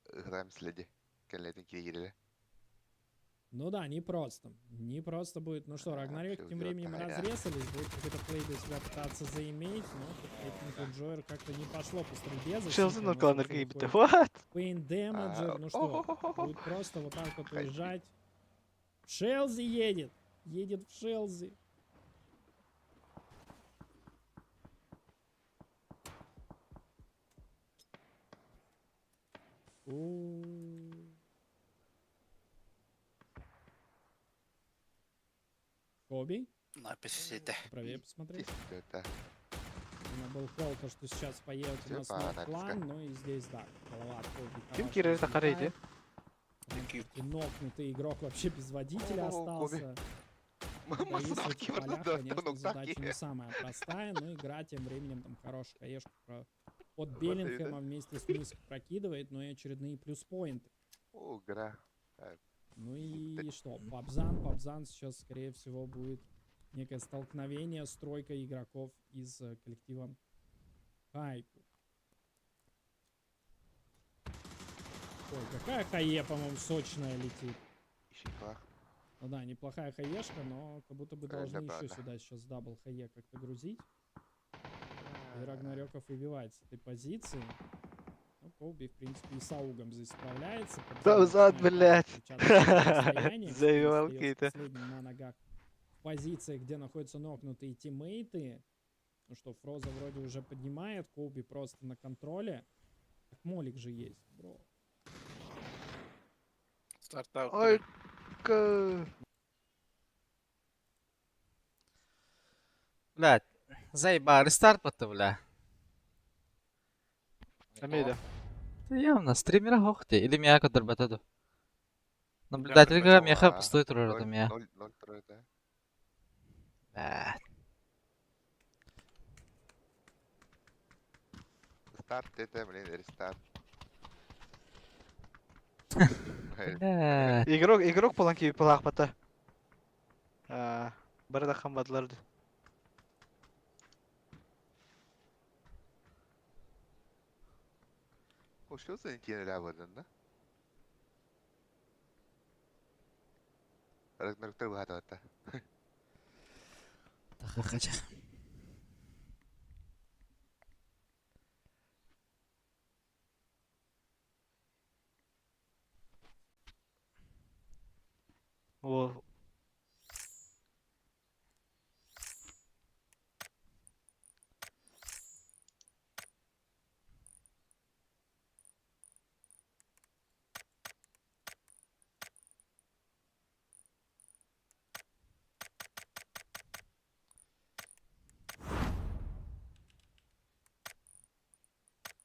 Ыграм следи. Кэллетин киригиреле. Ну да, непросто. Не просто будет. Ну что, Рагнарёк тем временем разрезались. Будет какой-то плей для себя пытаться заиметь. Но тут Джойер как-то не пошло по стрельбе. Шелзин Норклан What? Pain Damager. Ну что, будет просто вот так вот уезжать. Шелзи едет. Едет в Шелзи. Коби. Написите. Правее посмотреть. У меня был кол, то, что сейчас поедет у нас на план, ну и здесь, да, голова от Коби. Ким кирер тахарейди? И нокнутый игрок вообще без водителя остался. В этих полях, конечно, задача не самая простая, но игра тем временем там хорошая хаешку от Беллингхэма вместе с Миск прокидывает, но и очередные плюс-поинты. Ну и что, Папзан сейчас, скорее всего, будет некое столкновение с тройкой игроков из коллектива Хайку. Ой, какая хае, по-моему, сочная летит. Ну да, неплохая хаешка, но как будто бы должны еще Ребята. сюда сейчас double хае как-то грузить. И Рагнарёков выбивает с этой позиции. Ну, Колби, в принципе, и с Аугом здесь справляется. Да Подземный взад, начинает блядь. встречаться на расстоянии, он Завивал остается какие-то. последним на ногах в позиции, где находятся нокнутые тиммейты. Ну что, Фроза вроде уже поднимает, Колби просто на контроле. Так молик же есть, бро. Старт Ой, ка. Блядь, заеба, рестарт потом, бля. Амида. Ты явно стримера хохте или меня кадрбатаду. Наблюдатель меха пустой турар меня. 0-0 да. Бля. Старт это, блин, рестарт. Бля. Игрок, игрок поланки палахпата. Барада хамбадларды. О, что за не да? Рагнарёктар быһаатабатта. Тахахача. О,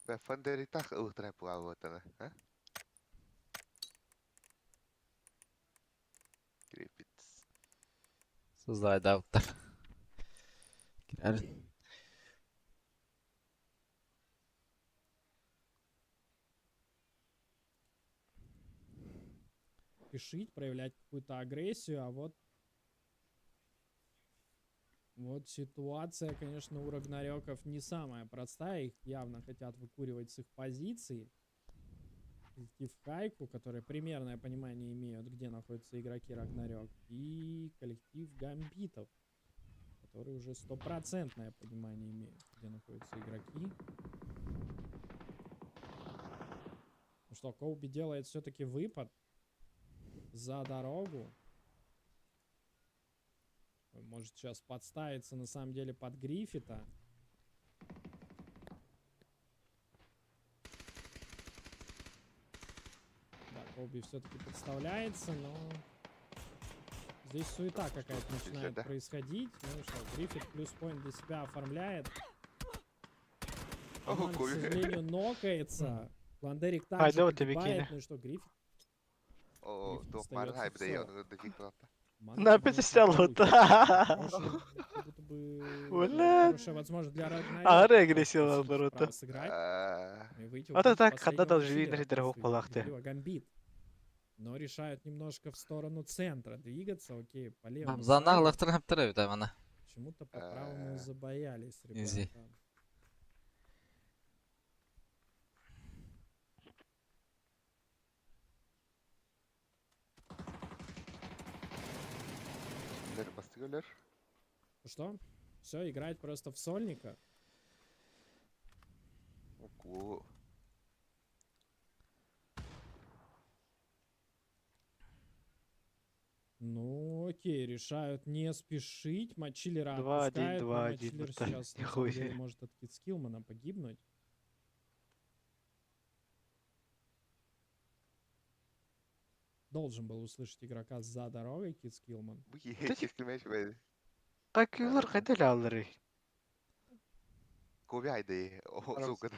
Бә фандеритах ылыктырап буалбатана, а? Крепец. Создай дауттар. Кирер. Спешить, проявлять какую-то агрессию, а вот... Вот ситуация, конечно, у Рагнарёков не самая простая. Их явно хотят выкуривать с их позиций. Коллектив Хайку, которые примерное понимание имеют, где находятся игроки Рагнарёк. И коллектив Гамбитов, которые уже стопроцентное понимание имеют, где находятся игроки. Ну что, Колби делает все-таки выпад за дорогу. Ой, Может сейчас подставиться на самом деле под Гриффита. Да, Колби все-таки подставляется, но здесь суета какая-то начинает да? происходить. Ну и что, Гриффит плюс поинт для себя оформляет. О, Аман, к Колби. сожалению, нокается. Ландерик Ай, также да вот тебе погибает. кине. Ну и что, Гриффит? О, Гриффит туох марын остается хайбыда в соло. я дожик Мана На по-моему, пятистял получит. вот. Хорошая, как будто бы Блядь. хорошая возможность для Рагнарёка А, просто регрессия по сути наоборот. справа сыграть и выйти А то убить так, последнего когда должны Мачиллера видеть дорогу после палахты. коллектива Гамбит. Но решают немножко в сторону центра двигаться. Окей, по левому Занах сайду. лахтар хаптар мана. Почему-то по правому забоялись, Изи. ребята. Өлөр, бастык өлөр. Ну что? Все, играть просто в сольника. Оку. Ну, окей, решают не спешить. Мачиллера 2-1, отпускают, но 2-1, Мачиллер вот так. сейчас, на самом Нихуя деле, себе. может от Китскилмана погибнуть. Должен был услышать игрока за дорогой Китскилман. Бу кескилмеш бе. Какилар кайда аллары? Коби айды. О, сука.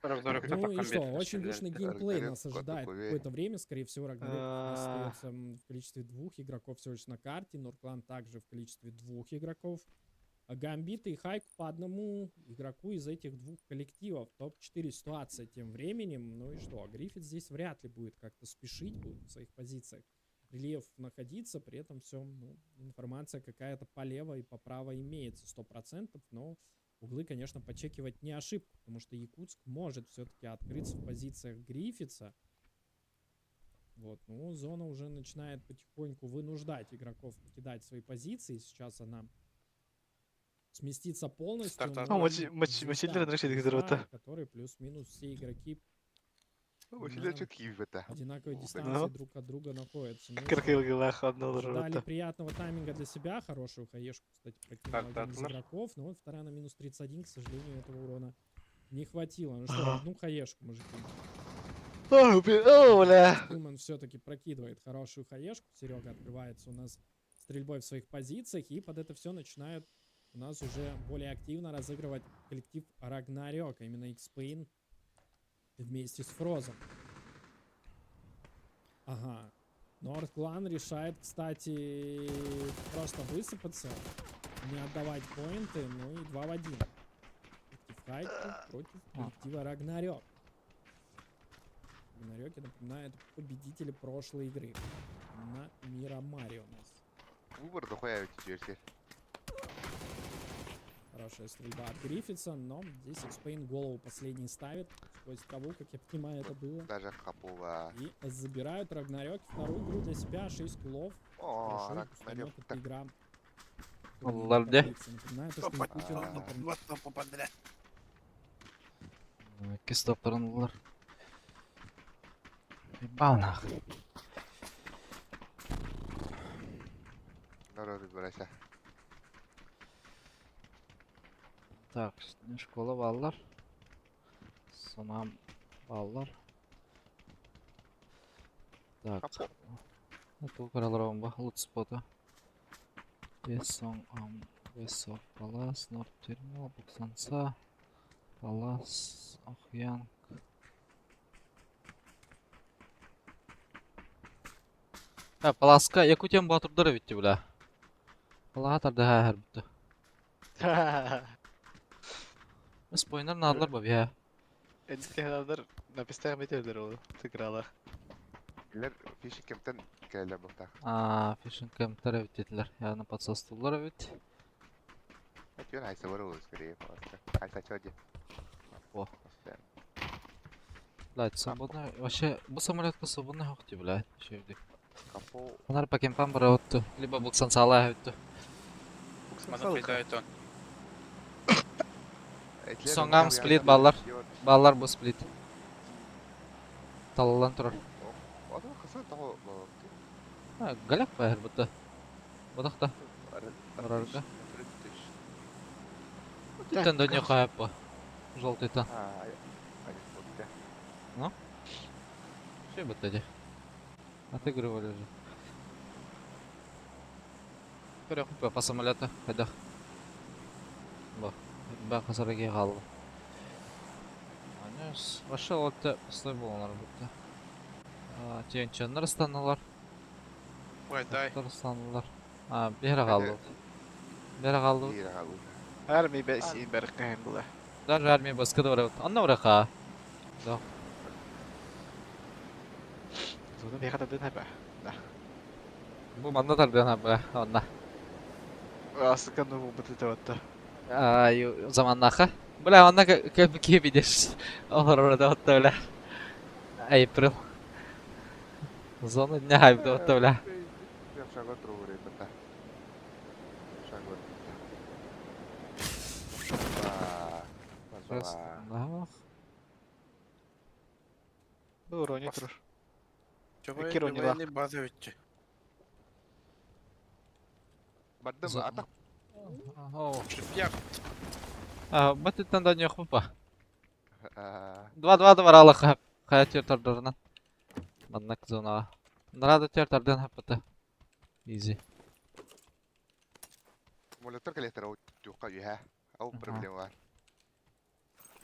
Рагнарёк Ну и что, очень душный геймплей Рагнарёк нас кот ожидает такой. какое-то время. Скорее всего, Рагнарёк у нас А. остается в количестве двух игроков всего лишь на карте. Норклан также в количестве двух игроков. А Гамбит и Хайк по одному игроку из этих двух коллективов. Топ-4 ситуация тем временем. Ну и что, а Гриффит здесь вряд ли будет как-то спешить, будет в своих позициях рельеф находиться. При этом все, ну, информация какая-то по лево и по право имеется 100%, но углы, конечно, подчекивать не ошибку, потому что Якутск может все-таки открыться в позициях Гриффитса. Вот, ну, зона уже начинает потихоньку вынуждать игроков покидать свои позиции. Сейчас она сместится полностью. Старт. но А, звезда, мочилер который плюс-минус все игроки Мочилер на чё киви-то? одинаковой О, дистанции друг от друга находятся. Ну, Кыркылгылах одно Ждали приятного тайминга для себя. Хорошую хаешку, кстати, прокинул Так, один из так, игроков. Но вот вторая на минус 31, к сожалению, этого урона не хватило. Ну что, одну хаешку, мужики. О, бля. Спилман все-таки прокидывает хорошую хаешку. Серега открывается у нас стрельбой в своих позициях. И под это все начинают у нас уже более активно разыгрывать коллектив Рагнарёк. а Именно X-Pain вместе с Фрозом. Ага. Нордклан решает, кстати, просто высыпаться, не отдавать поинты, ну и 2 в 1. Коллектив Хайку против коллектива Рагнарёк. Рагнарёки, напоминаю, это победители прошлой игры на Мирамаре у нас. Выбор дохуя ведь теперь. Хорошая стрельба от Гриффитса, но здесь Экспейн голову последний ставит. Сквозь траву, как я понимаю, это было. Даже хапула. И забирают Рагнарёк вторую игру для себя, 6 киллов. О, Хорошо, Рагнарёк. пустомет эта Так, игра. Ларде. Напоминаю, то, что Якутия А. попадали. Кистоптарынылар. Ебал нахуй. Народ выбирайся. Так, школа баллар. Сонам баллар. Так. Капо. Ту каралар ба лут спота. Бесон ам Весов Палас, Норд Терминал, Буксанца, Палас, Охьянг. А, Паласка, Якутиян батырдары битти бля. Палаха тарды ха хэр битти. Спойнер надылар ба бия. Энтихадар напистах метелдер ол тыграла. Лер фиши кемтен келе бухта. А, фишинг кемптер бит Яғни подсостулар бит. Отвен айса бару скорее просто. Айса чё де? О. Блядь, свободно. Вообще, бу самолетка свободно хохти, блядь. Шевдик. Капо. Анар по кемпам бараватту. Либо буксансала хөттү. Мана файда он. Соңгам сплит баллар. Баллар бу сплит. Талалан турар. Ото хасан того. А, галяк бахыр бутта. Бодақта. Барарга. Титтен да не каяп ба. Желтый тан. А, Ну? Все бутта де. Отыгрывали же. Көрөк по самолету. Хайдах. Бу. Ба хасараги қалды. Анюс. Вообще вот пустой болалар бутта. Тиенченнер станалар. Ой, дай. Станалар. А, бері қалды. Бері қалды. Армия бәсин бәрқәһен була. Даже армия баскы да бар. Анна урака. Да. Зона бияка тардын хаба. Да. Бу манна тардын хаба. Анна. Асыкан ну бу бутты Ай, заманнаха. Бля, анна как кебидеш. Олар орада отта бля. April. Зона дня хайпта отта бля. Шагот рубри бата. Шагот. Раз, нах. Ну, рони тур. Чего Кирони лах. военный база ведь. Бардым атак. Шипяк. А, баттан да не хупа. Два-два два рала хая тер тардарынан. Маннак зона. Нарада тер тарден хапата. Изи. Молотор келетер туqa юха. Ау проблема бар.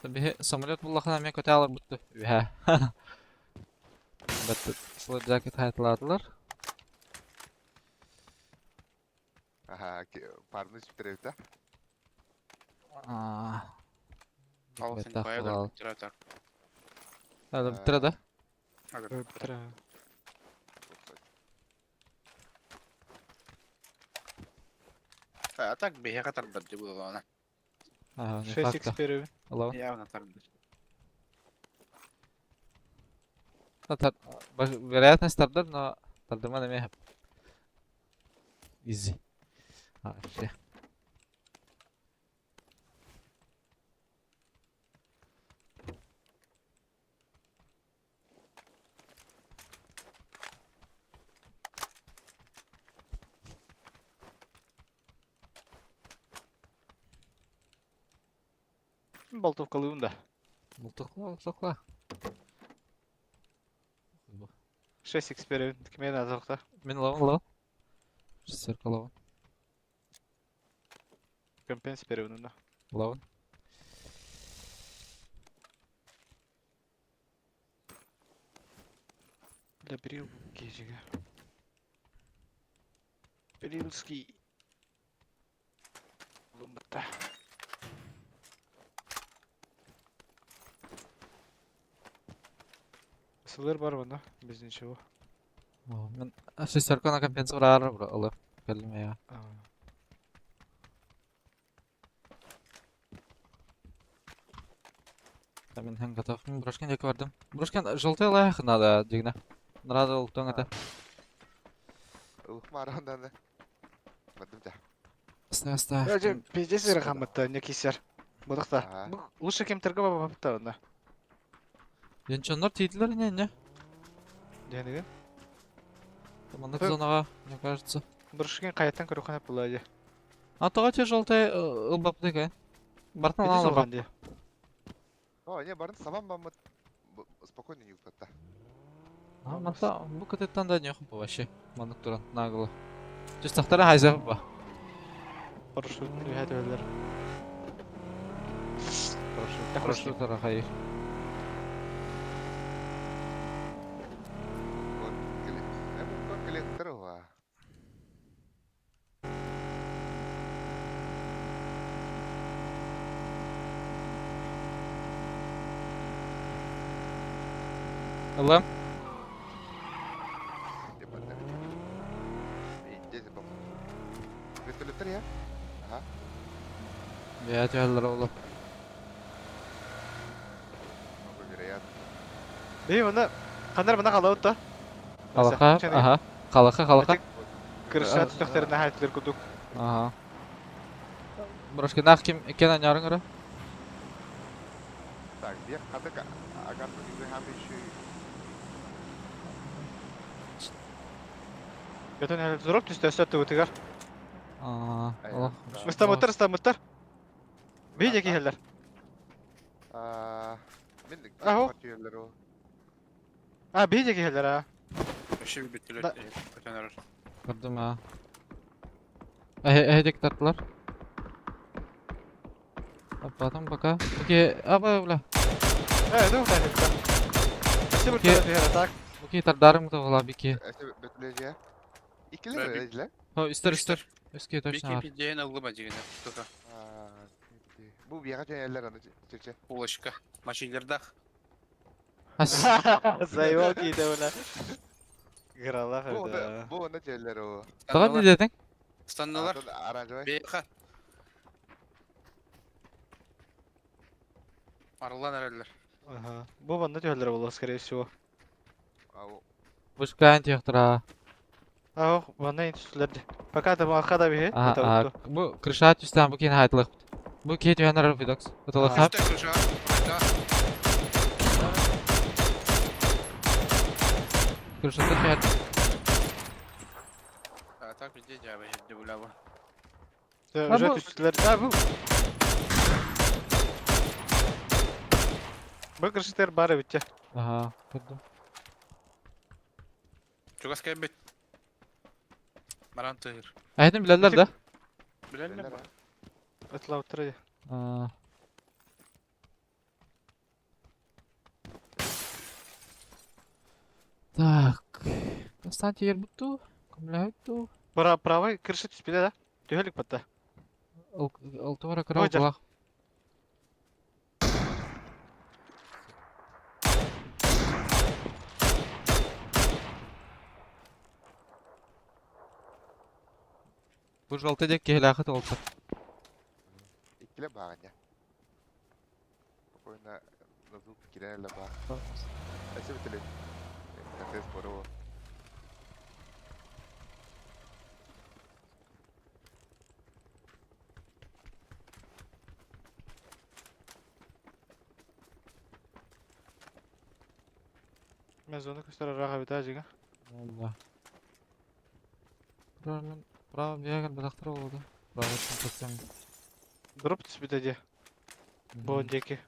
Таби самолет буллахана мен көтә алып бутты. Юха. Бат слой жакет хайтлардылар. Аха, парны сүттеребит А. Ал сен баягы так. Hadi bitir да. Bitir. А так беге тардар деп булган. Ага, не 6 факт. x первый. Алло. Явно тардар. Вероятность тардар, но тардыман эмиэ Изи. Вообще. Болтовкалыыбын да. Болтовкала, болтовкала. 6x беребин. Кимиэн азырыкта. Мин ылабын, ылабын. Шестерка ылабын. Компенс беребин онно. Ылабын. Бля, Берил киһигэ. Берилский. Булуммутта. Сылыр бар мына, без ничего. Мен шестерка на компенс барар ылы. Кэллим я. Мен хэн готов. Брошкин диэки бардым. Брошкин желтый лайх надо, дигна. Надо ултуң это. Ылыхмарандан. Бардым да. Аста, аста. Короче, пиздец ыарахаммытта, не кисер. Будахта. Лучше кем торга бабапта онна. Янчоннор тиийдилэр не не? Диэниги. Маннык зонаҕа, мне кажется. Брошкин хайаттан көрөхөнө була дии. А тоҕо те желтый ылбаппыт Бартан Ити ылан салган дии. О, не, барын сабан баммыт. Спокойно не укатта. А, манта бу кытыттан да нехуй вообще. Маннык туран нагло. Түстахтара хайза ба. Парашют түһэ түһэллэр. Парашют. Парашют арахай. Ылым. Бэйэ түһэллэр оҕолор. Бии мына ханар мына халабыт да. Халаха, аха. Халаха, халаха. Кырыша түстөхтөрүнэ хаайтылар курдук. Аха. Брошкинах ким кен анярың ыры? Так, биэх хатык агар еще Көтөн зурок түстө өстө тыбытыгар. Аа, олох. Ыстамыттар, ыстамыттар. Бии диэки иһэллэр. Мин Аһо. А, бии диэки иһэллэр, аа. Вообще бүттүлэр көтөн Көрдүм, аа. Эһэ диэки тартылар. А потом пока. Окей, аба, бля. Э, ну, да, да. Все будет так. Окей, тардарым да була бики. Иккилер О, үстер, үстер. Үске точно бар. Бики пидейн ыллыма дигене. Тута. Бу бияга жөнеллер аны чече. Улочка. Машинлердах. Заебал кейде бля. Гралах да. Бу оны жөнеллер о. Тага не дедиң? Станналар. Оранжевый. Беха. Арлан әрелер. Ага. Бу банда түһэллэр буолуо, скорее всего. Вышка антиохтара. Ах, банда түстүлэр. Пока да маха да биһи. Ага, бу крыша түстән бу кин хайтылык. Бу ки түһәнәр фидокс. Ытылык хап. Крыша түһән. А так где я бы гуляла. Уже түстүлэр. А бу. Бу крышатер бары битте. Ага, көрдүм. Чугас кәбет. Маран тыгыр. Әйтем биләләр да? Биләләр. Ытлап тора. Так. Константин Ербуту, Кумляйту. Бара правый крыша түспеде да? Түһэлик батта. Алтуара крау булах. Бу жалты дек кehләхет олты. Иккиле баганя. Спокойно на звук кирәле ба. Әсе бителе. Тес бро. Мен зону көстөр араға бит ажыга. Allah. Мен право бегал бадахтар oldu. Право чемпион. Дроп түспүтэ дии. Бу диэки.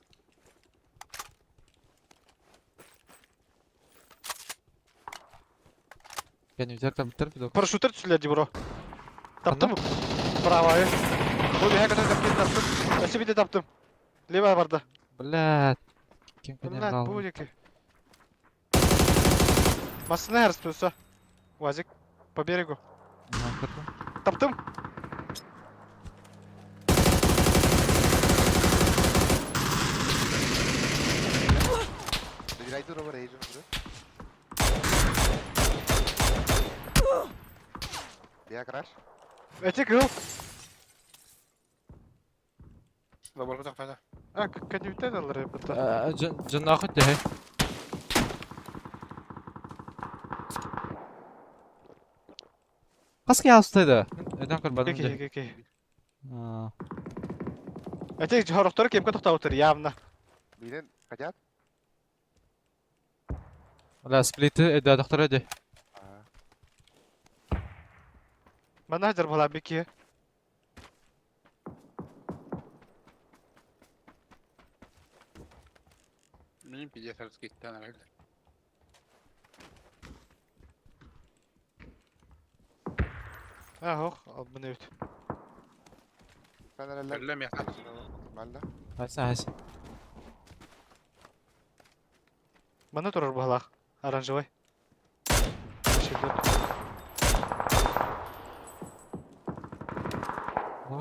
Кенюзер компьютер пидок. Парашюттар түстүлэр дии бро. Таптым. Правая. Бу биһэ көтөн таптым таптым. Өссө биде таптым. Левая барда. Блядь. Ким Блядь, бу диэки. Массына харыстуса. Уазик. По берегу. Таптым. Добирай дура рейджен уже. Я краш. Эти кыл. Забор тахтада. А, кадюттен алыр бутта. Жын ахыт дехе. Қасқы алыстайды. Ödен көрбадым Кеке де. кеке кеке. А, Эти хорохтор кемке токтоптур явно. Билен хотят? Бля, сплиті өдө доктор өдө. А, Мана жар була бики. Benim pidye sarısı gitti herhalde. А, хох, албын өт. Ben herhalde. Öyle mi yakar? Malda. Хайса хайса. Мана турар була. Оранжевый.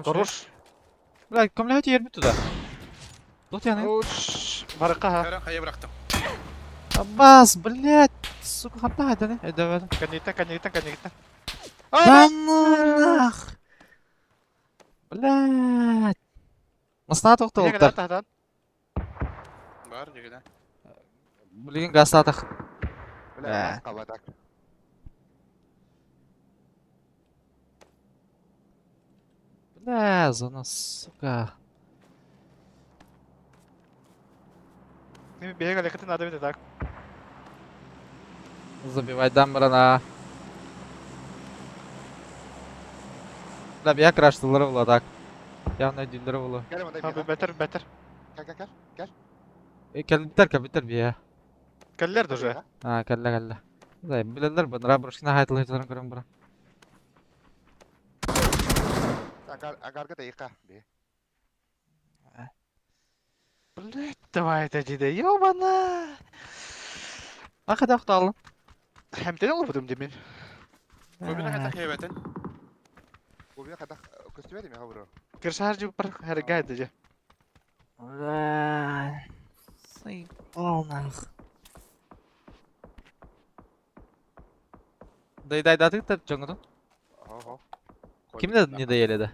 Хорош. Бля, комляти ерби туда. Тут я не. Уш, барыка ха. Her an kaya bıraktım. Аббас, блядь. Сука, хапта это не. Өдө өдө. Канита, канита, канита. Да ну нах. Блядь. Масна тоқтолтар. Тахтан. Var diyor Билген гастатах. Бля, Э. кабатак. Бля, зона, сука. Бега лекати надо бит так. Забивать дамбрана. Бля, я краштылар була так. Явно дүлдер була. Gel bana Ha, бетер, бетер. Gel gel gel. Gel. Э, кәлбитер, кәлбитер бия. Каллер даже. А, кәллә, кәллә. Да, биләләр бу, брошкина хайтылы көрәм бара. Agar agarga da Be. Блять, давай это диде. Ёбана. А када охталын? Хемтен алып демин. Көбүнө ката хебетин. Bu bir kadar köstüme mi ha bro? Киршар жип бар харгай даже. Бля. Заебал нах. Дай дай да ты жоңгодон. Ho ho. Кимде не доели да?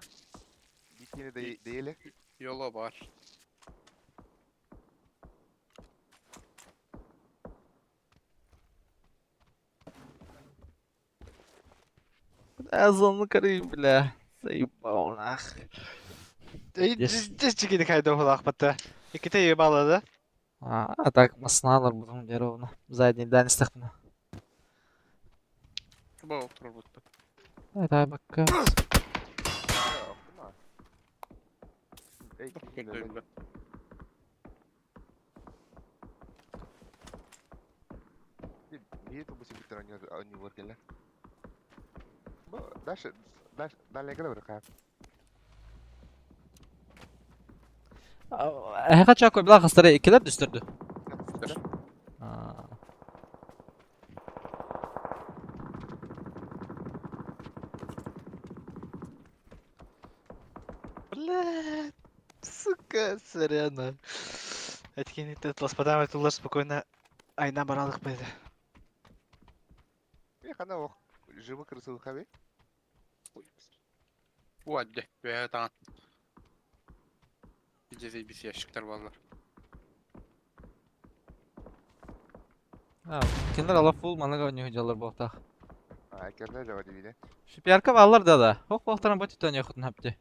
Bikini de değil. Yola var. Бля, зону коры, бля. Заебал нах. Эй, Yes. здесь чигиди кайда булак батта. Иките ебала да. А, так, масналар будем ровно. Задний дань стахна. Бу oturur Дай дай бакка. Ey, Gördüğümde. Niye bu siktir oynuyor oynuyor gel. Bu daş daş daş ne kadar bırak Хача кой бла хастара икилер дүстүрдү. Блядь, сука, сорян. Эткен ласпадан тулар спокойно айна баралык беди. Bir kana ok. Живы крысы хаби. Bu adde. Veya tamam. Bir cezi bir ящиктер баллар. А, кинилэр ала фул маннык оонньуу дьаллар буолтаах. А, кэрдэ дьаба дибине. Шипярка бааллар да да. Хох буолтаран бу түтөн йохутун хапти.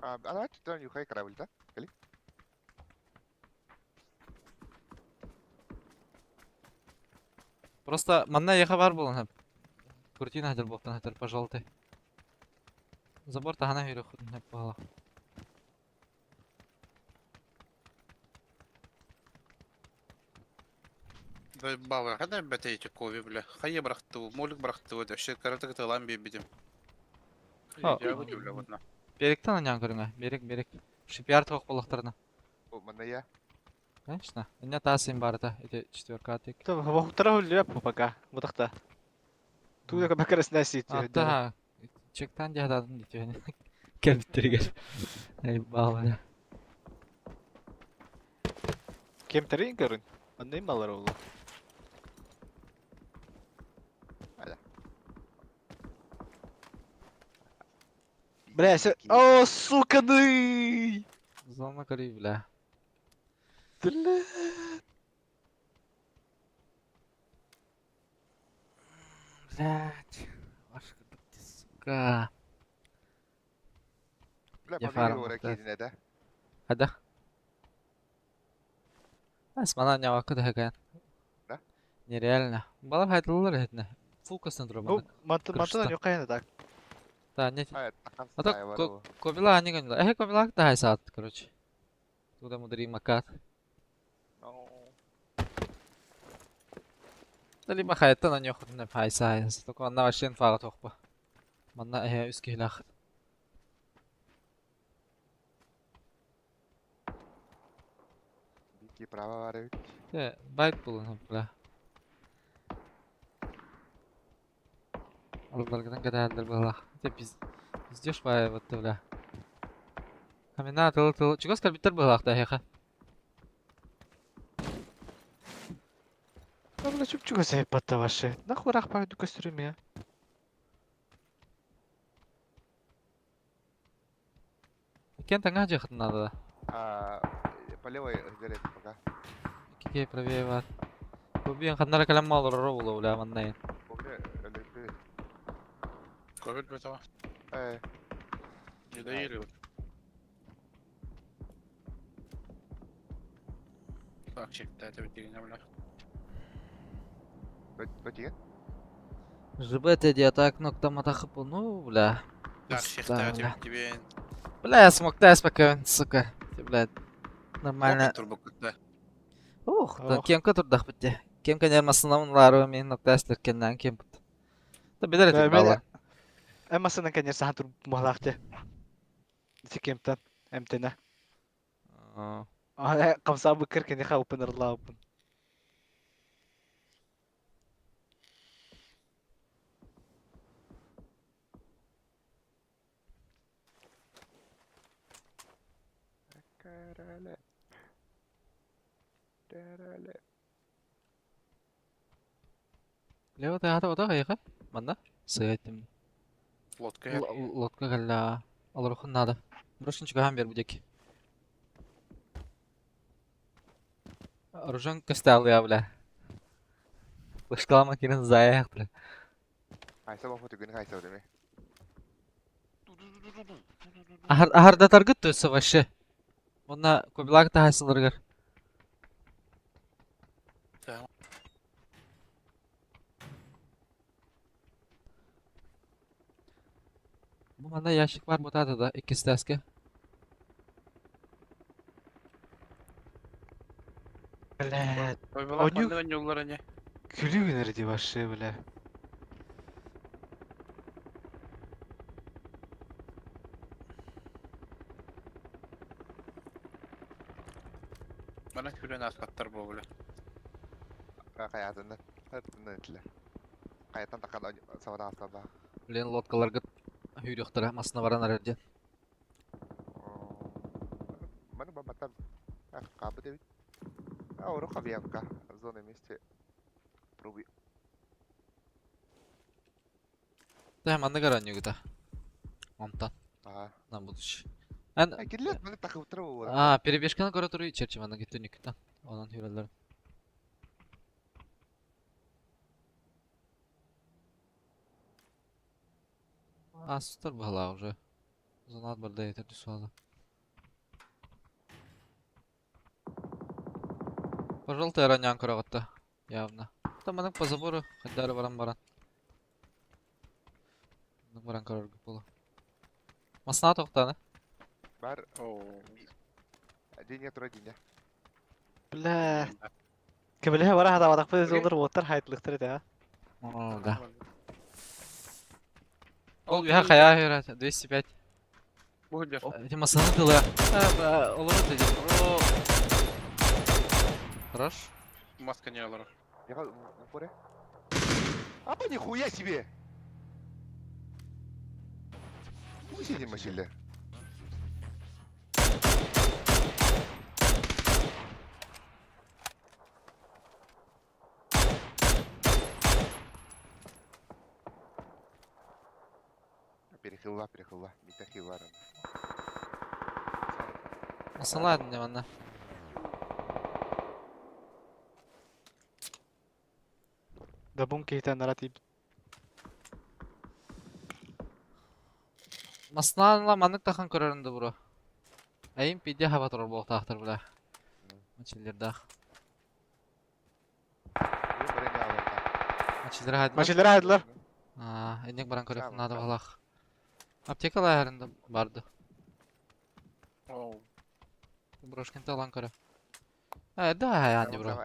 А, ана түтөн юхай корабль да? Кали? Просто манна яха бар болан хап. Куртина хадыр буолтан хатыр, пожалуйста. Забор тахана хүрөхутун хап буола. Балаха да бэтэ кови бля. Хайа бырахтыбы, молик бырахтыбы, вообще карата кытылан биэрбитим. Бля, вот на. Беректен анян көрүңэ. Берек, берек. Шипяр тоқ болақтарына. Манна я. Конечно. Инне тас им барыта. Эти четверка тек. Вахтара хүллү пока. Бутахта. Туда бакарас нәси. Ата. Чектан дядадын дитү. Кәбиттеригер. Эй, бал. Кемтерин көрүн. Андай малар oldu. Бля, все. О, сука, ны! Зона кори, бля. Бля. Блядь. Ваша сука. Бля, Я побили фарм, ора да. кидине да. Хада. Асмана нявакы да хаган. Да? Нереально. Балар хайдылар этне. Фулкасын тура Ну, бана. мантын Крышта. юкайны так. Да, нет. А, такан А то стая бар. Ковила они гонила. Эх, ковила да хайсат, короче. Туда мудри макат. Да либо хайта на нёх на хайса. Только она вообще инфара тохпа. Манна э үски хилах. Бики права бар бит. Те, байт булын бля. Алдаргынан кадалдар была. Те пиз пиздешь бай вот бля. Камина тыл тыл. Чугас калбиттер была да хеха. Да, бля, чуп-чуга сайпатта ваше. Нахуй рах пойду костюме. Кен таңа жахат надо. А, по левой горе пока. Кике правее бар. Бу биен ханнара калам мал ро бля маннайын. Помню, өлөктү. Ковид бэтэ. Э, Не доели. Так, чек, да, это бля. Дотиген? ЖБ теди так ну там атахып ну бля. Так, чек, да, бля. тебе. Бля, я смог да, спокойно, сука. Ты, блядь, нормально. Да. Ух, да кемка турдах битте. Кемка нермасынан лары мен ноктаслер кеннен кем бит. Да билер этим бала. Эмасынан, конечно, хантур махлахте. Ити кемтен, эмтене. А, камса быкыр кене ха опенерлаа опен. Лево та хата ота хайга. Манна сыгайтым. Лодка. Лодка галла. Алрухун надо. Брошин чугахан бер будек. Оружан костал я, бля. Флешкалама кирен заяқ, бля. Айса бафы түгін хайса деме. Ахар ахарда таргыт төсө вообще. Онна кобилак та хайсылыргар. Да. Бу манда ящик бар бутады да, икки стаска. Бля, Ковила Онюк. манныган юллар не. күлүгүнөр ди вообще, бля. Мана күлен аспаттар бу бля. Каятынан. Хаттынан этилер. Каятан такан сабана астаба. Блин, лодкаларга хүрүктөр масына баран арарден. Маны бабатан кабы деп. А, ору хабиямка. Зона вместе. Пруби. Да, манны гаран югда. Онтан Ага. на будущее. Эн А, кирлет, маны такып туру. А, перебежканы көрө туру черчи манна кеттү никтан. Онан хүрелер. Астар быһалаах уже. Зонат барда этер түсуала. Пожалуйста, яранян көрөҕүттэ. Явно. Там маннык по забору хайдары баран баран. Маннык баран көрөргө буолуо. Масна тоқтаны. Бар. О. Диня тура диня. Бля. Кемелеһэ бара хатаабатахпыт олор уоттар хайтлыктар этэ а. О, да. Ол үһэ хайаа үөрэ 205. Бу дьэ. Эти масаны тыла. Олору дедим. Хорош. Маска не алар. Я упоре. А нихуя себе! Хуй сидим машиле. Перехилла, перехилла, мита хиллара. Масалаадын не манна. Дабун киһитэ нара тиийбит. Маснаанла маннык тахан көрөрүн да бро. Айым пиде хаба турар буолтаахтар бля. Мачиллердаах. Мачиллер хайдылар. Машиналар хайдылар. Аа, инник баран көрөх надо балах. Аптека лаһарында барды. Оу. Брошкин талан көрө. Э, да, яни бро.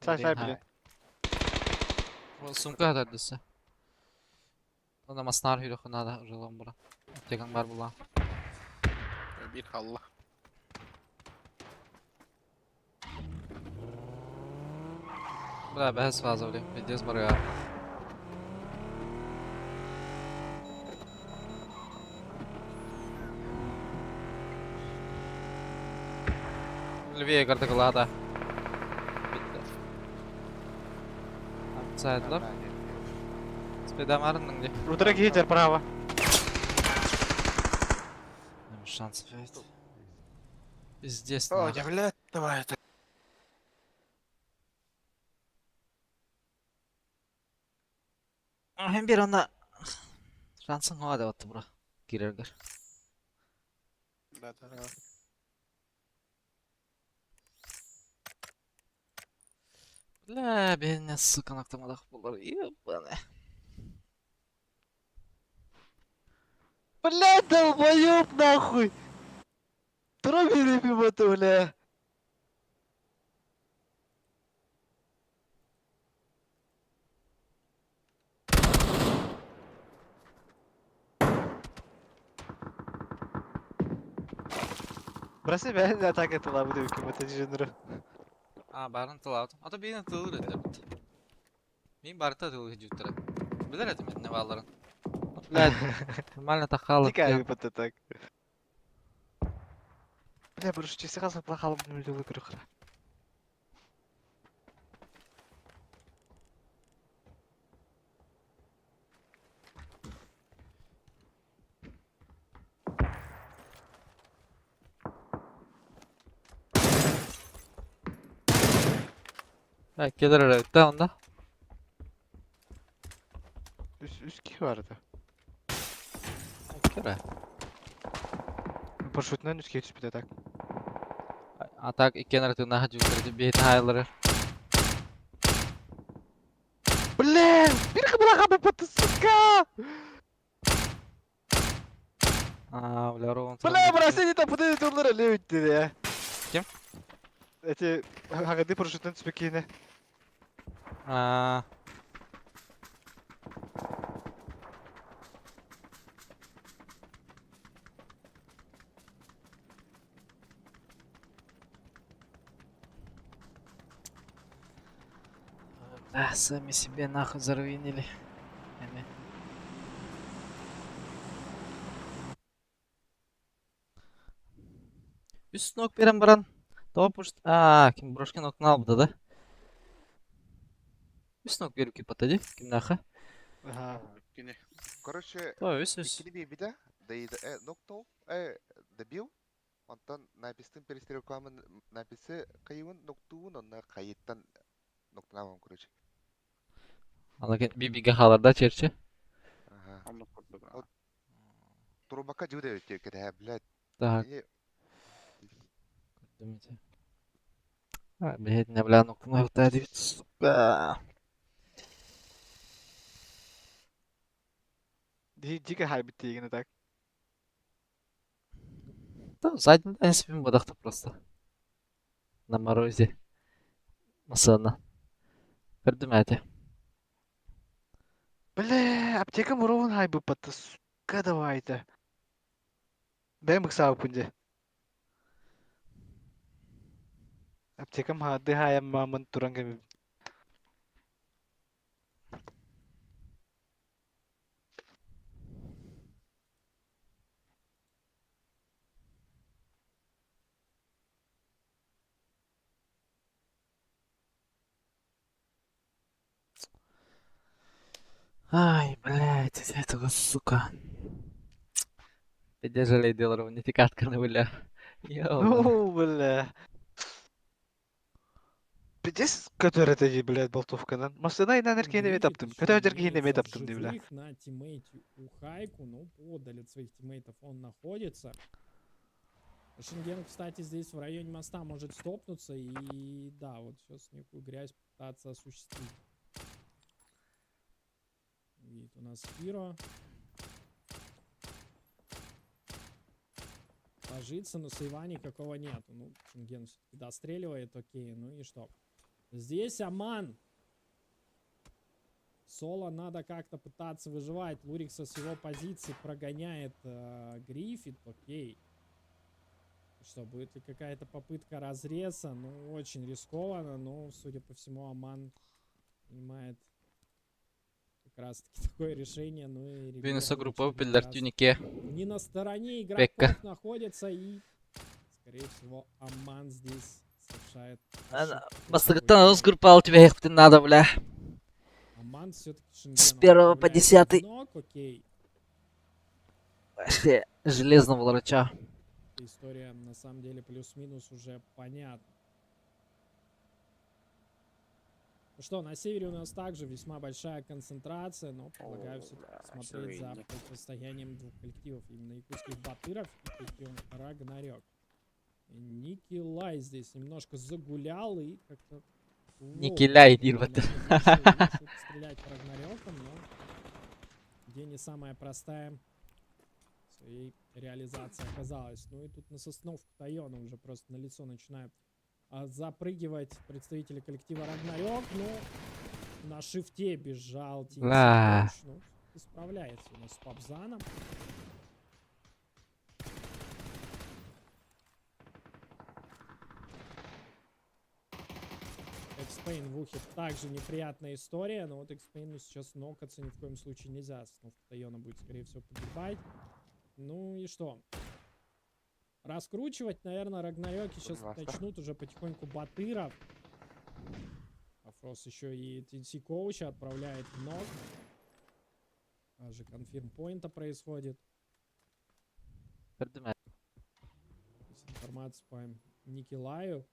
Сай сай блин. Сумка хатардысы. Онда маснар хүрөх надо жилом бро. Аптекаң бар була. Бир халла. Бля, бәһәс фаза блин. Пиздец бар я. Левее картакалада. Битте. Сайдлар. Спидамарының де. Утра киһи право. Шанс опять. Пиздец. О, нахуй. я, блядь, давай это. Hem bir anda шансың hoa деп атты бро. Кирергер. Да, да, да. Бля, бедня сука нактамадах булар. Ебаный. Бля, долбоёб нахуй! Троби ребята, бля. Браси бәрін атака тыла буду кем-то жыныры. А, барын тылаут. Ата бейін тылыр эдилер бит. Мен барыта тылыр жүттірі. Билер этим не балларын. Блядь, нормально тақалы. Дикая выпад так. Бля, бір чесе қалса бұла қалып мүлде көрі қыра. Келер öyle onda. Үс үс кихи барды. Келер. Парашютынан үске түспеді так. А так иккен тынаха жүттірі бейін хайлары. Бля, бір қыбыла қалып сука! А, бля, рон. Бля, браси не тапыды тулар эле өтті де. Ким? Эти хагады парашюттан түспек кейіне. А, Да, сами себе нахуй заруинили. Эми. Үс нок берем баран. Топ пушт. А, ким брошкин окна албыда да. Үс нок берип кип атады. Ким наха? Ага. Кини. Короче, То үс үс. иккини биэрбитэ, нокнул, добил, онтон напистын перестрелкамын написы кайыбын ноктуун, онно хайыттан ноктунамам, короче. Аны бибигэ хааларда черчи. Ага. Оннук курдук. Ол турбакка дьуу да кэтэһэ, блядь. Так. Ини Көрдүм Бэһэтинэ бля нуктун дибит сука. Дико хайбит тиигин так. Да, задний спин бодахта просто. На морозе. Масана. Көрдүм эти. Бля, аптека муровун хайбыппатта, сука давайте. Бэм ыксаабыппын дьэ. Аптекам хаады хаайаммааммын туран кэбип. Ай, блядь, этого сука. Где жалей делал, не катканы бля. Ёбаный. Ну, бля. Пиздец, который это, блядь, болтовканан. Масына инан эркине Гриффит таптым. еще Көтө эркине имеется в таптым ди, бля. живых на тиммейте у Хайку, ну, подаль от своих тиммейтов он находится. Шенген, кстати, здесь в районе моста может стопнуться и, да, вот сейчас некую грязь пытаться осуществить. Видит у нас Хиро. Ложится, но сейва никакого нету. Ну, Шенген все-таки достреливает, окей, ну и что? Здесь Аман. Соло надо как-то пытаться выживать. Лурикса с его позиции прогоняет Гриффит. Окей. Что, будет ли какая-то попытка разреза? Ну, очень рискованно, но, судя по всему, Аман принимает как раз-таки такое решение. Ну и Винуса ребята в группа очередной пиллер раз тюнике. не на стороне Пекка. игроков находится и, скорее всего, Аман здесь совершает ошибку Бастыгыттан какую-то. ус группа ал тебе ехтин надо, бля. Аман все-таки С первого по десятый. Окей. Вообще, железного врача. История на самом деле плюс-минус уже понятна. Ну что, на севере у нас также весьма большая концентрация, но предлагаю О, все-таки бля, смотреть за сегодня. противостоянием двух коллективов, именно якутских батыров и коллективом Рагнарёк. Николай здесь немножко загулял и как-то... Никеляй, Дирват. Стрелять по Рагнарёкам, но где не самая простая своей реализации оказалась. Ну и тут на сосновку Тайона уже просто на лицо начинают запрыгивать представители коллектива Рагнарёк. Ну, на шифте бежал Тим Да. Сидорович. Ну, и справляется у нас с Папзаном. Экспейн в ухе также неприятная история, но вот Экспейну сейчас нокаться ни в коем случае нельзя. Сосновка Тайона будет, скорее всего, погибать. Ну и что? Раскручивать, наверное, Рагнарёки сейчас Пожалуйста. начнут уже потихоньку Батыров. Афрос еще и TNC коуча отправляет в ног. Даже конфирм поинта происходит. Көрдүм Есть информация по Николаю.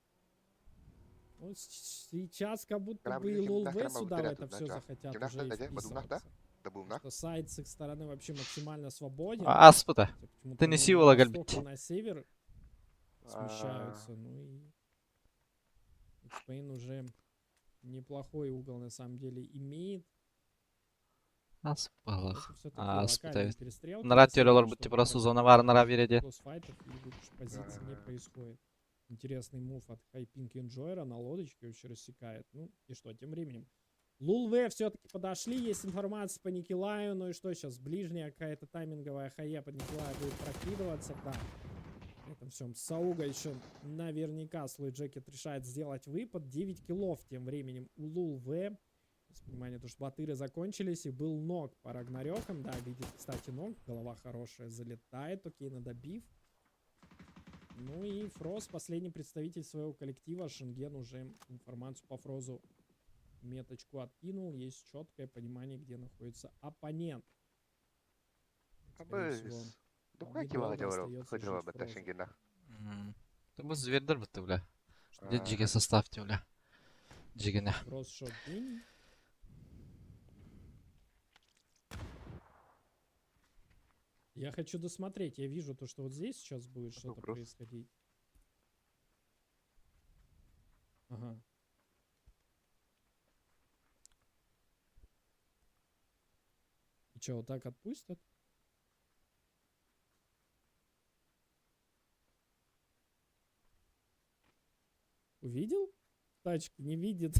Ну, сейчас как будто Краб бы и или Лол кимнах, В краба сюда в бутыря это тут все начал. захотят Кимнах уже и да, да, бадумнах, да? вписываться. Добумнах. Что сайт с их стороны вообще максимально свободен. Аспыта. Хотя почему-то Ты не они силала, на Гальбит. восток и на север смещаются. Ну и Экспейн уже неплохой угол на самом деле имеет. Аспалах. Это всё-таки Аспыта. локальные перестрелки, Нара на самом терелор деле, бутти чтобы просто просто зона вар нара береди. файтов и выигрыш позиции не происходит. Интересный мув от Хайпинг Энджойера на лодочке вообще рассекает. Ну и что, тем временем. Лул В все-таки подошли, есть информация по Николаю. Ну и что сейчас, ближняя какая-то тайминговая хае под Николая будет прокидываться. Да. При этом всем Сауга еще наверняка Слой Джекет решает сделать выпад. 9 киллов тем временем у Лул В. Есть понимание, то, что батыры закончились и был ног по Рагнарёкам. Да, видит, кстати, ног. Голова хорошая залетает. Окей, на добив. Ну и Фроз, последний представитель своего коллектива. Шенген уже информацию по Фрозу меточку откинул. Есть четкое понимание, где находится оппонент. Скорее всего, Абыс. Духай недолго кива хотела остается хотела жить бы Фрозу. Ташингина. Бу звердер бутты бля. А. Где джиге состав бля. Джигене. Фроз шот гений. Я хочу досмотреть. Я вижу то, что вот здесь сейчас будет что-то Вопрос. происходить. Ага. И что, вот так отпустят? Увидел? Тачки не видит.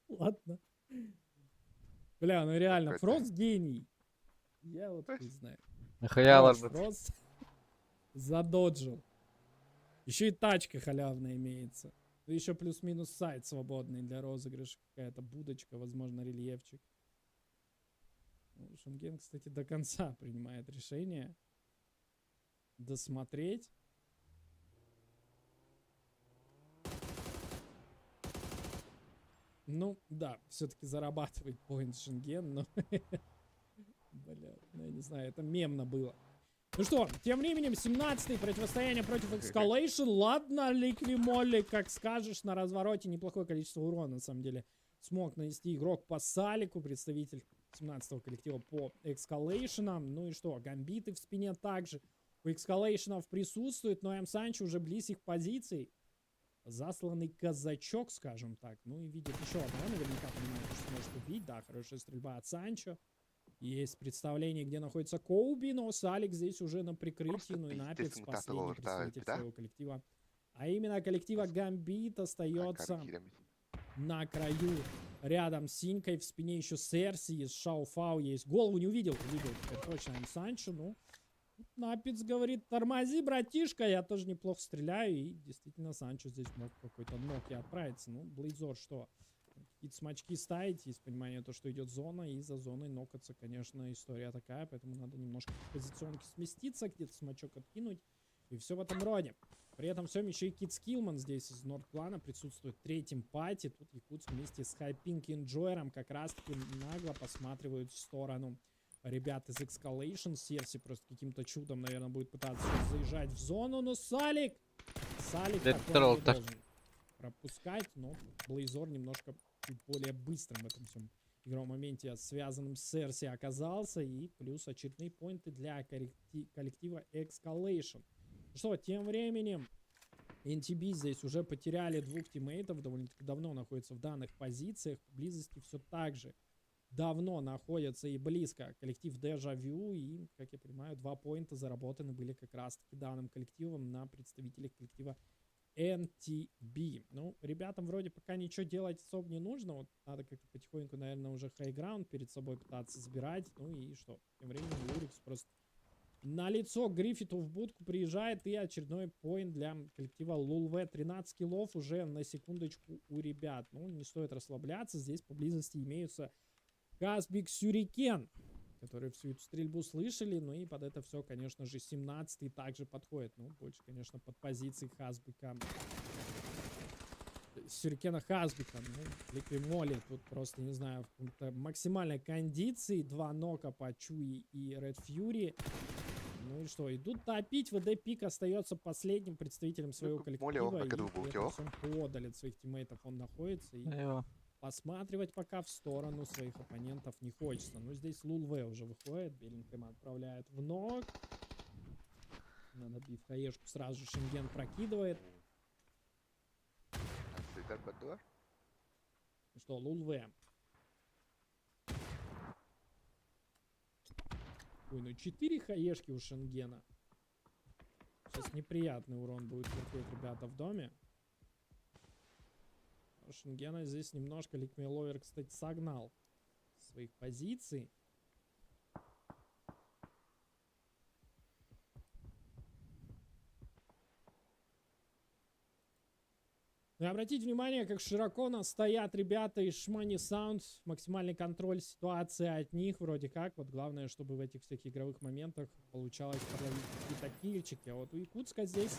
Ладно. Бля, ну реально, Какой-то. Фрост гений. Я вот не знаю. Нахуя Хорош, ларбыт? Фрост задоджил. Еще и тачка халявная имеется. Ну, еще плюс-минус сайт свободный для розыгрыша. Какая-то будочка, возможно, рельефчик. Ну, Шенген, кстати, до конца принимает решение досмотреть. Ну, да, все-таки зарабатывает point Шенген, но... Бля, ну я не знаю, это мемно было. Ну что, тем временем 17-й противостояние против Escalation. Ладно, Ликвимолли, как скажешь, на развороте неплохое количество урона, на самом деле. Смог нанести игрок по Салику, представитель 17-го коллектива по Escalation. Ну и что, гамбиты в спине также у Escalation присутствует, но М. Санчо уже близ их позиций. Засланный казачок, скажем так. Ну и видит еще одного, наверняка понимает, что сможет убить. Да, хорошая стрельба от Санчо. Есть представление, где находится Коуби, но Салик здесь уже на прикрытии, Просто ну и пиздец, Напец, мутатор последний лорда, представитель да? своего коллектива. А именно коллектива Гамбит остается на краю рядом с Синькой. В спине еще Серси есть, Шауфау есть. Голову не увидел, увидел теперь точно М. Санчо, ну... Напец говорит, тормози, братишка, я тоже неплохо стреляю. И действительно, Санчо здесь мог какой-то нок и отправиться. Ну, Блейзор что? Какие-то смачки ставить, есть понимание то, что идет зона, и за зоной нокаться, конечно, история такая, поэтому надо немножко в позиционке сместиться, где-то смачок откинуть, и все в этом роде. При этом всем еще и Кит Скиллман здесь из Нордклана присутствует в третьем пати. Тут Якутск вместе с Хайпинг Энджойером как раз-таки нагло посматривают в сторону ребят из Escalation. Серси просто каким-то чудом, наверное, будет пытаться сейчас заезжать в зону, но Салик! Салик Да такого тролл не так. должен пропускать, но Блейзор немножко чуть более быстрым в этом всем игровом моменте, связанным с Серси, оказался. И плюс очередные поинты для коллектива Escalation. Ну что, тем временем NTB здесь уже потеряли двух тиммейтов, довольно-таки давно находятся в данных позициях, поблизости все так же давно находятся и близко коллектив Дежавю, и, как я понимаю, 2 поинта заработаны были как раз-таки данным коллективом на представителях коллектива NTB. Ну, ребятам вроде пока ничего делать особо не нужно, вот надо как-то потихоньку, наверное, уже хайграунд перед собой пытаться забирать, ну и что, тем временем Лурикс просто на лицо Гриффиту в будку приезжает, и очередной поинт для коллектива Лулве. 13 киллов уже на секундочку у ребят. Ну, не стоит расслабляться, здесь поблизости имеются Казбик Сюрикен, которые всю эту стрельбу слышали. Ну и под это все, конечно же, 17-й также подходит. Ну, больше, конечно, под позиции Хазбика. Сюрикена Хазбика. Ну, Ликвимоли тут просто, не знаю, в каком-то максимальной кондиции. 2 нока по Чуи и Ред Фьюри. Ну и что, идут топить. ВД Пик остается последним представителем своего Ну, Моли, коллектива. он И покидал при этом Бултех. всем подаль от своих тиммейтов он находится. И Айва. посматривать пока в сторону своих оппонентов не хочется. Ну, здесь Лулве уже выходит. Беллингхэма отправляет в ног. Надо бив хаешку сразу же Шенген прокидывает. Ну что, Лулве. Ой, ну 4 хаешки у Шенгена. Сейчас неприятный урон будет терпеть ребята в доме. Шенгена здесь немножко Ликмеловер, кстати, согнал с своих позиций. Ну и обратите внимание, как широко нас стоят ребята из Шмани Sound. Максимальный контроль ситуации от них вроде как. Вот главное, чтобы в этих всех игровых моментах получалось подловить какие-то кильчики. А вот у Якутска здесь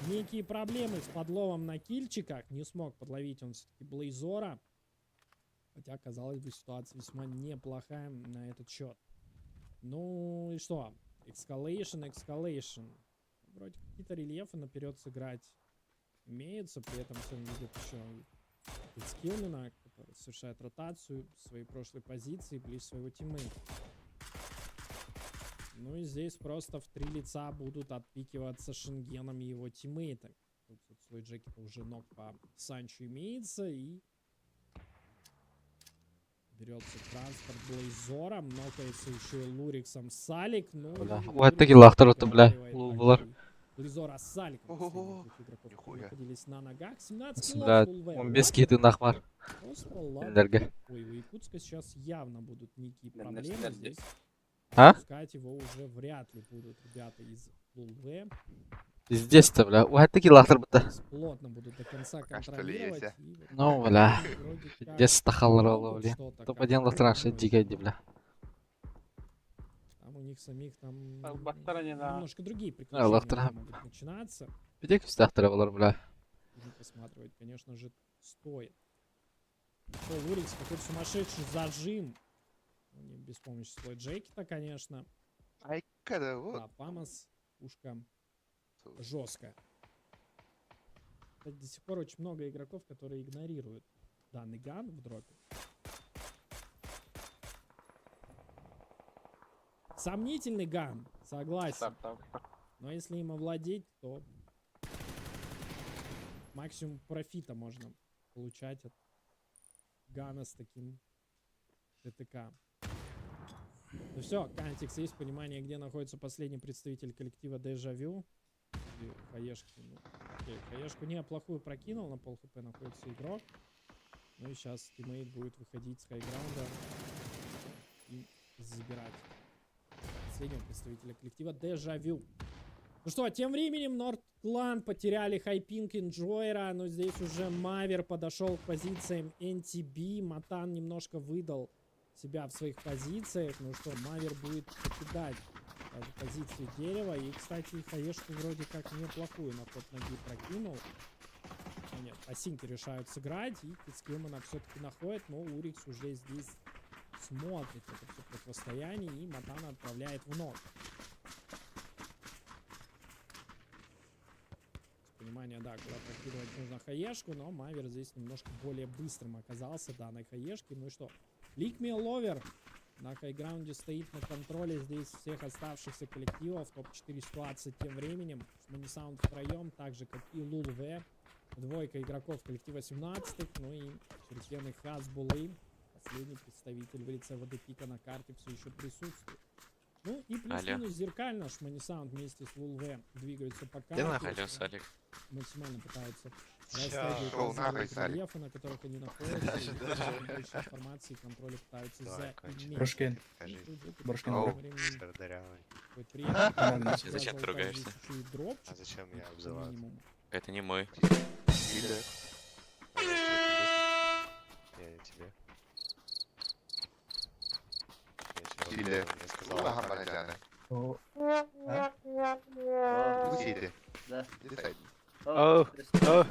некие проблемы с подловом на кильчиках. Не смог подловить он все-таки Блейзора. Хотя, казалось бы, ситуация весьма неплохая на этот счет. Ну и что? Escalation, Escalation. Вроде какие-то рельефы наперед сыграть имеются. При этом все видит еще и Скиллмена, который совершает ротацию своей прошлой позиции ближе своего тиммейта. Ну и здесь просто в три лица будут отпикиваться Шенгеном и его тиммейтами. Тут вот слой Джекета уже ног по Санчо имеется и берется транспорт Блейзором, нокается еще и Луриксом Салик. Ну, Бля, и вот такие Лурикс лахтар-то, бля, договаривает лулбулар. также и Блейзора с Саликом. Ого, Последних двух игроков, которые нихуя. находились на ногах. 17 киллов, Бля, Лулве. он без киты нахмар. Просто ладно. Энерго. Ой, у Якутска сейчас явно будут некие Бля, проблемы наш здесь. А? Отпускать его уже вряд ли будут ребята из Лулве. Пиздец-то, бля. Вот такие лахтар будто. Здесь плотно будут до конца Пока что контролировать. лезя. И вот Ну, бля. вроде как Пиздец тахаллар могут бля. что-то Топ-1 как-то, лахтар но дикая, бля. Там у них самих там Албахтара не на. немножко другие приключения Аллахтара. могут начинаться. Где лахтар болар, бля. Уже посматривать, конечно же, стоит. Что, Лурикс, какой-то сумасшедший зажим. Ну, не без помощи слоя Джекета, конечно. Ай, когда вот. Да, Памас, пушка жесткая. Кстати, до сих пор очень много игроков, которые игнорируют данный ган в дропе. Сомнительный ган, согласен. Так, так. Но если им овладеть, то максимум профита можно получать от гана с таким ТТК. Ну все, Кантикс есть понимание, где находится последний представитель коллектива Дежавю. И Хаешки. Ну, окей, Хаешку неплохую прокинул, на пол хп находится игрок. Ну и сейчас тиммейт будет выходить с хайграунда и забирать последнего представителя коллектива Дежавю. Ну что, тем временем Норд Клан потеряли Хайпинг Инджойера, но здесь уже Мавер подошел к позициям NTB. Матан немножко выдал себя в своих позициях. Ну что, Мавер будет покидать даже позицию дерева. И, кстати, Хаешку вроде как неплохую на ход ноги прокинул. Но нет, осинки решают сыграть, и Кицкилмана все-таки находит, но Урикс уже здесь смотрит это все противостояние, и Матана отправляет в ног. Понимание, да, куда прокидывать нужно хаешку, но Мавер здесь немножко более быстрым оказался, да, на хаешке. Ну и что? Ликми Ловер на хайграунде стоит на контроле здесь всех оставшихся коллективов. Топ-4 ситуации тем временем. Шмани втроем, так же, как и Лул В. Двойка игроков коллектива 17 ну и Сюрикены Хасбулы. Последний представитель в лице ВД на карте все еще присутствует. Ну и плюс-минус зеркально Шмани Саунд вместе с Лул В двигаются по карте. Алло, Салик. Максимально пытаются растягивать Шел размеры нахуй, Салик. рельефа, на которых они находятся. и как можно больше информации и контроля пытаются заиметь. Брошкин. Ну, Брошкин. Оу. Будет приятно. Зачем ты ругаешься? Еще и дропчик, А зачем меня как обзывают? минимум. Это не мой. Или Я не тебе. Я тебе Или- обзывал, я сказал, Улаха так, Маразяна. О, Усиди. Да. Десайд. Оу, оу.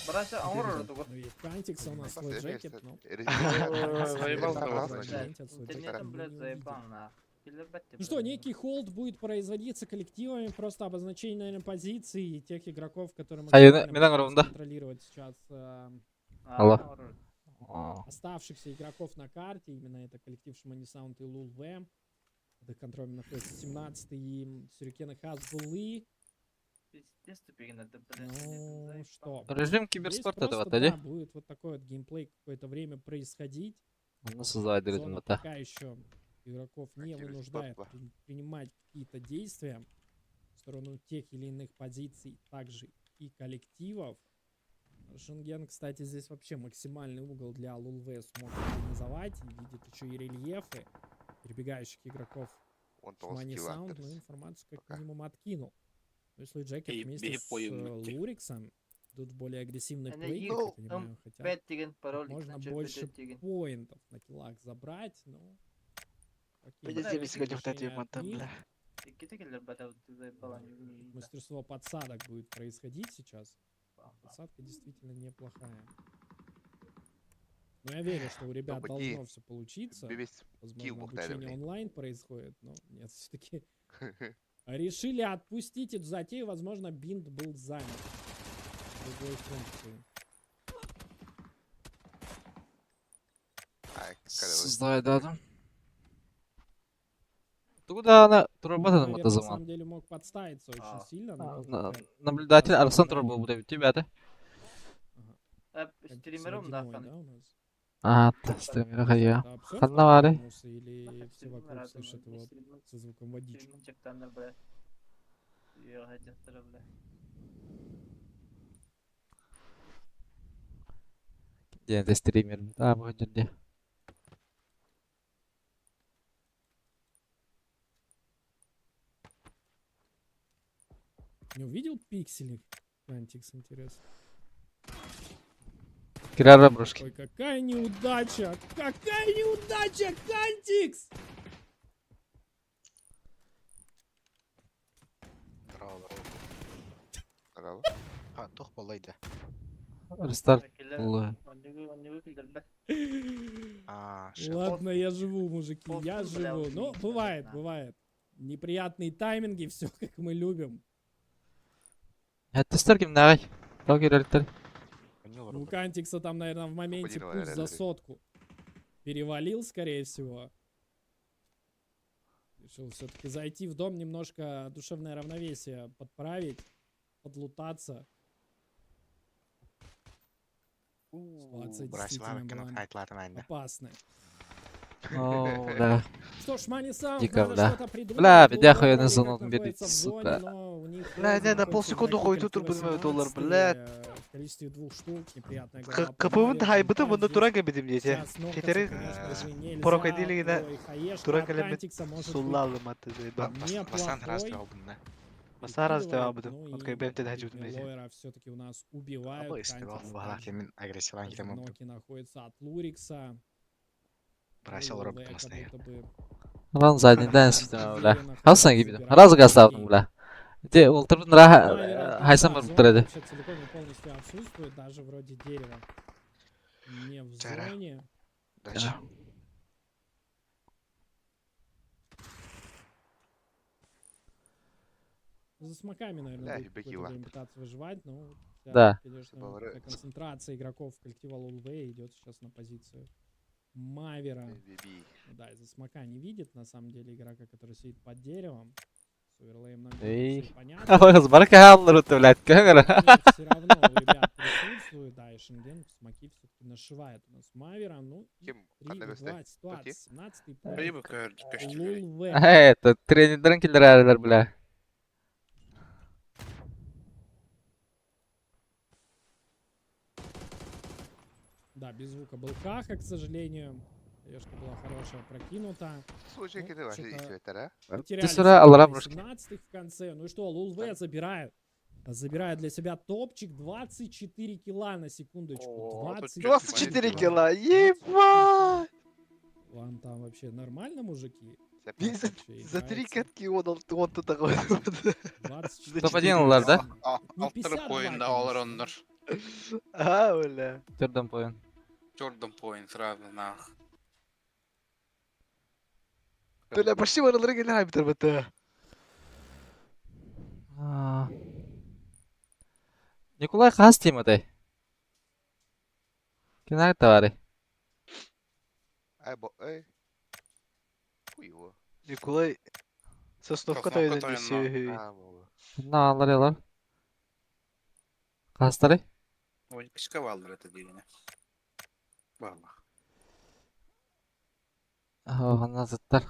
Брася, а он рот Ну и Кантикса у нас свой джекет, но... Заебал Интернетом, блядь, заебал, на. Ну что, некий холд будет производиться коллективами, просто обозначение, наверное, позиций тех игроков, которые А, я- максимально меня пытаются ровно, да? контролировать сейчас Алло. О, оставшихся игроков на карте. Именно это коллектив Шимани Саунд и Лул В. Под их контролем находится 17-й Сюрикены Хасбулы. Пиздец тупик, это, блядь. Ну что, Режим здесь киберспорта просто, этого, да, тади. будет вот такой вот геймплей какое-то время происходить. Ну, создавай Зона режим, да. пока еще игроков не Киберспорт, вынуждает ба. принимать какие-то действия в сторону тех или иных позиций, также и коллективов. Шенген, кстати, здесь вообще максимальный угол для Лулв смог организовать. И видит еще и рельефы перебегающих игроков Он Шмани толстый Саунд, но лантерс. информацию как Пока. минимум откинул. Ну и Слой Джекет И вместе бей с по ему. Луриксом идут в более агрессивный Они плей, их, как я понимаю, хотят Пять тиген, пароль, можно больше поинтов на киллах забрать, но... Окей, Пиздец, Бля, сегодня в решение тате от мантан, них. бля. Мастерство подсадок будет происходить сейчас. Подсадка действительно неплохая. Но я верю, что у ребят Чтобы должно и все получиться. Весь Возможно, килл обучение бухтаревный. онлайн происходит, но нет, все-таки решили отпустить эту затею. Возможно, бинт был занят другой функцией. Ай, когда Создавай дату. Тугу даҕаны турарбат этим Мавер это на заман. самом деле мог подставиться очень сильно, но какая-то Наблюдатель арахсан возможно, турар буолбут эбит ребята. Ага. Э, Кантикс стримером водяной, да, да, у нас? Аа, стример хайа. Это обсерв Ханна там баарый? вернулся или все вокруг слышат его со звуком водички? бля. бля. Диэн это стример. Аа, бу дьэ. Не увидел пиксели? Кантикс, интересно. Кирара брошки. Ой, какая неудача! Какая неудача, Кантикс! Здорово, здорово. Здорово. А, тух балайда. Рестарт. Буолла. А, шеф. Ладно, я живу, мужики, я Пост, бля, живу. очень Ну, бывает, непонятно. бывает. Неприятные тайминги, все как мы любим. Хэттистер кимнээҕий? Тоҕо киирэллэр? Понял, У Кантикса там, наверное, в моменте Попадила, пульс за реально. сотку. Перевалил, скорее всего. Решил все-таки зайти в дом, немножко душевное равновесие подправить, подлутаться. Ситуация действительно была опасная. Оо, бля. Что ж, Мани Саунд, Дико, надо бля. что-то придумать. Бля, Клуб бедяха, я вроде на как зону берет, находится в зоне, сука. но у них Бля, тоже не, на находятся полсекунды игроки хуй тут коллектива турбо доллар, 17-е, блядь. В количестве двух штук, неприятная голова по Капыбын Маве, хайбытым, улетает онно здесь. туран кэбитим диэтэ. Сейчас нокаться, Четыре конечно же, нельзя. Прокатили Ой, хаешка туран от кэлэммит Кантикса может быть суллалым аты заебал. Бастан раз неплохой. два Бастан раз два Перекидывает, буду. ну Вот и как бы ты Пигми Лойера все-таки у нас убивают. Абы истебал Кантикс балах также мен агрессиялан тоже китем в ноке находится от Лурикса. Бросил Ну, робот Лэ как масны. будто бы Ран задний дэн сүтүм, бля. уверенно Хасан ходит, кибитим. забирает Раз гастаабытым, и бля. Ити олтырбын раха Мавера хайсан да, бар зона буттар эди. вообще целиком и полностью отсутствует, даже вроде дерева не в Чара. зоне. Удачи. За смоками, наверное, Бля, будет какое-то бегила. время пытаться выживать, но вот вся, Да. конечно, Бавария. вся концентрация игроков коллектива Лулвей идет сейчас на позицию Мавера. Биби. Ну да, из-за смока не видит, на самом деле, игрока, который сидит под деревом. С оверлеем нам Эй. всё понятно. Алас барка хааллар блядь, көҥөр. Все равно у ребят присутствует, да, и Шенген в смоки все-таки нашивает у нас Мавера. Ну, и Ким 3-2 ситуация. 17-й Айы пункт. бу көр көстүлөр. Лулве. Это тренердерин киллерелер, бля. Да, без звука был Каха, к сожалению. Хаешка была хорошая, прокинута. Слушай, Ну, кити вообще что-то истебеттер, а? Потеряли Түсүрэ алара брошки. 17 в конце. Ну и что, Лулве забирает. Забирает для себя топчик. 24 килла на секундочку. О, тут 24 24 килла, ебать! Вам там вообще нормально, мужики? За, Вообще за три играете? катки он, он тут такой. 24 Топ-1 ылар, да? Не Алтыры 52, поинда алар конечно. оннор. А, бля. Төрдөн поин. Jordan point сразу нах. Бля, почти барылары келер хайбытар быты. Аа. Николай хас тиматай. Кинаг тавары. Ай, бо, эй. Хуй его. Николай Сосновка Сосновка тойын тойын, А, бо. На алар алар. Хастары? Ой, кичке балдыр это дегене. Балла. Ана заттар.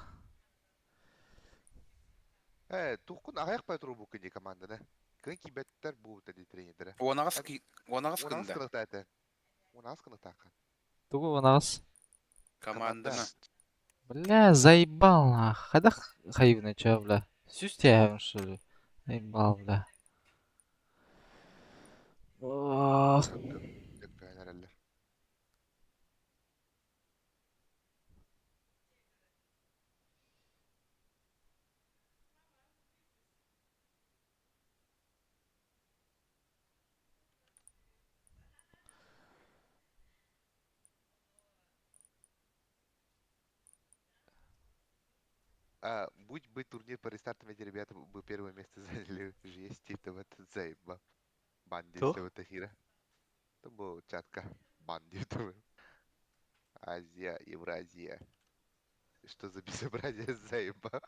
Э, тухкун аяк патру бу күнде команданы. Күн кибеттер бу тади тренердері. Онагас ки онагас Онагас кында кыныкта это. Онагас кыныкта ақан. Тугу онагас. команданы. Бля, заебал нах. Хайдах хайвна чё, бля. Сүз тиэһэбин, что ли? Заебал, бля. Ох. Деп тренерлер. А, будь бы турнир по рестартам, эти ребята бы первое место заняли в жести, это вот заеба. Банди Кто? вот Тахира. Это был чатка. Банди это Азия, Евразия. Что за безобразие заеба?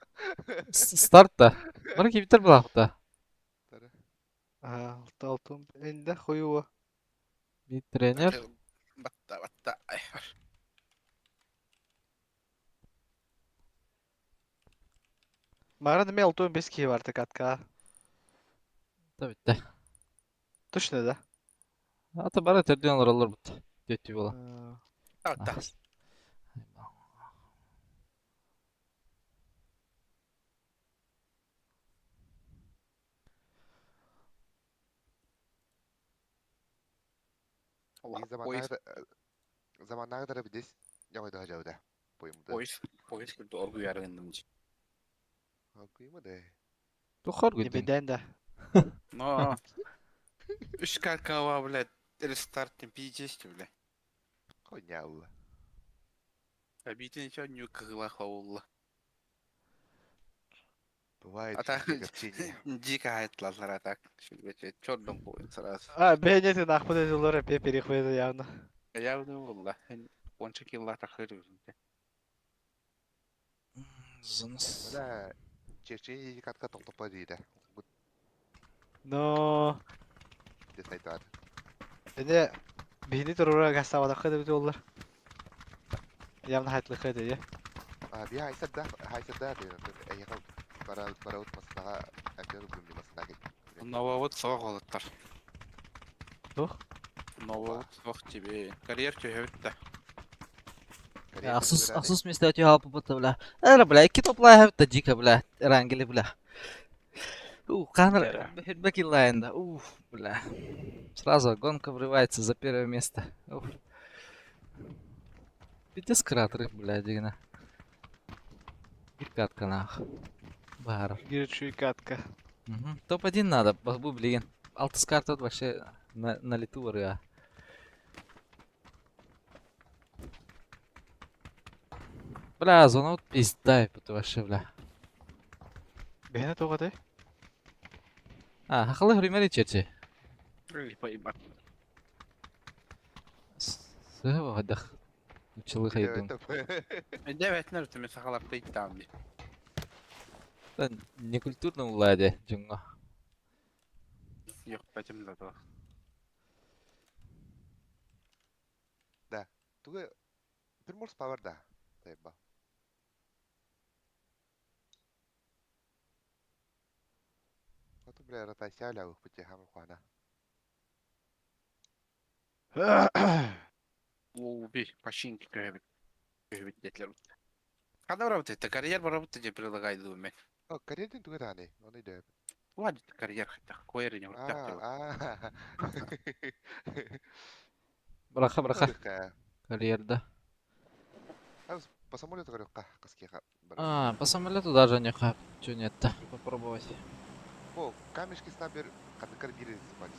Старт да. Бары кибиттер булаахта. Алты алтын энде хуюва. Bir тренер. Батта батта. Марын эме 65 киһи бар катка. Да битте. Точно да? Ата бары төрдүн олороллор бут. Дөттүү була. Батта. Заманнагы бидес яңа жауда. Поймды. Поезд, поезд курду оргу ярыгындым. Кыймы да. Тухар гүдүн. Небеден да. Но. Үш какава, блядь, рестарт пиздец, блядь. Конял. Обидно еще не крыла хаула. Бывает А так, огорчение. дико айтлалар, а так, черным будет сразу. А, бенети нахпыт жыллар эпе перехведы явно. Я волла. Онча килла тахыр. Зыныс. Бля, черчение катка токтопа дейdi. Но Дес айтар. эне бихини турура гастабадакка деп олар. Явно хайтлыкка деди. А, би хайсарда, хайсарда дейdi. Эйга бара бара утмасына, әкер бүгүн масына кет. Нововод соқ олыттар. Тух? Нововод соқ тебе. Карьер төһөбүттэ. Асус асус месте өтө халпы бутта бля. Эра бля, ики топлай хәбитте дико бля. Рангели бля. У, канар бек илайнда. Уф, бля. Сразу гонка врывается за первое место. Уф. Пиздец кратеры, бля, дигна. Катка нах. Бар. Гирчуй катка. Угу. Топ-1 надо, бу блин. Алтыс карта вообще на, на лету варга. Бля, зона вот пизда, это вообще, бля. Бехне тугады. А, хахалы хримери черчи. Поебать. Сыва хадах. Учылы хайдун. Девять нер төмө сахаларта иттаам ди. Некультурно уладе, джунга. Yok бәтем да то. Туга Приморс Power да. Тайба. Ото бля ротация ля пути хам хуана. Уби, пашинки көбүт. Көбүт детлер. Када работает? Карьер работает, тебе предлагает думаю. О, карьердин туга тани. Оны да. Ладно, карьер хотя койры не А, а. Браха, браха. Карьерда. По самолету говорю, каскеха. А, по самолету даже не хап. Чё нет-то? Попробовать. О, камешки снайпер, кадыкар бири спальцы.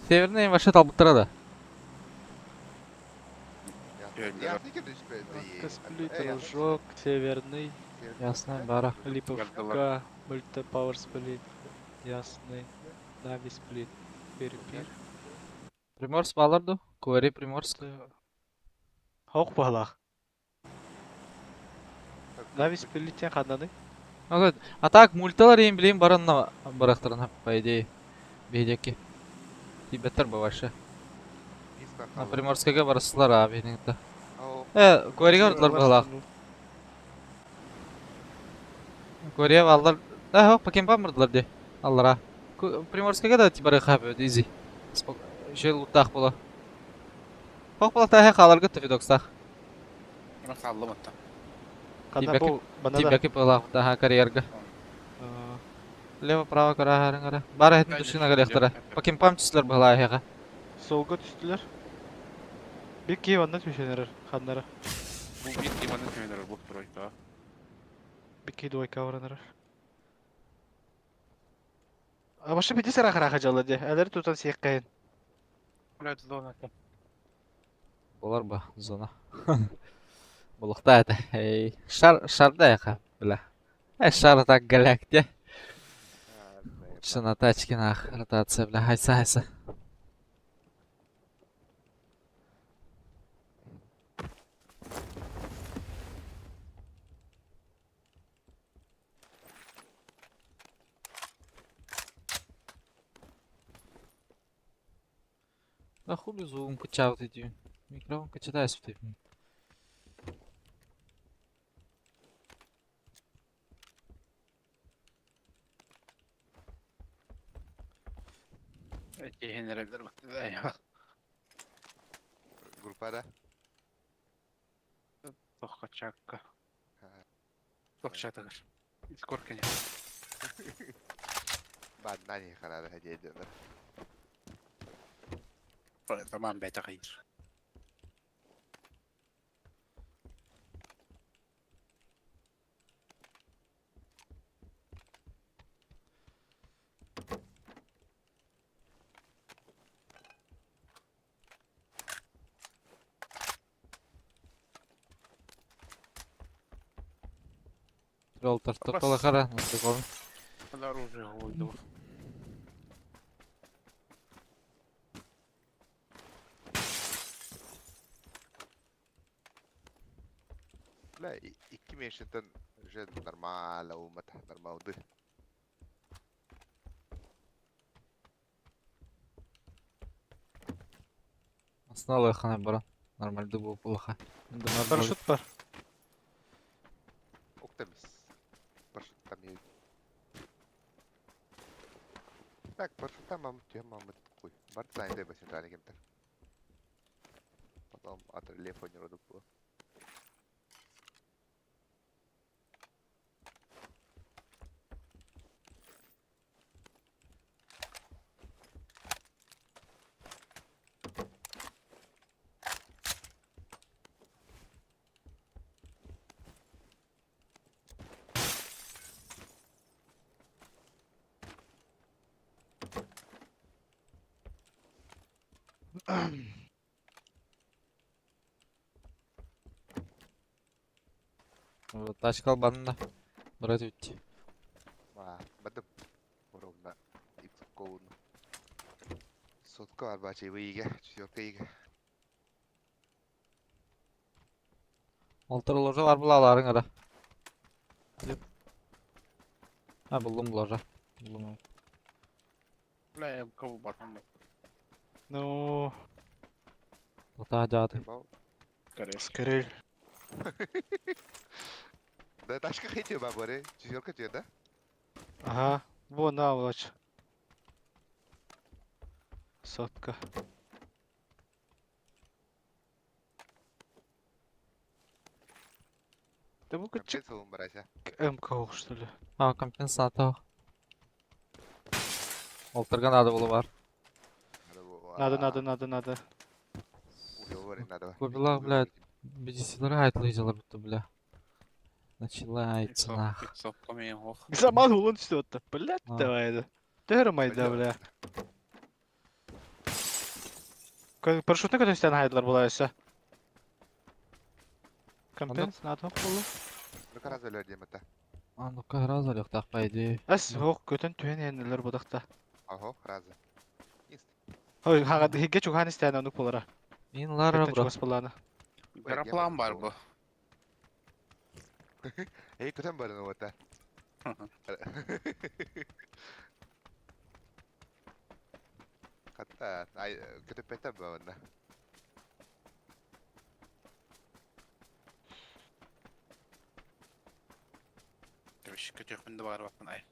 Северный вообще талбыттыра да. Сплит, рожок, северный, Ясно, бара. Липовка, Мульта Пауэр Сплит, Ясный, Нави Сплит, Перепир. Приморск баларду. Куэри Приморск. Хок балах. Нави Сплиттен ханнаны. Ну, а так мульталар им билим баранна барахтарна, по идее. Бейдеки. Тибеттер бавашы. На Приморскага барасылар а бейдеңді. Э, Куэриге бардылар балах. Куэриге балдар. Да, хок, пакемпа мырдылар де. Аллара. Приморскага да тибары хап изи. Еще лутах була. Хок була та халар гытты фидокстах. Халлым атта. Кана бу бана да. Тибеки балах та карьерга. Лево право кара харыңара. Бара хетин душина галехтара. Пакемпам түслер бала хега. Солга түстүлөр. Бир киев андан түшенер ханнара. Бу бир киманын төмөнөр бу тройка. Бир кий двойка оранар. А башы бити сара хараха жалды де. Әлер тутан сиек кайын. Блядь, зона. Болар ба зона. Булыкта это. Эй, шар шарда яка, бля. Э, шар так галякте. Лучше на тачке нах ротация, бля. Хайса, хайса. Да хули звугум качаабыт этиим. Микрофон качатаа испитим. Этиһин эрэллэр Группада. Тохка чакка. Тохчатыгар. Скоркине. Бааннаан харара диэдилэр. Тамам бэйте хайыр. Троллтар топтолахара, настыколын. Оружие голдов. Бля, икки месяцтан уже нормально, умат, нормалды. Основной хана бара. Нормальды буолуп улаха. Парашют бар. Октамис. Парашют там есть. Так, парашют там мам, тем мам, хуй. Барт занят по центральный кемтер. Потом от рельефа не роду было. Тачка албанна. Брат үтти. Бадып ровно икс-коуну. Сотка арбачи выйге, четверка иге. Алтыр ложа бар булаларың ара. Ha булдум ложа. Булдум. Бля, кого батон. Ну, Ота жааты. скорее. Да тачка хейте бабаре, четверка тебе, да? Ага. Вон, на, вот. Сотка. Да ну-ка чик МК, что ли? А, компенсатор. Алтырга надо было бар. Надо, надо, надо, надо. Кубила, блядь, BDC-лер айтлы будто, бля. Начинается нах. Заман улун что-то, блядь, давай это. Төр майда, бля. Парашютны көтөстен хайдлар була өсө. Компенс надо болу. Ну-ка раз өлөр дем это. А ну-ка раз өлөктак по идее. Әс, ох, көтөн түһен энелер будакта. Ого, разы. Ой, хага хиге чуган истән анук булара. Мин лара бро. Чугас буланы. Граплан бар бу. Эй, көтөн барын ота. Хатта, ай, көтөп бетер бавында. Көтөк бар бакын ай.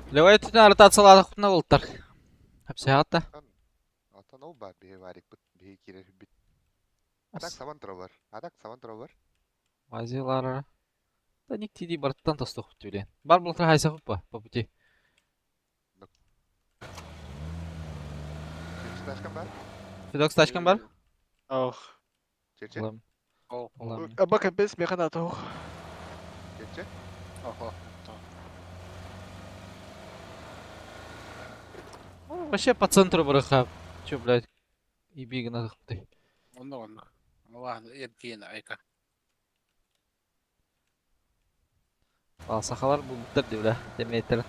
Левай түнә ротациялады кутна болуттар. Хапсаятта. Атан ол бар, бие варик бит, бие кирер бит. Атак сабан тровар. Атак сабан тровар. Вазилар. Да ник тиди барттан тостук түлен. Бар бултар хайса хуппа по пути. Тачкан бар? Федокс тачкан бар? Ох. Чече? Улам. Аба компенс механ атох. Чече? Ого. Вообще по центру барыха. Чё, блядь? И бига на ты. Онно онно. Ладно, эркин айка. Ал сахалар бу буттар ди бля. Демейтер.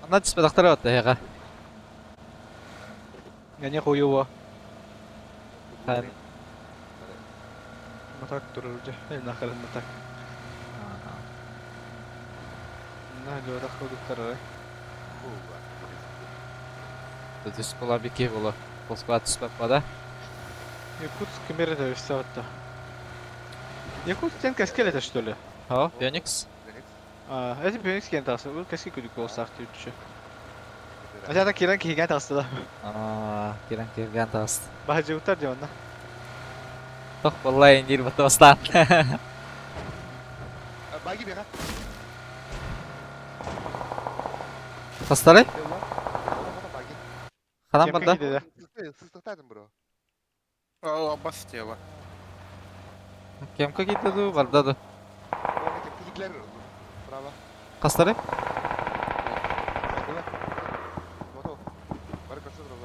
Ана түспе дактар отта яга. Я не хуево. Хан. Матак турар уже. Э, нахрен матак. На, лёда ходуктар. Түс була бики була. Полсква түспәп бада. Якутск кемер это все это. Якутск сен кәскел это что ли? О, Феникс. А, это Феникс кен тасы. Ул кәскел күдүк болсак дип А это кирен киген тасы да. Аа, кирен кирген тас. Бахжыутар дип онна. Тох болла индир батастан. Баги бера. Тастары? Ханам барда. Сыстықтадым, бро. О, аббас тела. Кемка китти ду, барда ду. Китлер. Право. Кастары? Мото. Бар көрсө бро.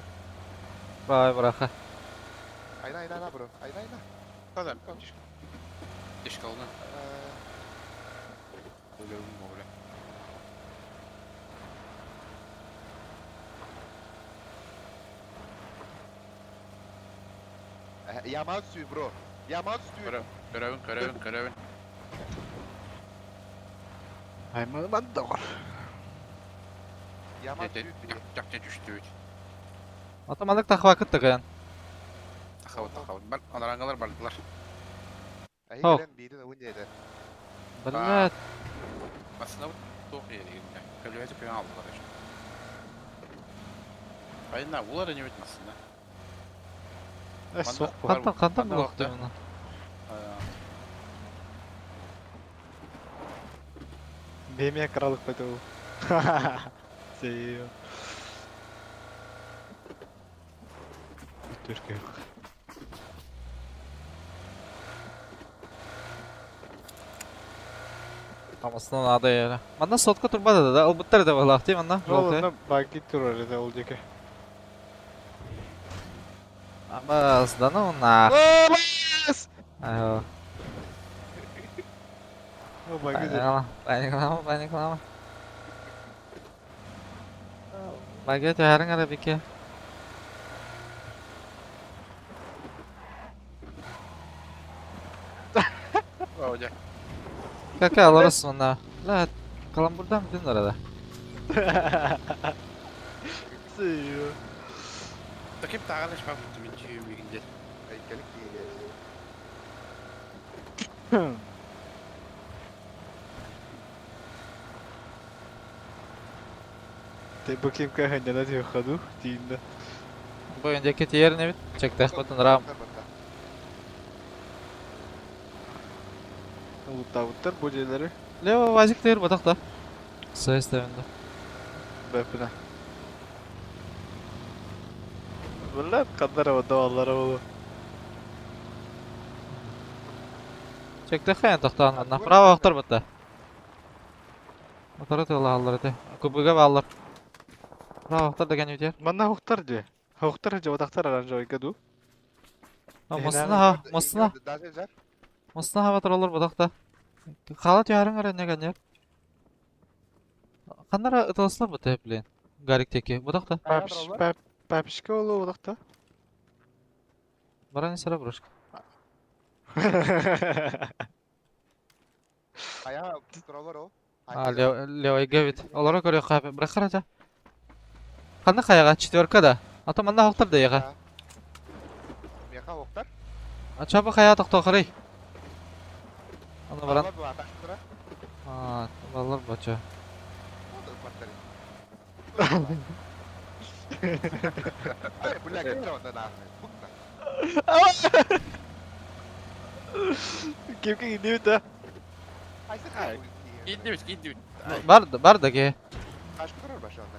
Бай, браха. Айна, айна, айна, бро. Айна, айна. Да, да. Тишкалны. Өлөм бля. Яман сүй, бро. Яман сүй. Көрөбүн, көрөбүн, көрөбүн. Айман бар. Яман сүй. Жакча түштү бит. Атамалык тахва кытты каян. Тахабы, тахабы. Бар, аларангалар бардылар. Хо. Айгелен бирин уын еді. Блядь. Басына тоқ ери. Көлөтү көң алдылар. Айна, улар не бит масына. Э, соқ бу. Кантан, кантан булакты муну. Бемия кралык бету. Сеё. Түркө. Тамасынан ада яра. Манна сотка турбада да, албыттар да балакты манна. Ол баги турар эде ол жеке. Абас, да ну нах. Абас! Айо. О, баги. Паниклама, паниклама, паниклама. Баги түһәрің ара бике. О, жа. Кака аларыс манна. Ла, каламбурдан бүтүн арада. Сеё. Такип тагын эш бак мен чүйүм бигинде. Айкелик киелер. Те бу ким каханьяна тио хаду тиинда. Бу эндеки тиерне бит. Чектэх бутун рам. Улуттабыттар бу жерлери. Лево вазик тиер батакта. Сөз тебинде. Бэпина. Булар кандар абада болу. Чектэх хаян токтоон манна. Право октор батта. Отары тыла аллар эте. Кубыга баллар. Право октор деген үтер. Манна хоктар же. Хоктар же батактар оранжевый ду. Мосына ха, мосына. Мосына ха батыр олар батакта. Кала түһәрің ара не ганер. Каннара ытылыслар бу блин. Гарик теки. Батакта. Папиш, пап, папишка болу батакта. Баран сара брошка. Ая, туралар о. А, левый гевит. Олара көрө капы. Бирок карача. Кандай каяга? Четверка да. Ата манда хоктар да яга. Меха октар. А чапы кая токто карай. Аны баран. А, баллар бача. Ай, бля, кем онда нахуй. Букна. Ким ким индибит да? Айсы Кийдибит, кийдибит. Бар, бар да ке. Кашкы турар башы онда.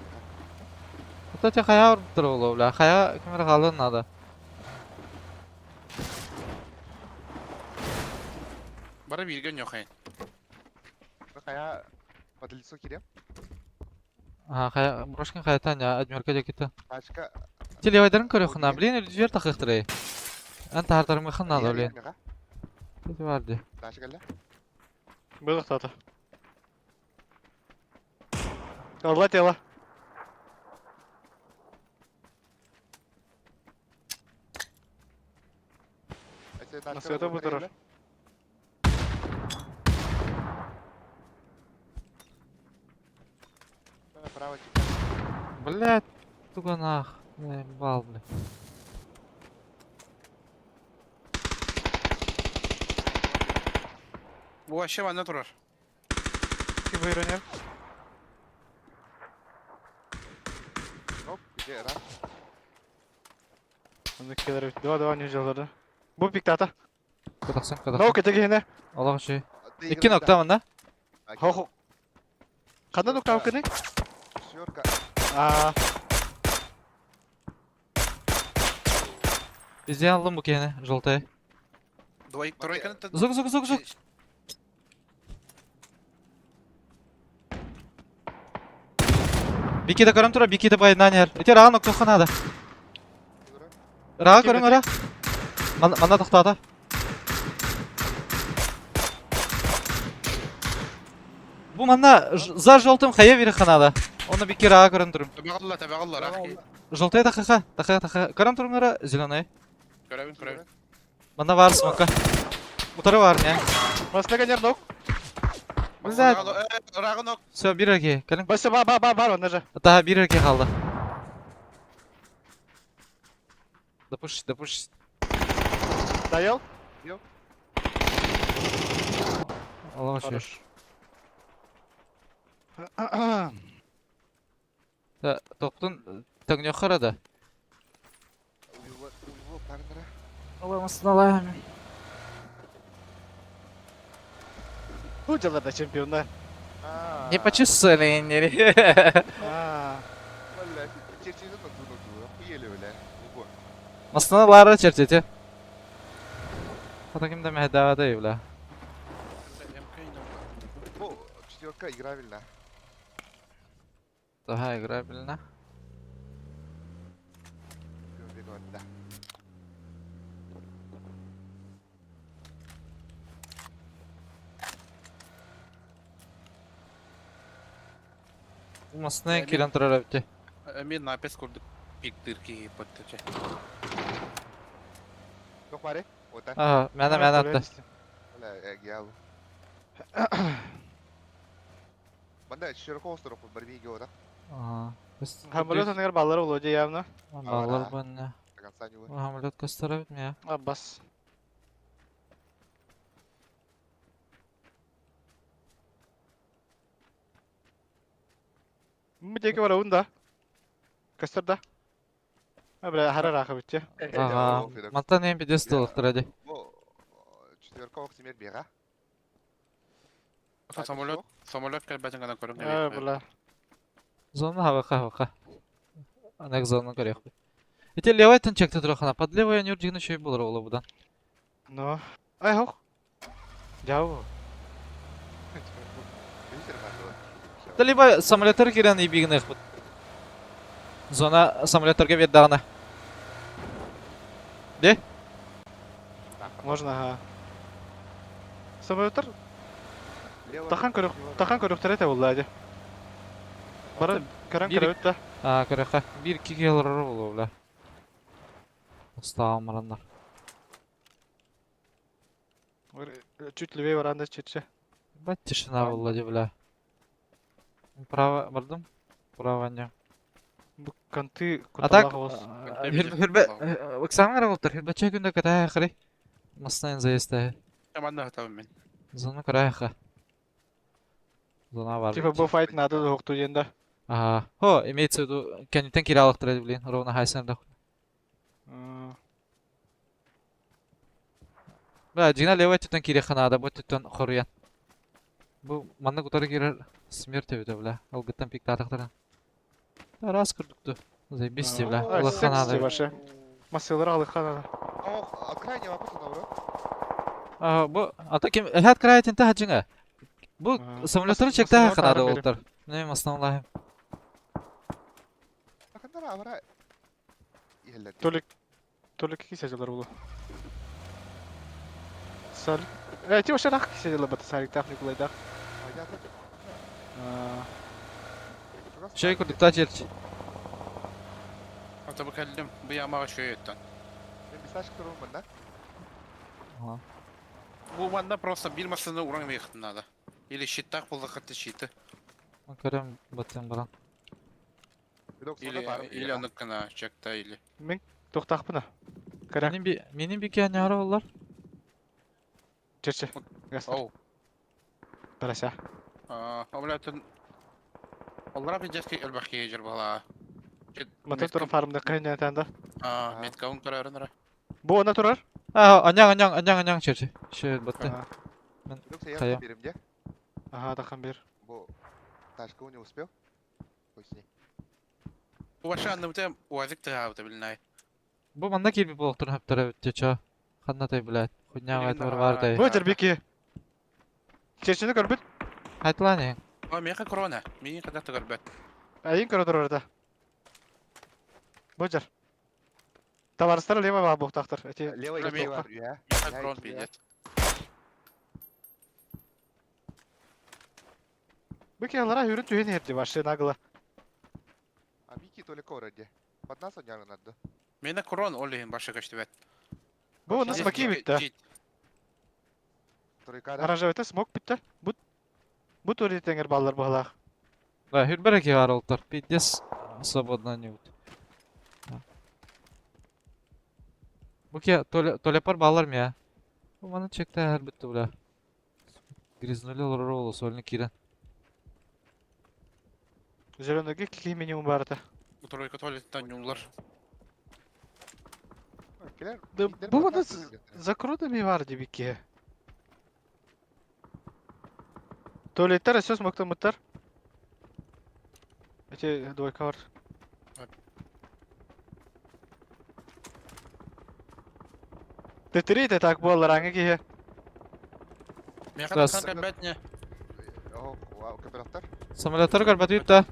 Ата те кая урып тур болу, бля. Кая кемер калын надо. Бара бирген жок ай. Кая подлицо кирем. А, кая брошкин каятан я адмирка жеките. Кашка. Телевайдарын көрө хына, блин, жер такыктыры. Ан тартарым хына да, блин. Кети барды. Дашка келе. Было кто-то. Алла тело. Масыата бу турар. Право Блядь, туга нах. Бал, блядь. Бу вообще манна турар. Ким выронер? Оп, где раз. Оны келер. Два два не жалдарды. Бу пиктата. Катаксан, Ноу катаксан. кетегине. Аллах ши. Икки ноктамын да? Хо хо. Ханна нуктау кыны? Четверка. А, Везде алым бу кene, желтый. Двойка, тройка. Зук, зук, зук, зук. Бикиде көрөм тура, бикиде байынан ер. Эти рага ноктоха надо. Рага көрөм ара. Мана токтоото. Бу манна за желтым хая вериха надо. Оны бики рага көрөм турум. Табагалла, табагалла, рахи. Желтый тахаха, таха таха. Көрөм турум ара зеленый. Көрөбүн, көрөбүн. Манна бар смока. Утары бар не. Маслага нер нок. Блядь. Рагын ок. Все, бир эрге. Кэлин. Басы ба ба ба бар онна же. Таха бир эрге қалды. Допуш, допуш. Даял. Аллах Хорош. Та топтун төгнө харада. У него парнера. Аллах Бу жаларда чемпиондар. Не почесали, не. А, Бля, черчизм на ту ногу, охуели, бля. Ого. Масына лара чертете. Хата ким да мәһдәвә да бля. О, четверка играбельна. Daha играбельно. Да. Масына кирен турар бите. Мен напес көрдүк. Пиктырки паттача. Тох баре? Вот так. Ага, мәнә мәнә атты. Бля, геал. Манда четверка остров барби гео, да? Ага. Хамолет анагар баллар болду явно. Баллар банна. До конца не вы. Хамолет костара бит мия. А бас. Мдеки бар унда. Кастарда. А бля, хара раха битте. Ага. Мантан эм пидес толықтыр әде. Бу четверка ох семер бега. Самолет, самолет кэлбэтин гана көрүм. А бля. Зона хавака хавака. Анек зона көрек. Эти левый тын чекте турахана. Под левый нюр дигни шөй болар олы будан. Но. Ай хох. Жау. Та либо самолеттер кирен и бигнех бут. Зона самолеттерге бердагына. Де? Можно, ага. Самолеттер тахан көрөк, тахан көрөктөр эте болду ади. Бара көрөн көрөбүт да. А, көрөккө. Бир ки келер болу бля. Остаам марандар. Чуть левее баранда чече. Бать тишина болду ди бля. Право бардым. Право не. Бу конты А так, куталах хирбе, экзамен болтар, хирбе чей күндө катая хри. Маснайн заезд. Манна хатабын мен. Зона карайха. Зона бар. Типа бу файт надо хокту ден Ага. Хо, имеется в виду, кенитен киралыктыр блин, ровно хайсен да. Бля, дигна левый түтен киреханада, бу түтен хоруян. Бу манна кутары кирер смерть бит, бля. Алгыттан пиктатыктыр. Да, раз кырдыктı. Заебись, бля. Аллаханада. Башы. Масылар алыханада. Ох, от крайнего вопроса наоборот. А, бу, ата ким, хат край тенте хаджинга. Бу самолеттер чекте ханада олтар. Не, основной. Толик, толик кисе жылар булу. Сал. Э, ти вообще нах кисе жылар бата сарик тах Николай дах. Şey kurduk da çerç. Ата бу кэллим. Бу ямага шөй өттөн. Мен бисаш кырым да. Ага. Бу манна просто биир массыына уран эмиэхтин надо. Или щиттаах буоллаххыт щиты. Көрөм баттан баран. Или или оннук гына чекта или. Мин туохтаахпына. Кэрэ. Минин би минин би киһи оллар. Чече. Гастар. Оу. Барася. Аа, облатын Оллара пиздецки элбэх киһи дьэр баһылаа. Матын туран фармда кыһын да. Аа, меткаун көрөрүн эрэ. Бу она турар. А, аняң аняң аняң аняң чече. Шö батты. Хайа. Ага, тахан бир. Бу тачка не успел? Хуй с ней. Бу баша анныбыта уазик тыгаабыта билинай. Бу манна киирби буолуохтарын хөптөрө чече. Ханна тай блядь. Хуйня Билигин вайт бар тай. Бу дербики. Чечени көрбүт. Хайтлани. О, меха корона. Миин кадах көрбөт. Айын көрө турар да. Бу жер. Товарыстар лево бар буктактыр. Эти Левый Меха левый бар, я. Меха корон пиздец. Бу киһилара хүрүн түһен herdi башы нагло. А Мики только вроде. Под нас он явно надо. Мена корон олихин башы көштүбөт. Бу оны смоки битте. Тройка да. Оранжевый смок битте. Бу бу тури тенгер баллар баһалаах. Да, хүрбер ки бар олтар. Пиздец свободно не вот. Бу ки толепар баллар мия. Бу маны чекте һәр битте бля. Грязнули роллу сольны кирен. Зеленый кики минимум барыта. Бу тройка туалеттан юллар. Келер. Да бу оны закрутами бар дебики. Туалеттер өсө смоктан мыттар. Эти двойка бар. Тетери так буоллар аңы киһи. Меха Раз. тахан көрбөт не. О, вау, капеллахтар. Самолеттар көрбөт да.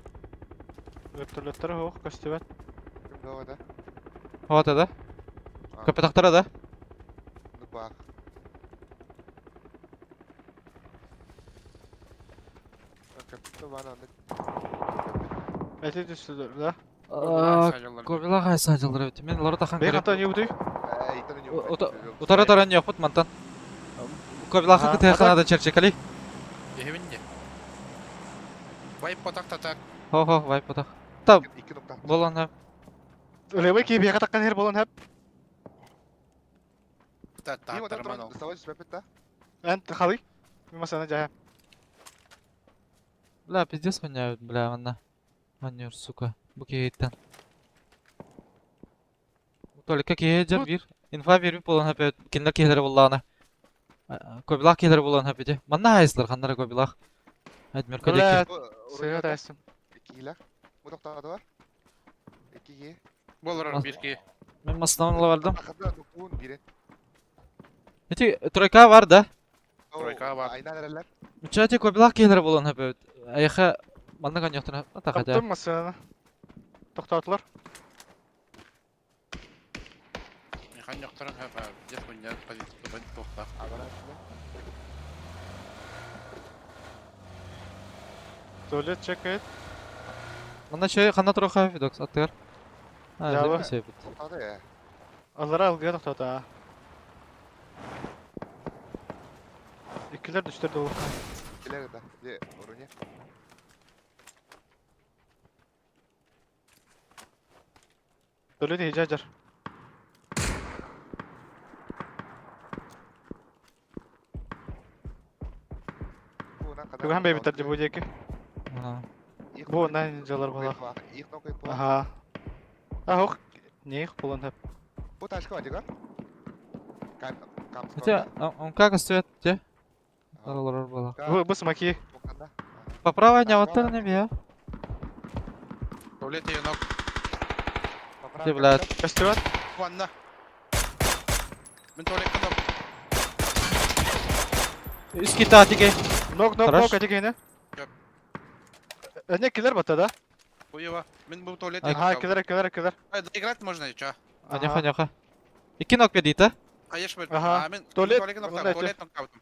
Вертолеттер хоох көстүбэт. Ким да да. Вот да. Көпөтактара да. Ну бах. Капитан вана. Эти түстүлөр да. Кобила хайса жылдыр бит. Мен лора тахан Бей көрөм. хата не удуй? Утара таран япыт мантан. Кобила Ага, хакы теханада черчекали. Ехебин не. Вайп потак татак. Хо хо вай потак. Та Икки нокта. болан һәм. Левый ки бей хата хер болон хәп. Та И вот та там доставать да? Эн халы. Масана жая. Бля, пиздец воняют, бля, манна. Манюр, сука. Бу кейттен. Только кейджер бир. Инфа бир болан хәп. Киндер кейлер булланы. Кобилах кейлер булан хәп иде. Манна хайслар ханнара кобилах. Әдмер Бля, кадеки. сыга тайсым. Икки Бу токтады бар. Икки. Болор бир ки. Мен маснан ала бардым. Ахында нукун бирен. Эти тройка бар да. Тройка бар. Айна нерелер? Чати кобилах кейлер булан хәп. Аяха манна каньяктан ата хәдә. Таптым масана. Токтатылар. Меха ньоктаран хәп. Пиздец хуйня позиция бен тохта. Туалет чекает. Манна чай ханна тройка фидокс аттыр. А, Жабы. зәбе бит. Токтады я. Аллара алгы токтата. Иккилер түстөр долу. Келер да. Де, оруне. Туалет хижа жар. Туган бей битер бу деки. Бу ондан жалар була. Ага. Ах, не их болон хәп. Бу ташка бар дигән. Кам кам. Хотя, он как стоит, где? Алар була. Бу бу смоки. По правой не вот не бия. Туалет ее ног. Ты, блядь. Көстүбәт. Ванна. Мен туалетка ног. Үски татике. Ног ног Хорош. ног атигене. Не килер бата да? Хуева. Мен бу туалет. Ага, килер килер килер. Играть можно еще. Аняха няха. Икки ног бедит, а? Конечно, Ага. А, мен Туалет, туалет ног, онда туалет ног каптым.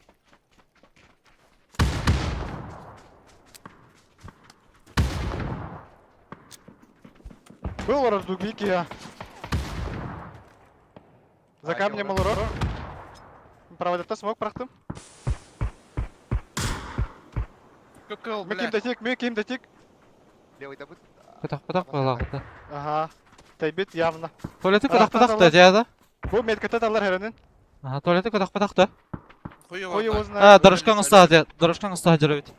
Был раздубики я. За камнем лорор. Проводата смок бырахтым. Кыкыл, Мен ким блядь. да тик, мен ким да тик. Левыйдабыт. Көтөхпөтөх буолаҕыта. Ага. Тайбит явно. Туалеты көтөхпөтөх да дьиэда. Бу метката талар херенин. Ага, туалеты көтөхпөтөх да. Хуй Хуй его его знает. А, дорожкаң устаа, дорожкаң устаа дьөрөбүт.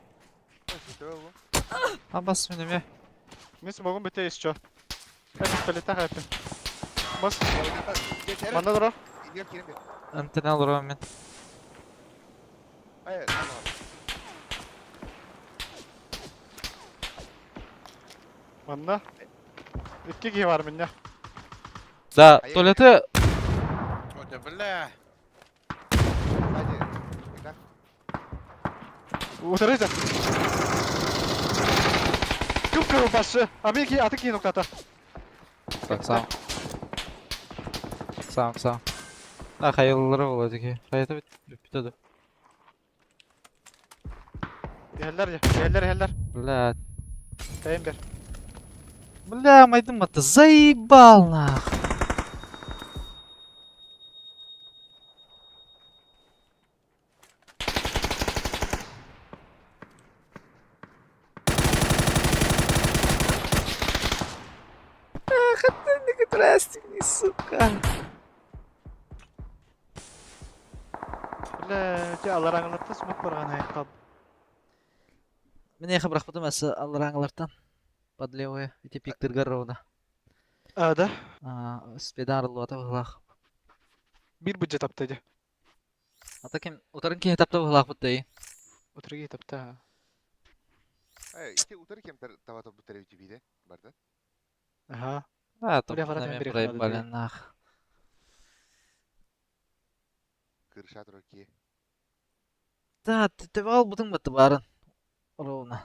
Абас мин эмиэ. Мен смогум бите еще. Я пистолета хайпын. Бас. Манна дорор. Антенна олорон мин. Манна. Икки киһи бар минне. Да, туалеты Ой, бля. Утарыйда. Кып-кырыл башы. А мен ки аты кийин уктата. Так, сам. Сам, сам. А, хайыллары болады ки. Хайата бит бүттү. Иһэллэр, иһэллэр, иһэллэр. Бля. Тайым бер. Бля, майдым атты. Заебал нах. Ах, это не сука. Бля, те алараңыларта смок барган айкап. Мен эхе бырахпытым әсі алараңылартан. Под левое, эти пиктыргар ровно. А, да? Спедан арылуата бұғылақ. Бир бюджет тапты ди. Ата кем, утарын кене тапта бұғылақ бұтты. Утырги тапта. Ити утары кем табата бутары үтүбиде барда. Ага. А, Бля, топ врат мен мен проебали нах. Кырша туруки. Да, тебе ал бутың бытты барын. Ровно.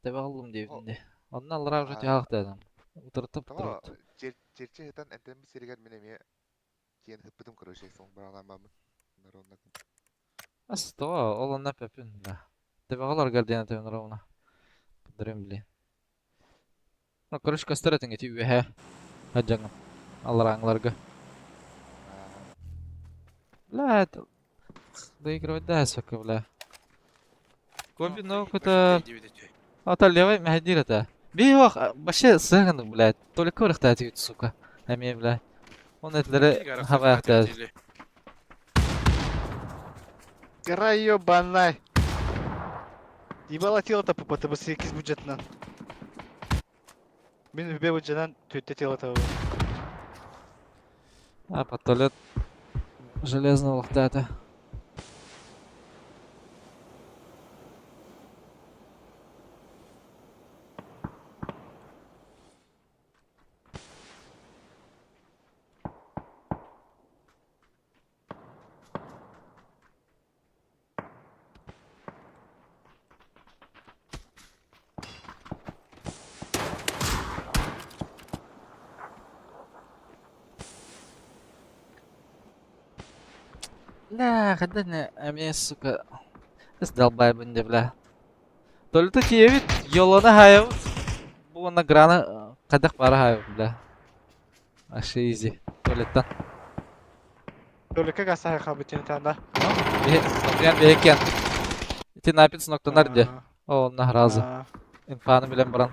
Тебе алым дейбинде. Онна алыра уже тяғық дедім. Утыртып Тама тұрып. черче хытан энтен бисеригер мен эме киен хыппытым короче сон баралан бамын. Наронна. Асты, ол онна пөпүн, бля. Тебе алар гардиана тебен ровно. Кыдырым, бля. Ну, короче, костер этин эти үйе. Хаджаңым. Алар аңларга. Бля, это... Доигрывать да, сука, бля. Коби, ну, какой-то... А то левый мехадир это. Бих, вообще сыган, блядь. Только урахта сука. Эми, бля. Он этлери хаваяхта. Гора ебаная. Ебала тело-то попа, секиз бюджетынан. Мен үбе бюджетынан төттө тело-то. А, под туалет железного лохтата. Бля, хаддане, а мне, сука, сдолбай бунде, бля. Только тиевит, йолона хаяв, буона грана, кадах пара хаяв, бля. Аше изи, туалеттан. Только гаса хабытын танда. Например, бекен. Ти напиц ноктанар де. О, награза. Инфаны билен баран.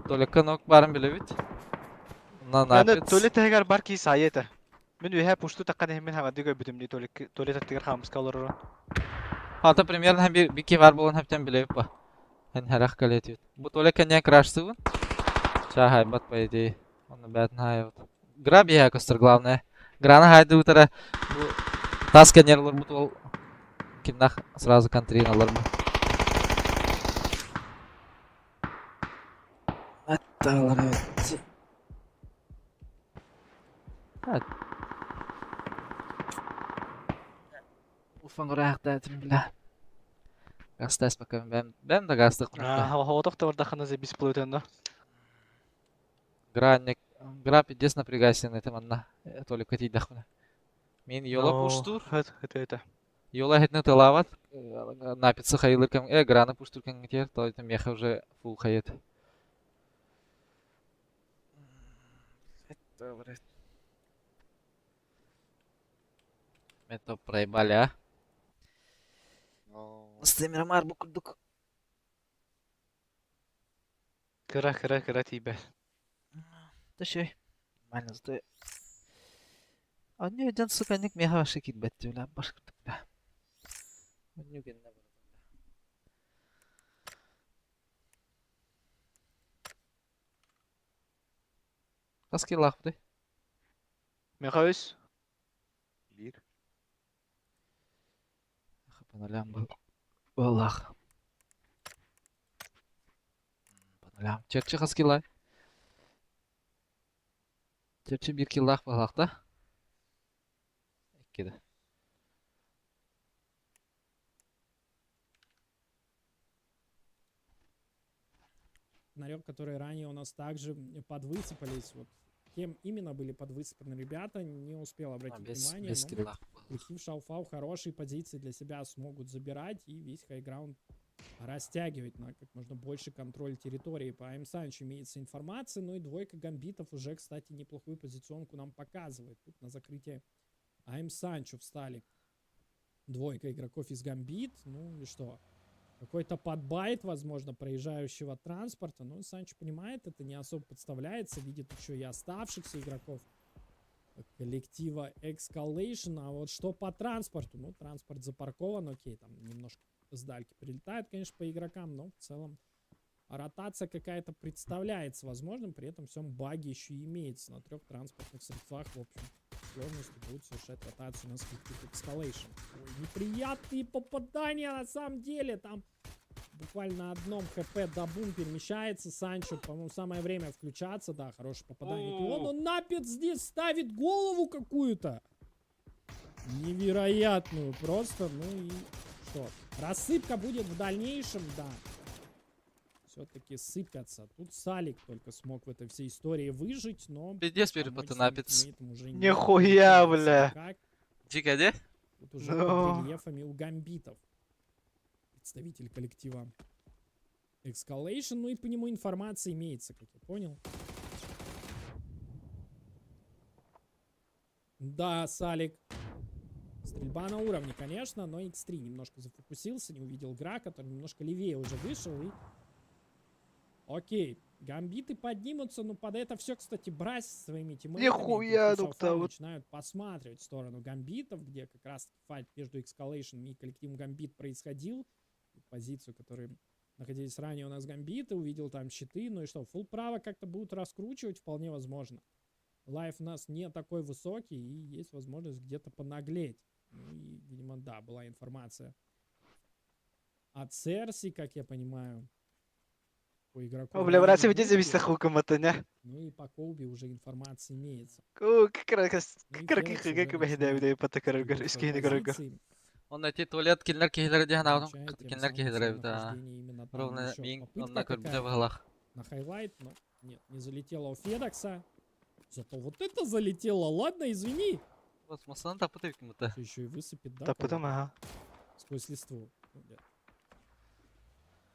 Только нок баран билебит. На напиц. Туалет тегер бар ки сайета. Мен үйе пушту таккан мен хама дигө бүтүмдү туалет туалет тегер хамска олорор. Хата примерно hem bir bir var болон хептен билебит ба. Хен харах калетит. Бу туалет кене крашсыгын. Ча хайбат по идее. Он бәтін хайбат. Гра бия костер главное. Грана хайды утара. Бу тас кенерлер бу тол кимнах сразу контрин алар бу. Атталар evet. Уфан рахта бля. Гастас пока бәм бәм да гастык. А, токтор даханы за бесплатно. Гра не гра пиздец напрягайся на этом одна. Только ти дахна. Мин йола пуштур. Это это. Йола хетне тылават. Напица хайылыр кем грана пуштур кем тер, то это меха уже фул хайет. Это проебали, а? Стример бу курдук. Кыра кыра кыра тиийбэт. Төшөй. Нормально зато. Анню дьон сука ник меха вообще киирбэт бля баш курдук бля. Анню гэннэ барда бля. Хас киллаахпытый? Меха үс. Биир. По нулям был. Буоллаах. По нулям. Черчи хас килла? Черчи биир киллаах буоллаах да? Икки да. Фонарек, которые ранее у нас также подвысыпались. Вот кем именно были подвысыпаны ребята, не успел обратить Без, внимание. без но киллах. Коллектив Шауфау хорошие позиции для себя смогут забирать и весь хайграунд растягивать на как можно больше контроль территории. По М. Санчу имеется информация, ну и двойка гамбитов уже, кстати, неплохую позиционку нам показывает. Тут на закрытие АМ Санчо встали двойка игроков из Гамбит. Ну и что? Какой-то подбайт, возможно, проезжающего транспорта. Но Санчо понимает, это не особо подставляется. Видит еще и оставшихся игроков коллектива Escalation. А вот что по транспорту? Ну, транспорт запаркован, окей, там немножко сдальки прилетает, конечно, по игрокам, но в целом ротация какая-то представляется возможным. При этом всем баги еще и имеется на трех транспортных средствах. В общем, сложности будут совершать ротацию у нас коллектив Escalation. Ой, неприятные попадания на самом деле. Там буквально на одном хп Дабун перемещается. Санчо, по-моему, самое время включаться. Да, хорошее попадание от него. Но Напец здесь ставит голову какую-то. Невероятную просто. Ну и что? Рассыпка будет в дальнейшем, да. Все-таки сыпятся. Тут Салик только смог в этой всей истории выжить, но... Пиздец помочь перепоты своим напец. тиммейтам уже не Нихуя, получается бля. никак. Дико, де? Тут уже Ну. под рельефами у гамбитов. Представитель коллектива Escalation. Ну и по нему информация имеется, как я понял. Да, Салик. Стрельба на уровне, конечно, но X3 немножко зафокусился, не увидел Гра, который немножко левее уже вышел и... Окей, гамбиты поднимутся, но под это все, кстати, брать со своими тиммейтами. Нихуя, коллектив ну Шауфау вот. начинают посматривать в сторону гамбитов, где как раз файт между Escalation и коллективом Гамбит происходил. Позицию, которую находились ранее у нас гамбиты, увидел там щиты, ну и что, фулл право как-то будут раскручивать, вполне возможно. Лайф у нас не такой высокий, и есть возможность где-то понаглеть. Ну и, видимо, да, была информация от Церси, как я понимаю, по игроку. О, бля, брат, Райану где зависит Гудвину. хуком это, не? Ну и по Колби уже информация имеется. О, как раз, Ну и как раз, Феликс как уже как начинает как двигать свои позиции, Он найти туалет кинлер киһилер диэн аҕын отмечая тем кинлер самым киһилер свое эбит аа. нахождение именно там. Ровно Еще мин попытка онна көрбүтэ какая-то быһалаах. на хайлайт, но нет, не залетела у Федокса. Зато вот это залетело, ладно, извини. Вот масаны тапыт эбит мыта. Всё еще и высыпет, да, Да потом, кого-то ага. сквозь листву. Ну, нет.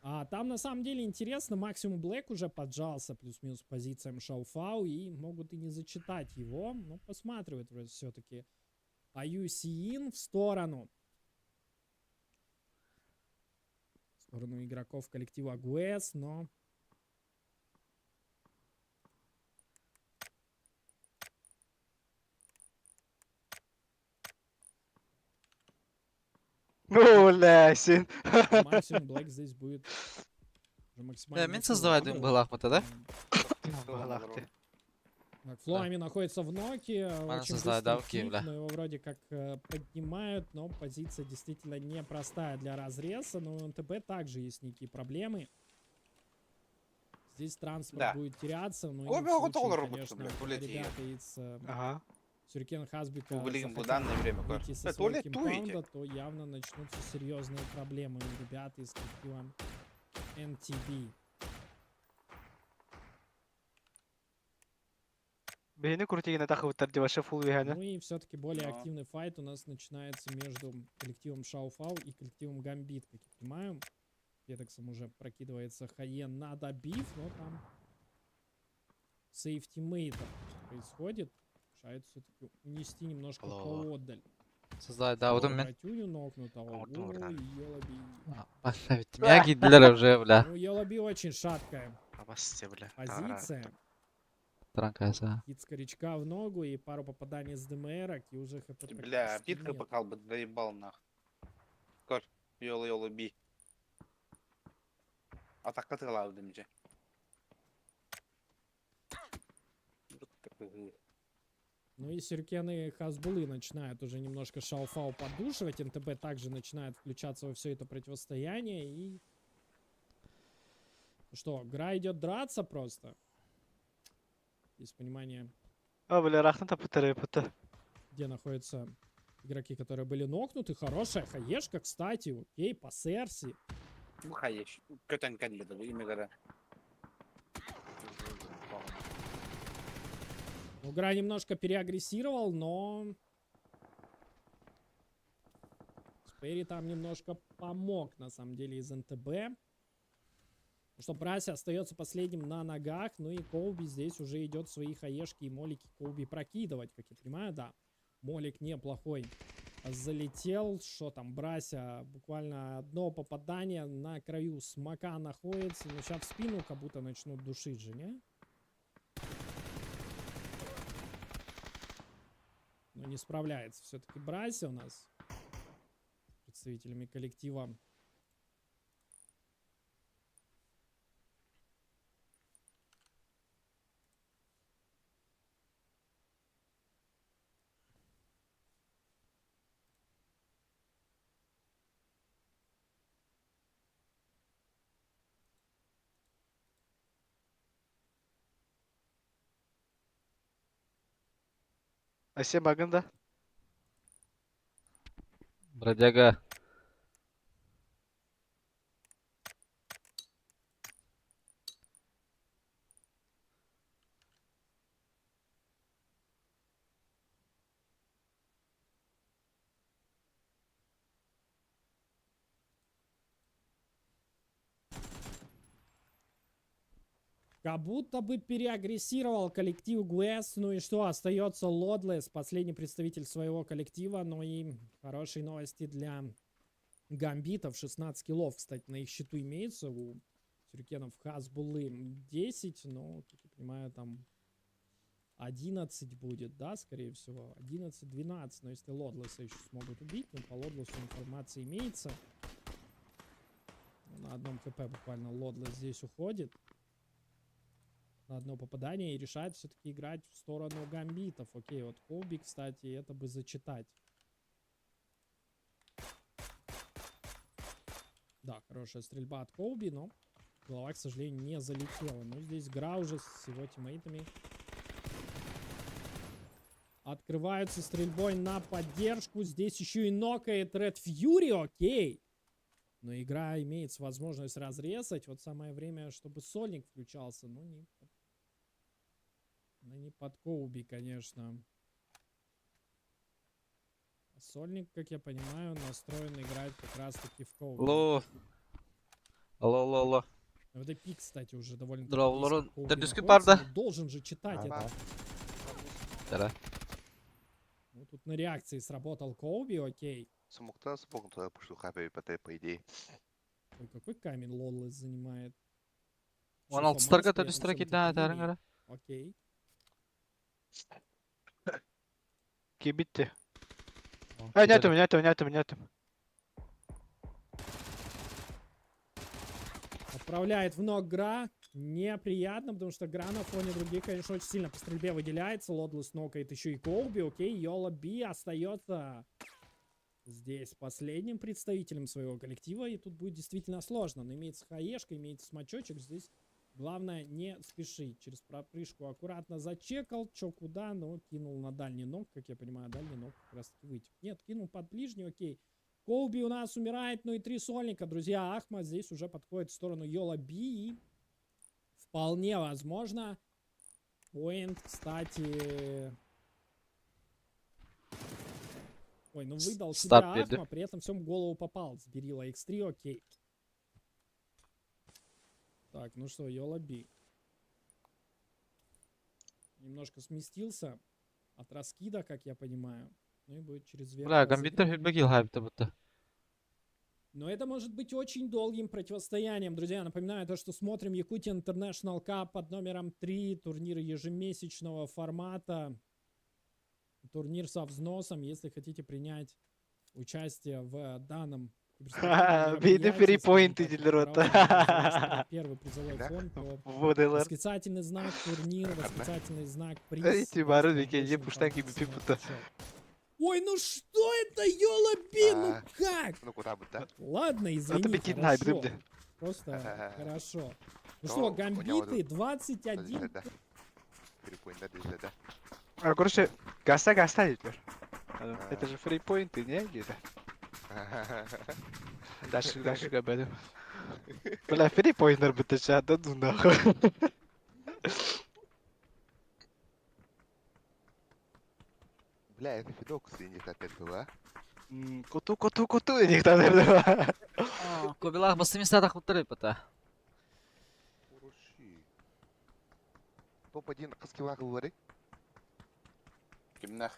А там на самом деле интересно, Максимум Блэк уже поджался плюс-минус позициям Шауфау и могут и не зачитать его, но посматривают вроде все-таки Аюсиин в сторону. В сторону игроков коллектива Гуэс, но О, бля, син. Максимум Блэк здесь будет уже максимально Э, мин активно создавай дым обыгрывать. быһалаах мыта да? Балах ты. Так, Флоами находится в ноке, Мана очень создала быстрый давки, кик, бля. но его вроде как поднимают, но позиция действительно непростая для разреза, но у НТБ также есть некие проблемы. Здесь транспорт Да. будет теряться, но Ой, и в бля, случае, доллар рубится, конечно, бля, туалет ребята из Ага. Сюрикен Хазбика Блин, в захотят данное время. выйти со Э, своего туалет туете. компаунда, то явно начнутся серьезные проблемы у ребят из коллектива NTB. Бейни крутигин это хватар деваша фул вегана. Ну и все-таки более Но. активный файт у нас начинается между коллективом Шауфау и коллективом Гамбит, как я понимаю. Федексом уже прокидывается Хаен на добив, но там сейв тиммейта происходит. Решает все-таки унести немножко Алло. поотдаль. Создадаабытым мин. Братюню нокнутого. Оҥордум Ой, урдаан. Елоби. Баша ведь Мияги киирдилэр уже, бля. Ну, Елоби очень шаткая Абас бля. позиция. Транкаса. Хит скорячка в ногу и пару попаданий с ДМР, и уже хп Бля, практически битка нет. покал бы доебал нах. Көр, йола йола би. Атакка тыгалабы демже. Ну и Сюркены Хасбулы начинают уже немножко Шауфау поддушивать. НТБ также начинает включаться во все это противостояние. И... Ну Что, Гра идет драться просто? Есть понимание, А, бля, рахтан тапыттар пытта. где находятся игроки, которые были нокнуты. Хорошая хаешка, кстати. Окей, по Серси. Бу хаеш. Көтөн кэлледи бу имегere. Ну, Гра немножко переагрессировал, но... Сперри там немножко помог, на самом деле, из НТБ. Ну Что Брася остается последним на ногах, ну и Коуби здесь уже идет свои хаешки и молики Коуби прокидывать, как я понимаю, да. Молик неплохой залетел. Что там, Брася, буквально одно попадание на краю смока находится. Но сейчас в спину как будто начнут душить же, не? Но не справляется все-таки Брася у нас с представителями коллектива. Айсен багын да. Бродяга. Как будто бы переагрессировал коллектив Гуэс. Ну и что, остается Лодлес, последний представитель своего коллектива. Ну и хорошие новости для Гамбитов. 16 киллов, кстати, на их счету имеется. У Сюрикенов Хасбулы 10. Но, как я понимаю, там 11 будет, да, скорее всего. 11-12. Но если Лодлеса еще смогут убить, ну, по Лодлесу информация имеется. Ну, На одном хп буквально Лодлес здесь уходит на одно попадание и решает все-таки играть в сторону гамбитов. Окей, вот Коби, кстати, это бы зачитать. Да, хорошая стрельба от Коуби, но голова, к сожалению, не залетела. Но здесь Гра уже с его тиммейтами открываются стрельбой на поддержку. Здесь еще и нокает Red Fury, окей. Но игра имеет возможность разрезать. Вот самое время, чтобы сольник включался. Ну, не ну, не под Коуби, конечно. А Сольник, как я понимаю, настроен играть как раз-таки в Коуби. Алло. Алло, алло, алло. Ну, Вот и пик, кстати, уже довольно Здорово, Лорен. Төрдүскү парда. Должен же читать это. Тара. Ну, тут на реакции сработал Коуби, окей. Смоктан смог туда пошел хапе по идее. Ой, какой камень Лоллес занимает. Он Шефа алтыстарга Манс при этом төрдүстэрэ всем киирдэ Текири. таарыҥара. Окей. Кибитти. Ай, нету, нету, нету, нету. Отправляет в ног Гра. Неприятно, потому что Гра на фоне других, конечно, очень сильно по стрельбе выделяется. Лодлес нокает еще и Коуби. Окей, Йола Би остается здесь последним представителем своего коллектива. И тут будет действительно сложно. Но имеется хаешка, имеется смочочек. Здесь главное не спешить. Через пропрыжку аккуратно зачекал. Чё куда, но кинул на дальний ног. Как я понимаю, дальний ног как раз таки вытек. Нет, кинул под ближний, окей. Коуби у нас умирает, ну и три сольника. Друзья, Ахма здесь уже подходит в сторону Йола Би. И вполне возможно. Поинт, кстати... Ой, ну выдал себя Старт берди. Ахма, при этом всем голову попал. Сберила X3, окей. Так, ну что, Йола Би. Немножко сместился от раскида, как я понимаю. Ну и будет через верх Бля, гамбиттар разыгрывать. хүрбэ килл хайбыта бутта. Но это может быть очень долгим противостоянием. Друзья, напоминаю то, что смотрим Якутия International Cup под номером 3, турнир ежемесячного формата. Турнир со взносом, если хотите принять участие в данном киберспортивном Бейді мероприятии, фрипоинты скажем так, дилер вот. пожалуйста, первый призовой Да. фонд, то Водылар. восклицательный знак турнир, восклицательный знак приз. Эти бары даст вам такие, больше не пуштаки, информации на пипи-пута. этот счет. Ой, ну что это, ёлоби, ну А. как? Ну куда бы, да? Ладно, Это извини, бекит найбрым хорошо. Просто хорошо. Ну То, что, у него гамбиты тут 21. Да. Фрипоинт, да, да. А, короче, гаста гаста дитлер. Это же фрипоинты, не где-то? Дальше, дальше говорю. Бля, фрипоинтер бы ты сейчас, да ну нахуй. Бля, это Федокс и них опять было, а? Коту, коту, коту, них там было. Кобилах басты местатах уттар бутта. Хороши. Топ-1 қыз килағы бар, Кимнах.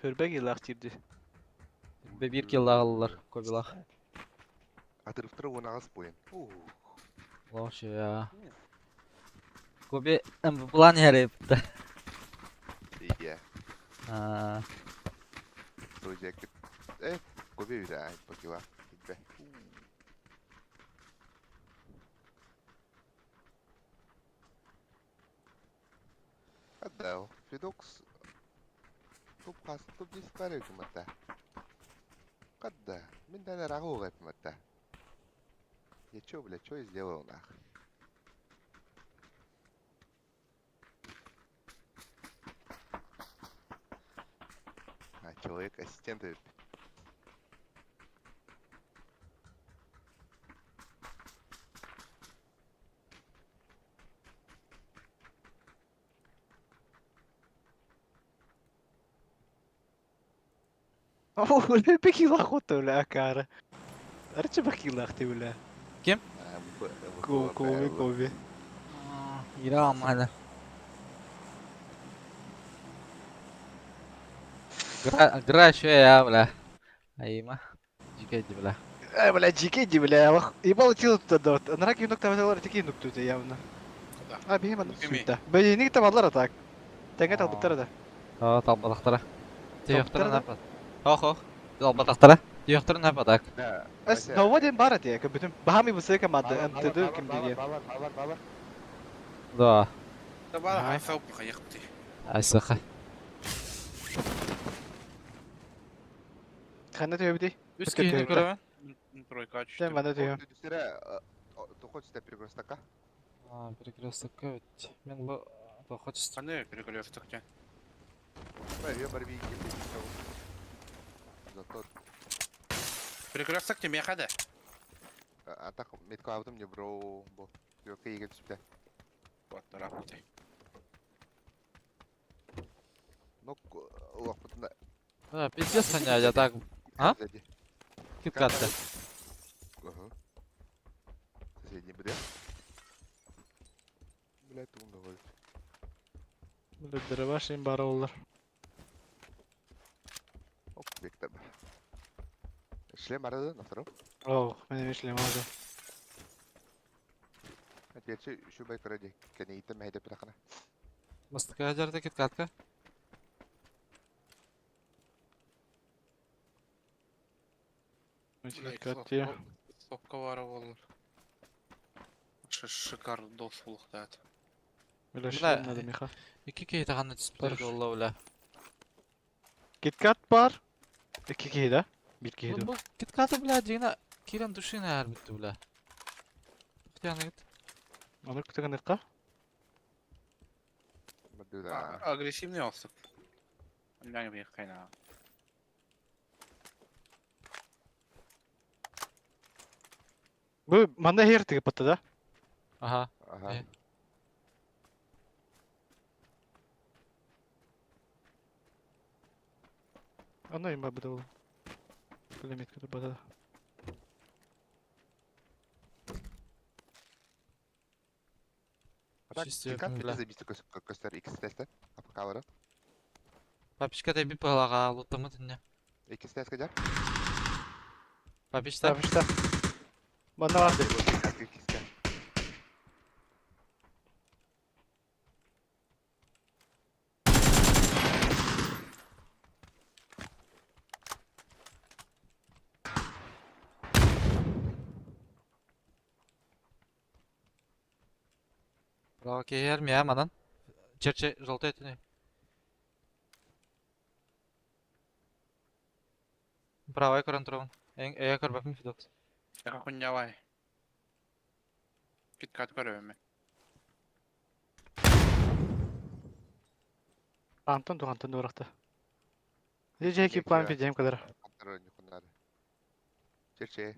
Хөрбәг илах тирди. Бе бир килл алалар Кобилах. Атырыптыры он ағыз бойын. Лош я. Коби МВПлан яры бутта. Иә. А, Сол жекет. Э, көбе бир ай, бакила. Бе. Адау, Федокс. Топ қас, топ 10 бар өкіматта. Қадда, мен дәне рағу ғайпыматта. Я чё, бля, чё я сделал нах? А, человек ассистент. О, бля, бекилах вот, бля, акара. Арчи бакилах ты, бля. Коби, коби. Ира алмады. Гра, гра еще я, бля. Айма. Жикеди, бля. Э, бля, джикеди, бля, ебал тил туда, да. Анраки юнук там алар тики юнук тут явно. Да. А, бихим аны Кими? сүйтә. Бейник там алар так. Тәңгә талбыттар да. О, талбатақтара. Түйіқтырын Талбыттара да? апат. Ох, ох. Талбатақтара. Түйіқтырын апатак. Да. Эс, новоден бар ди, бүтүн бахами бусыка команда, МТД ким деген. Балар, балар, балар. Да. Табара хайфау бахаяқты. Айсаха. Ханна төбди. Үс Өткө күйіні төбү. көрөмін. Тройка Сен мана төбү. Түсірі, тоқот перекрестокка. А, перекрестокка өт. Мен бу тоқот Қане перекресток те. Я барби Зато Перекресток те мехада. а так метка алдым не бро бо. Yok iyi geçti. Баттарапты. Ну, лохпытында. Да, пиздец, Саня, я так А? киткатты. Ага. Соседний бред. Бля, тунда вот. Бля, дырыбаш им бар олар. Оп, бектер. Шлем арады на втором. Ох, мен эшлем алды. Әтечі şu бай көреді. Кәне итім әйдеп бірақына. Мастыка жарда киткатка. Киткатты. Сопка бары болыр. Шикардос улықтат. Бля, Бля, шлем надо, Миха. Iki кейті қана түсіп Бар. тұрды олла, бля. Киткат бар. Iki кей да? Bir кей Бұл киткаты, бля, дегені кирен душина әр бітті, бля. Тоқтияны кет. Аны күтеген ыққа? Да. Агрессивный olsun. Yani bir kaynağı. Бу манда хер тиги патта да? Ага. Ага. Э. Аны им бабы да Бля, метка да бада. А так, Чисто киткат бля. бите забисти көстер X тесті. Апкалары. Папичка тэйбит быһалаах луттаммыт иннэ. Иккис тээскэ дьар. Папичта. Папичта. Манна бар. Иккискэ. Браво киһиэр миэ манан. Черче желтый этини. Правая көрөн турабын. Эйэ көрбөппүн Федот. Эха хуннявай. Киткат көрөбүм. Антон тугантан дуорахта. Дижей кип план пидем кадar. Контроль нюхунары. Черче.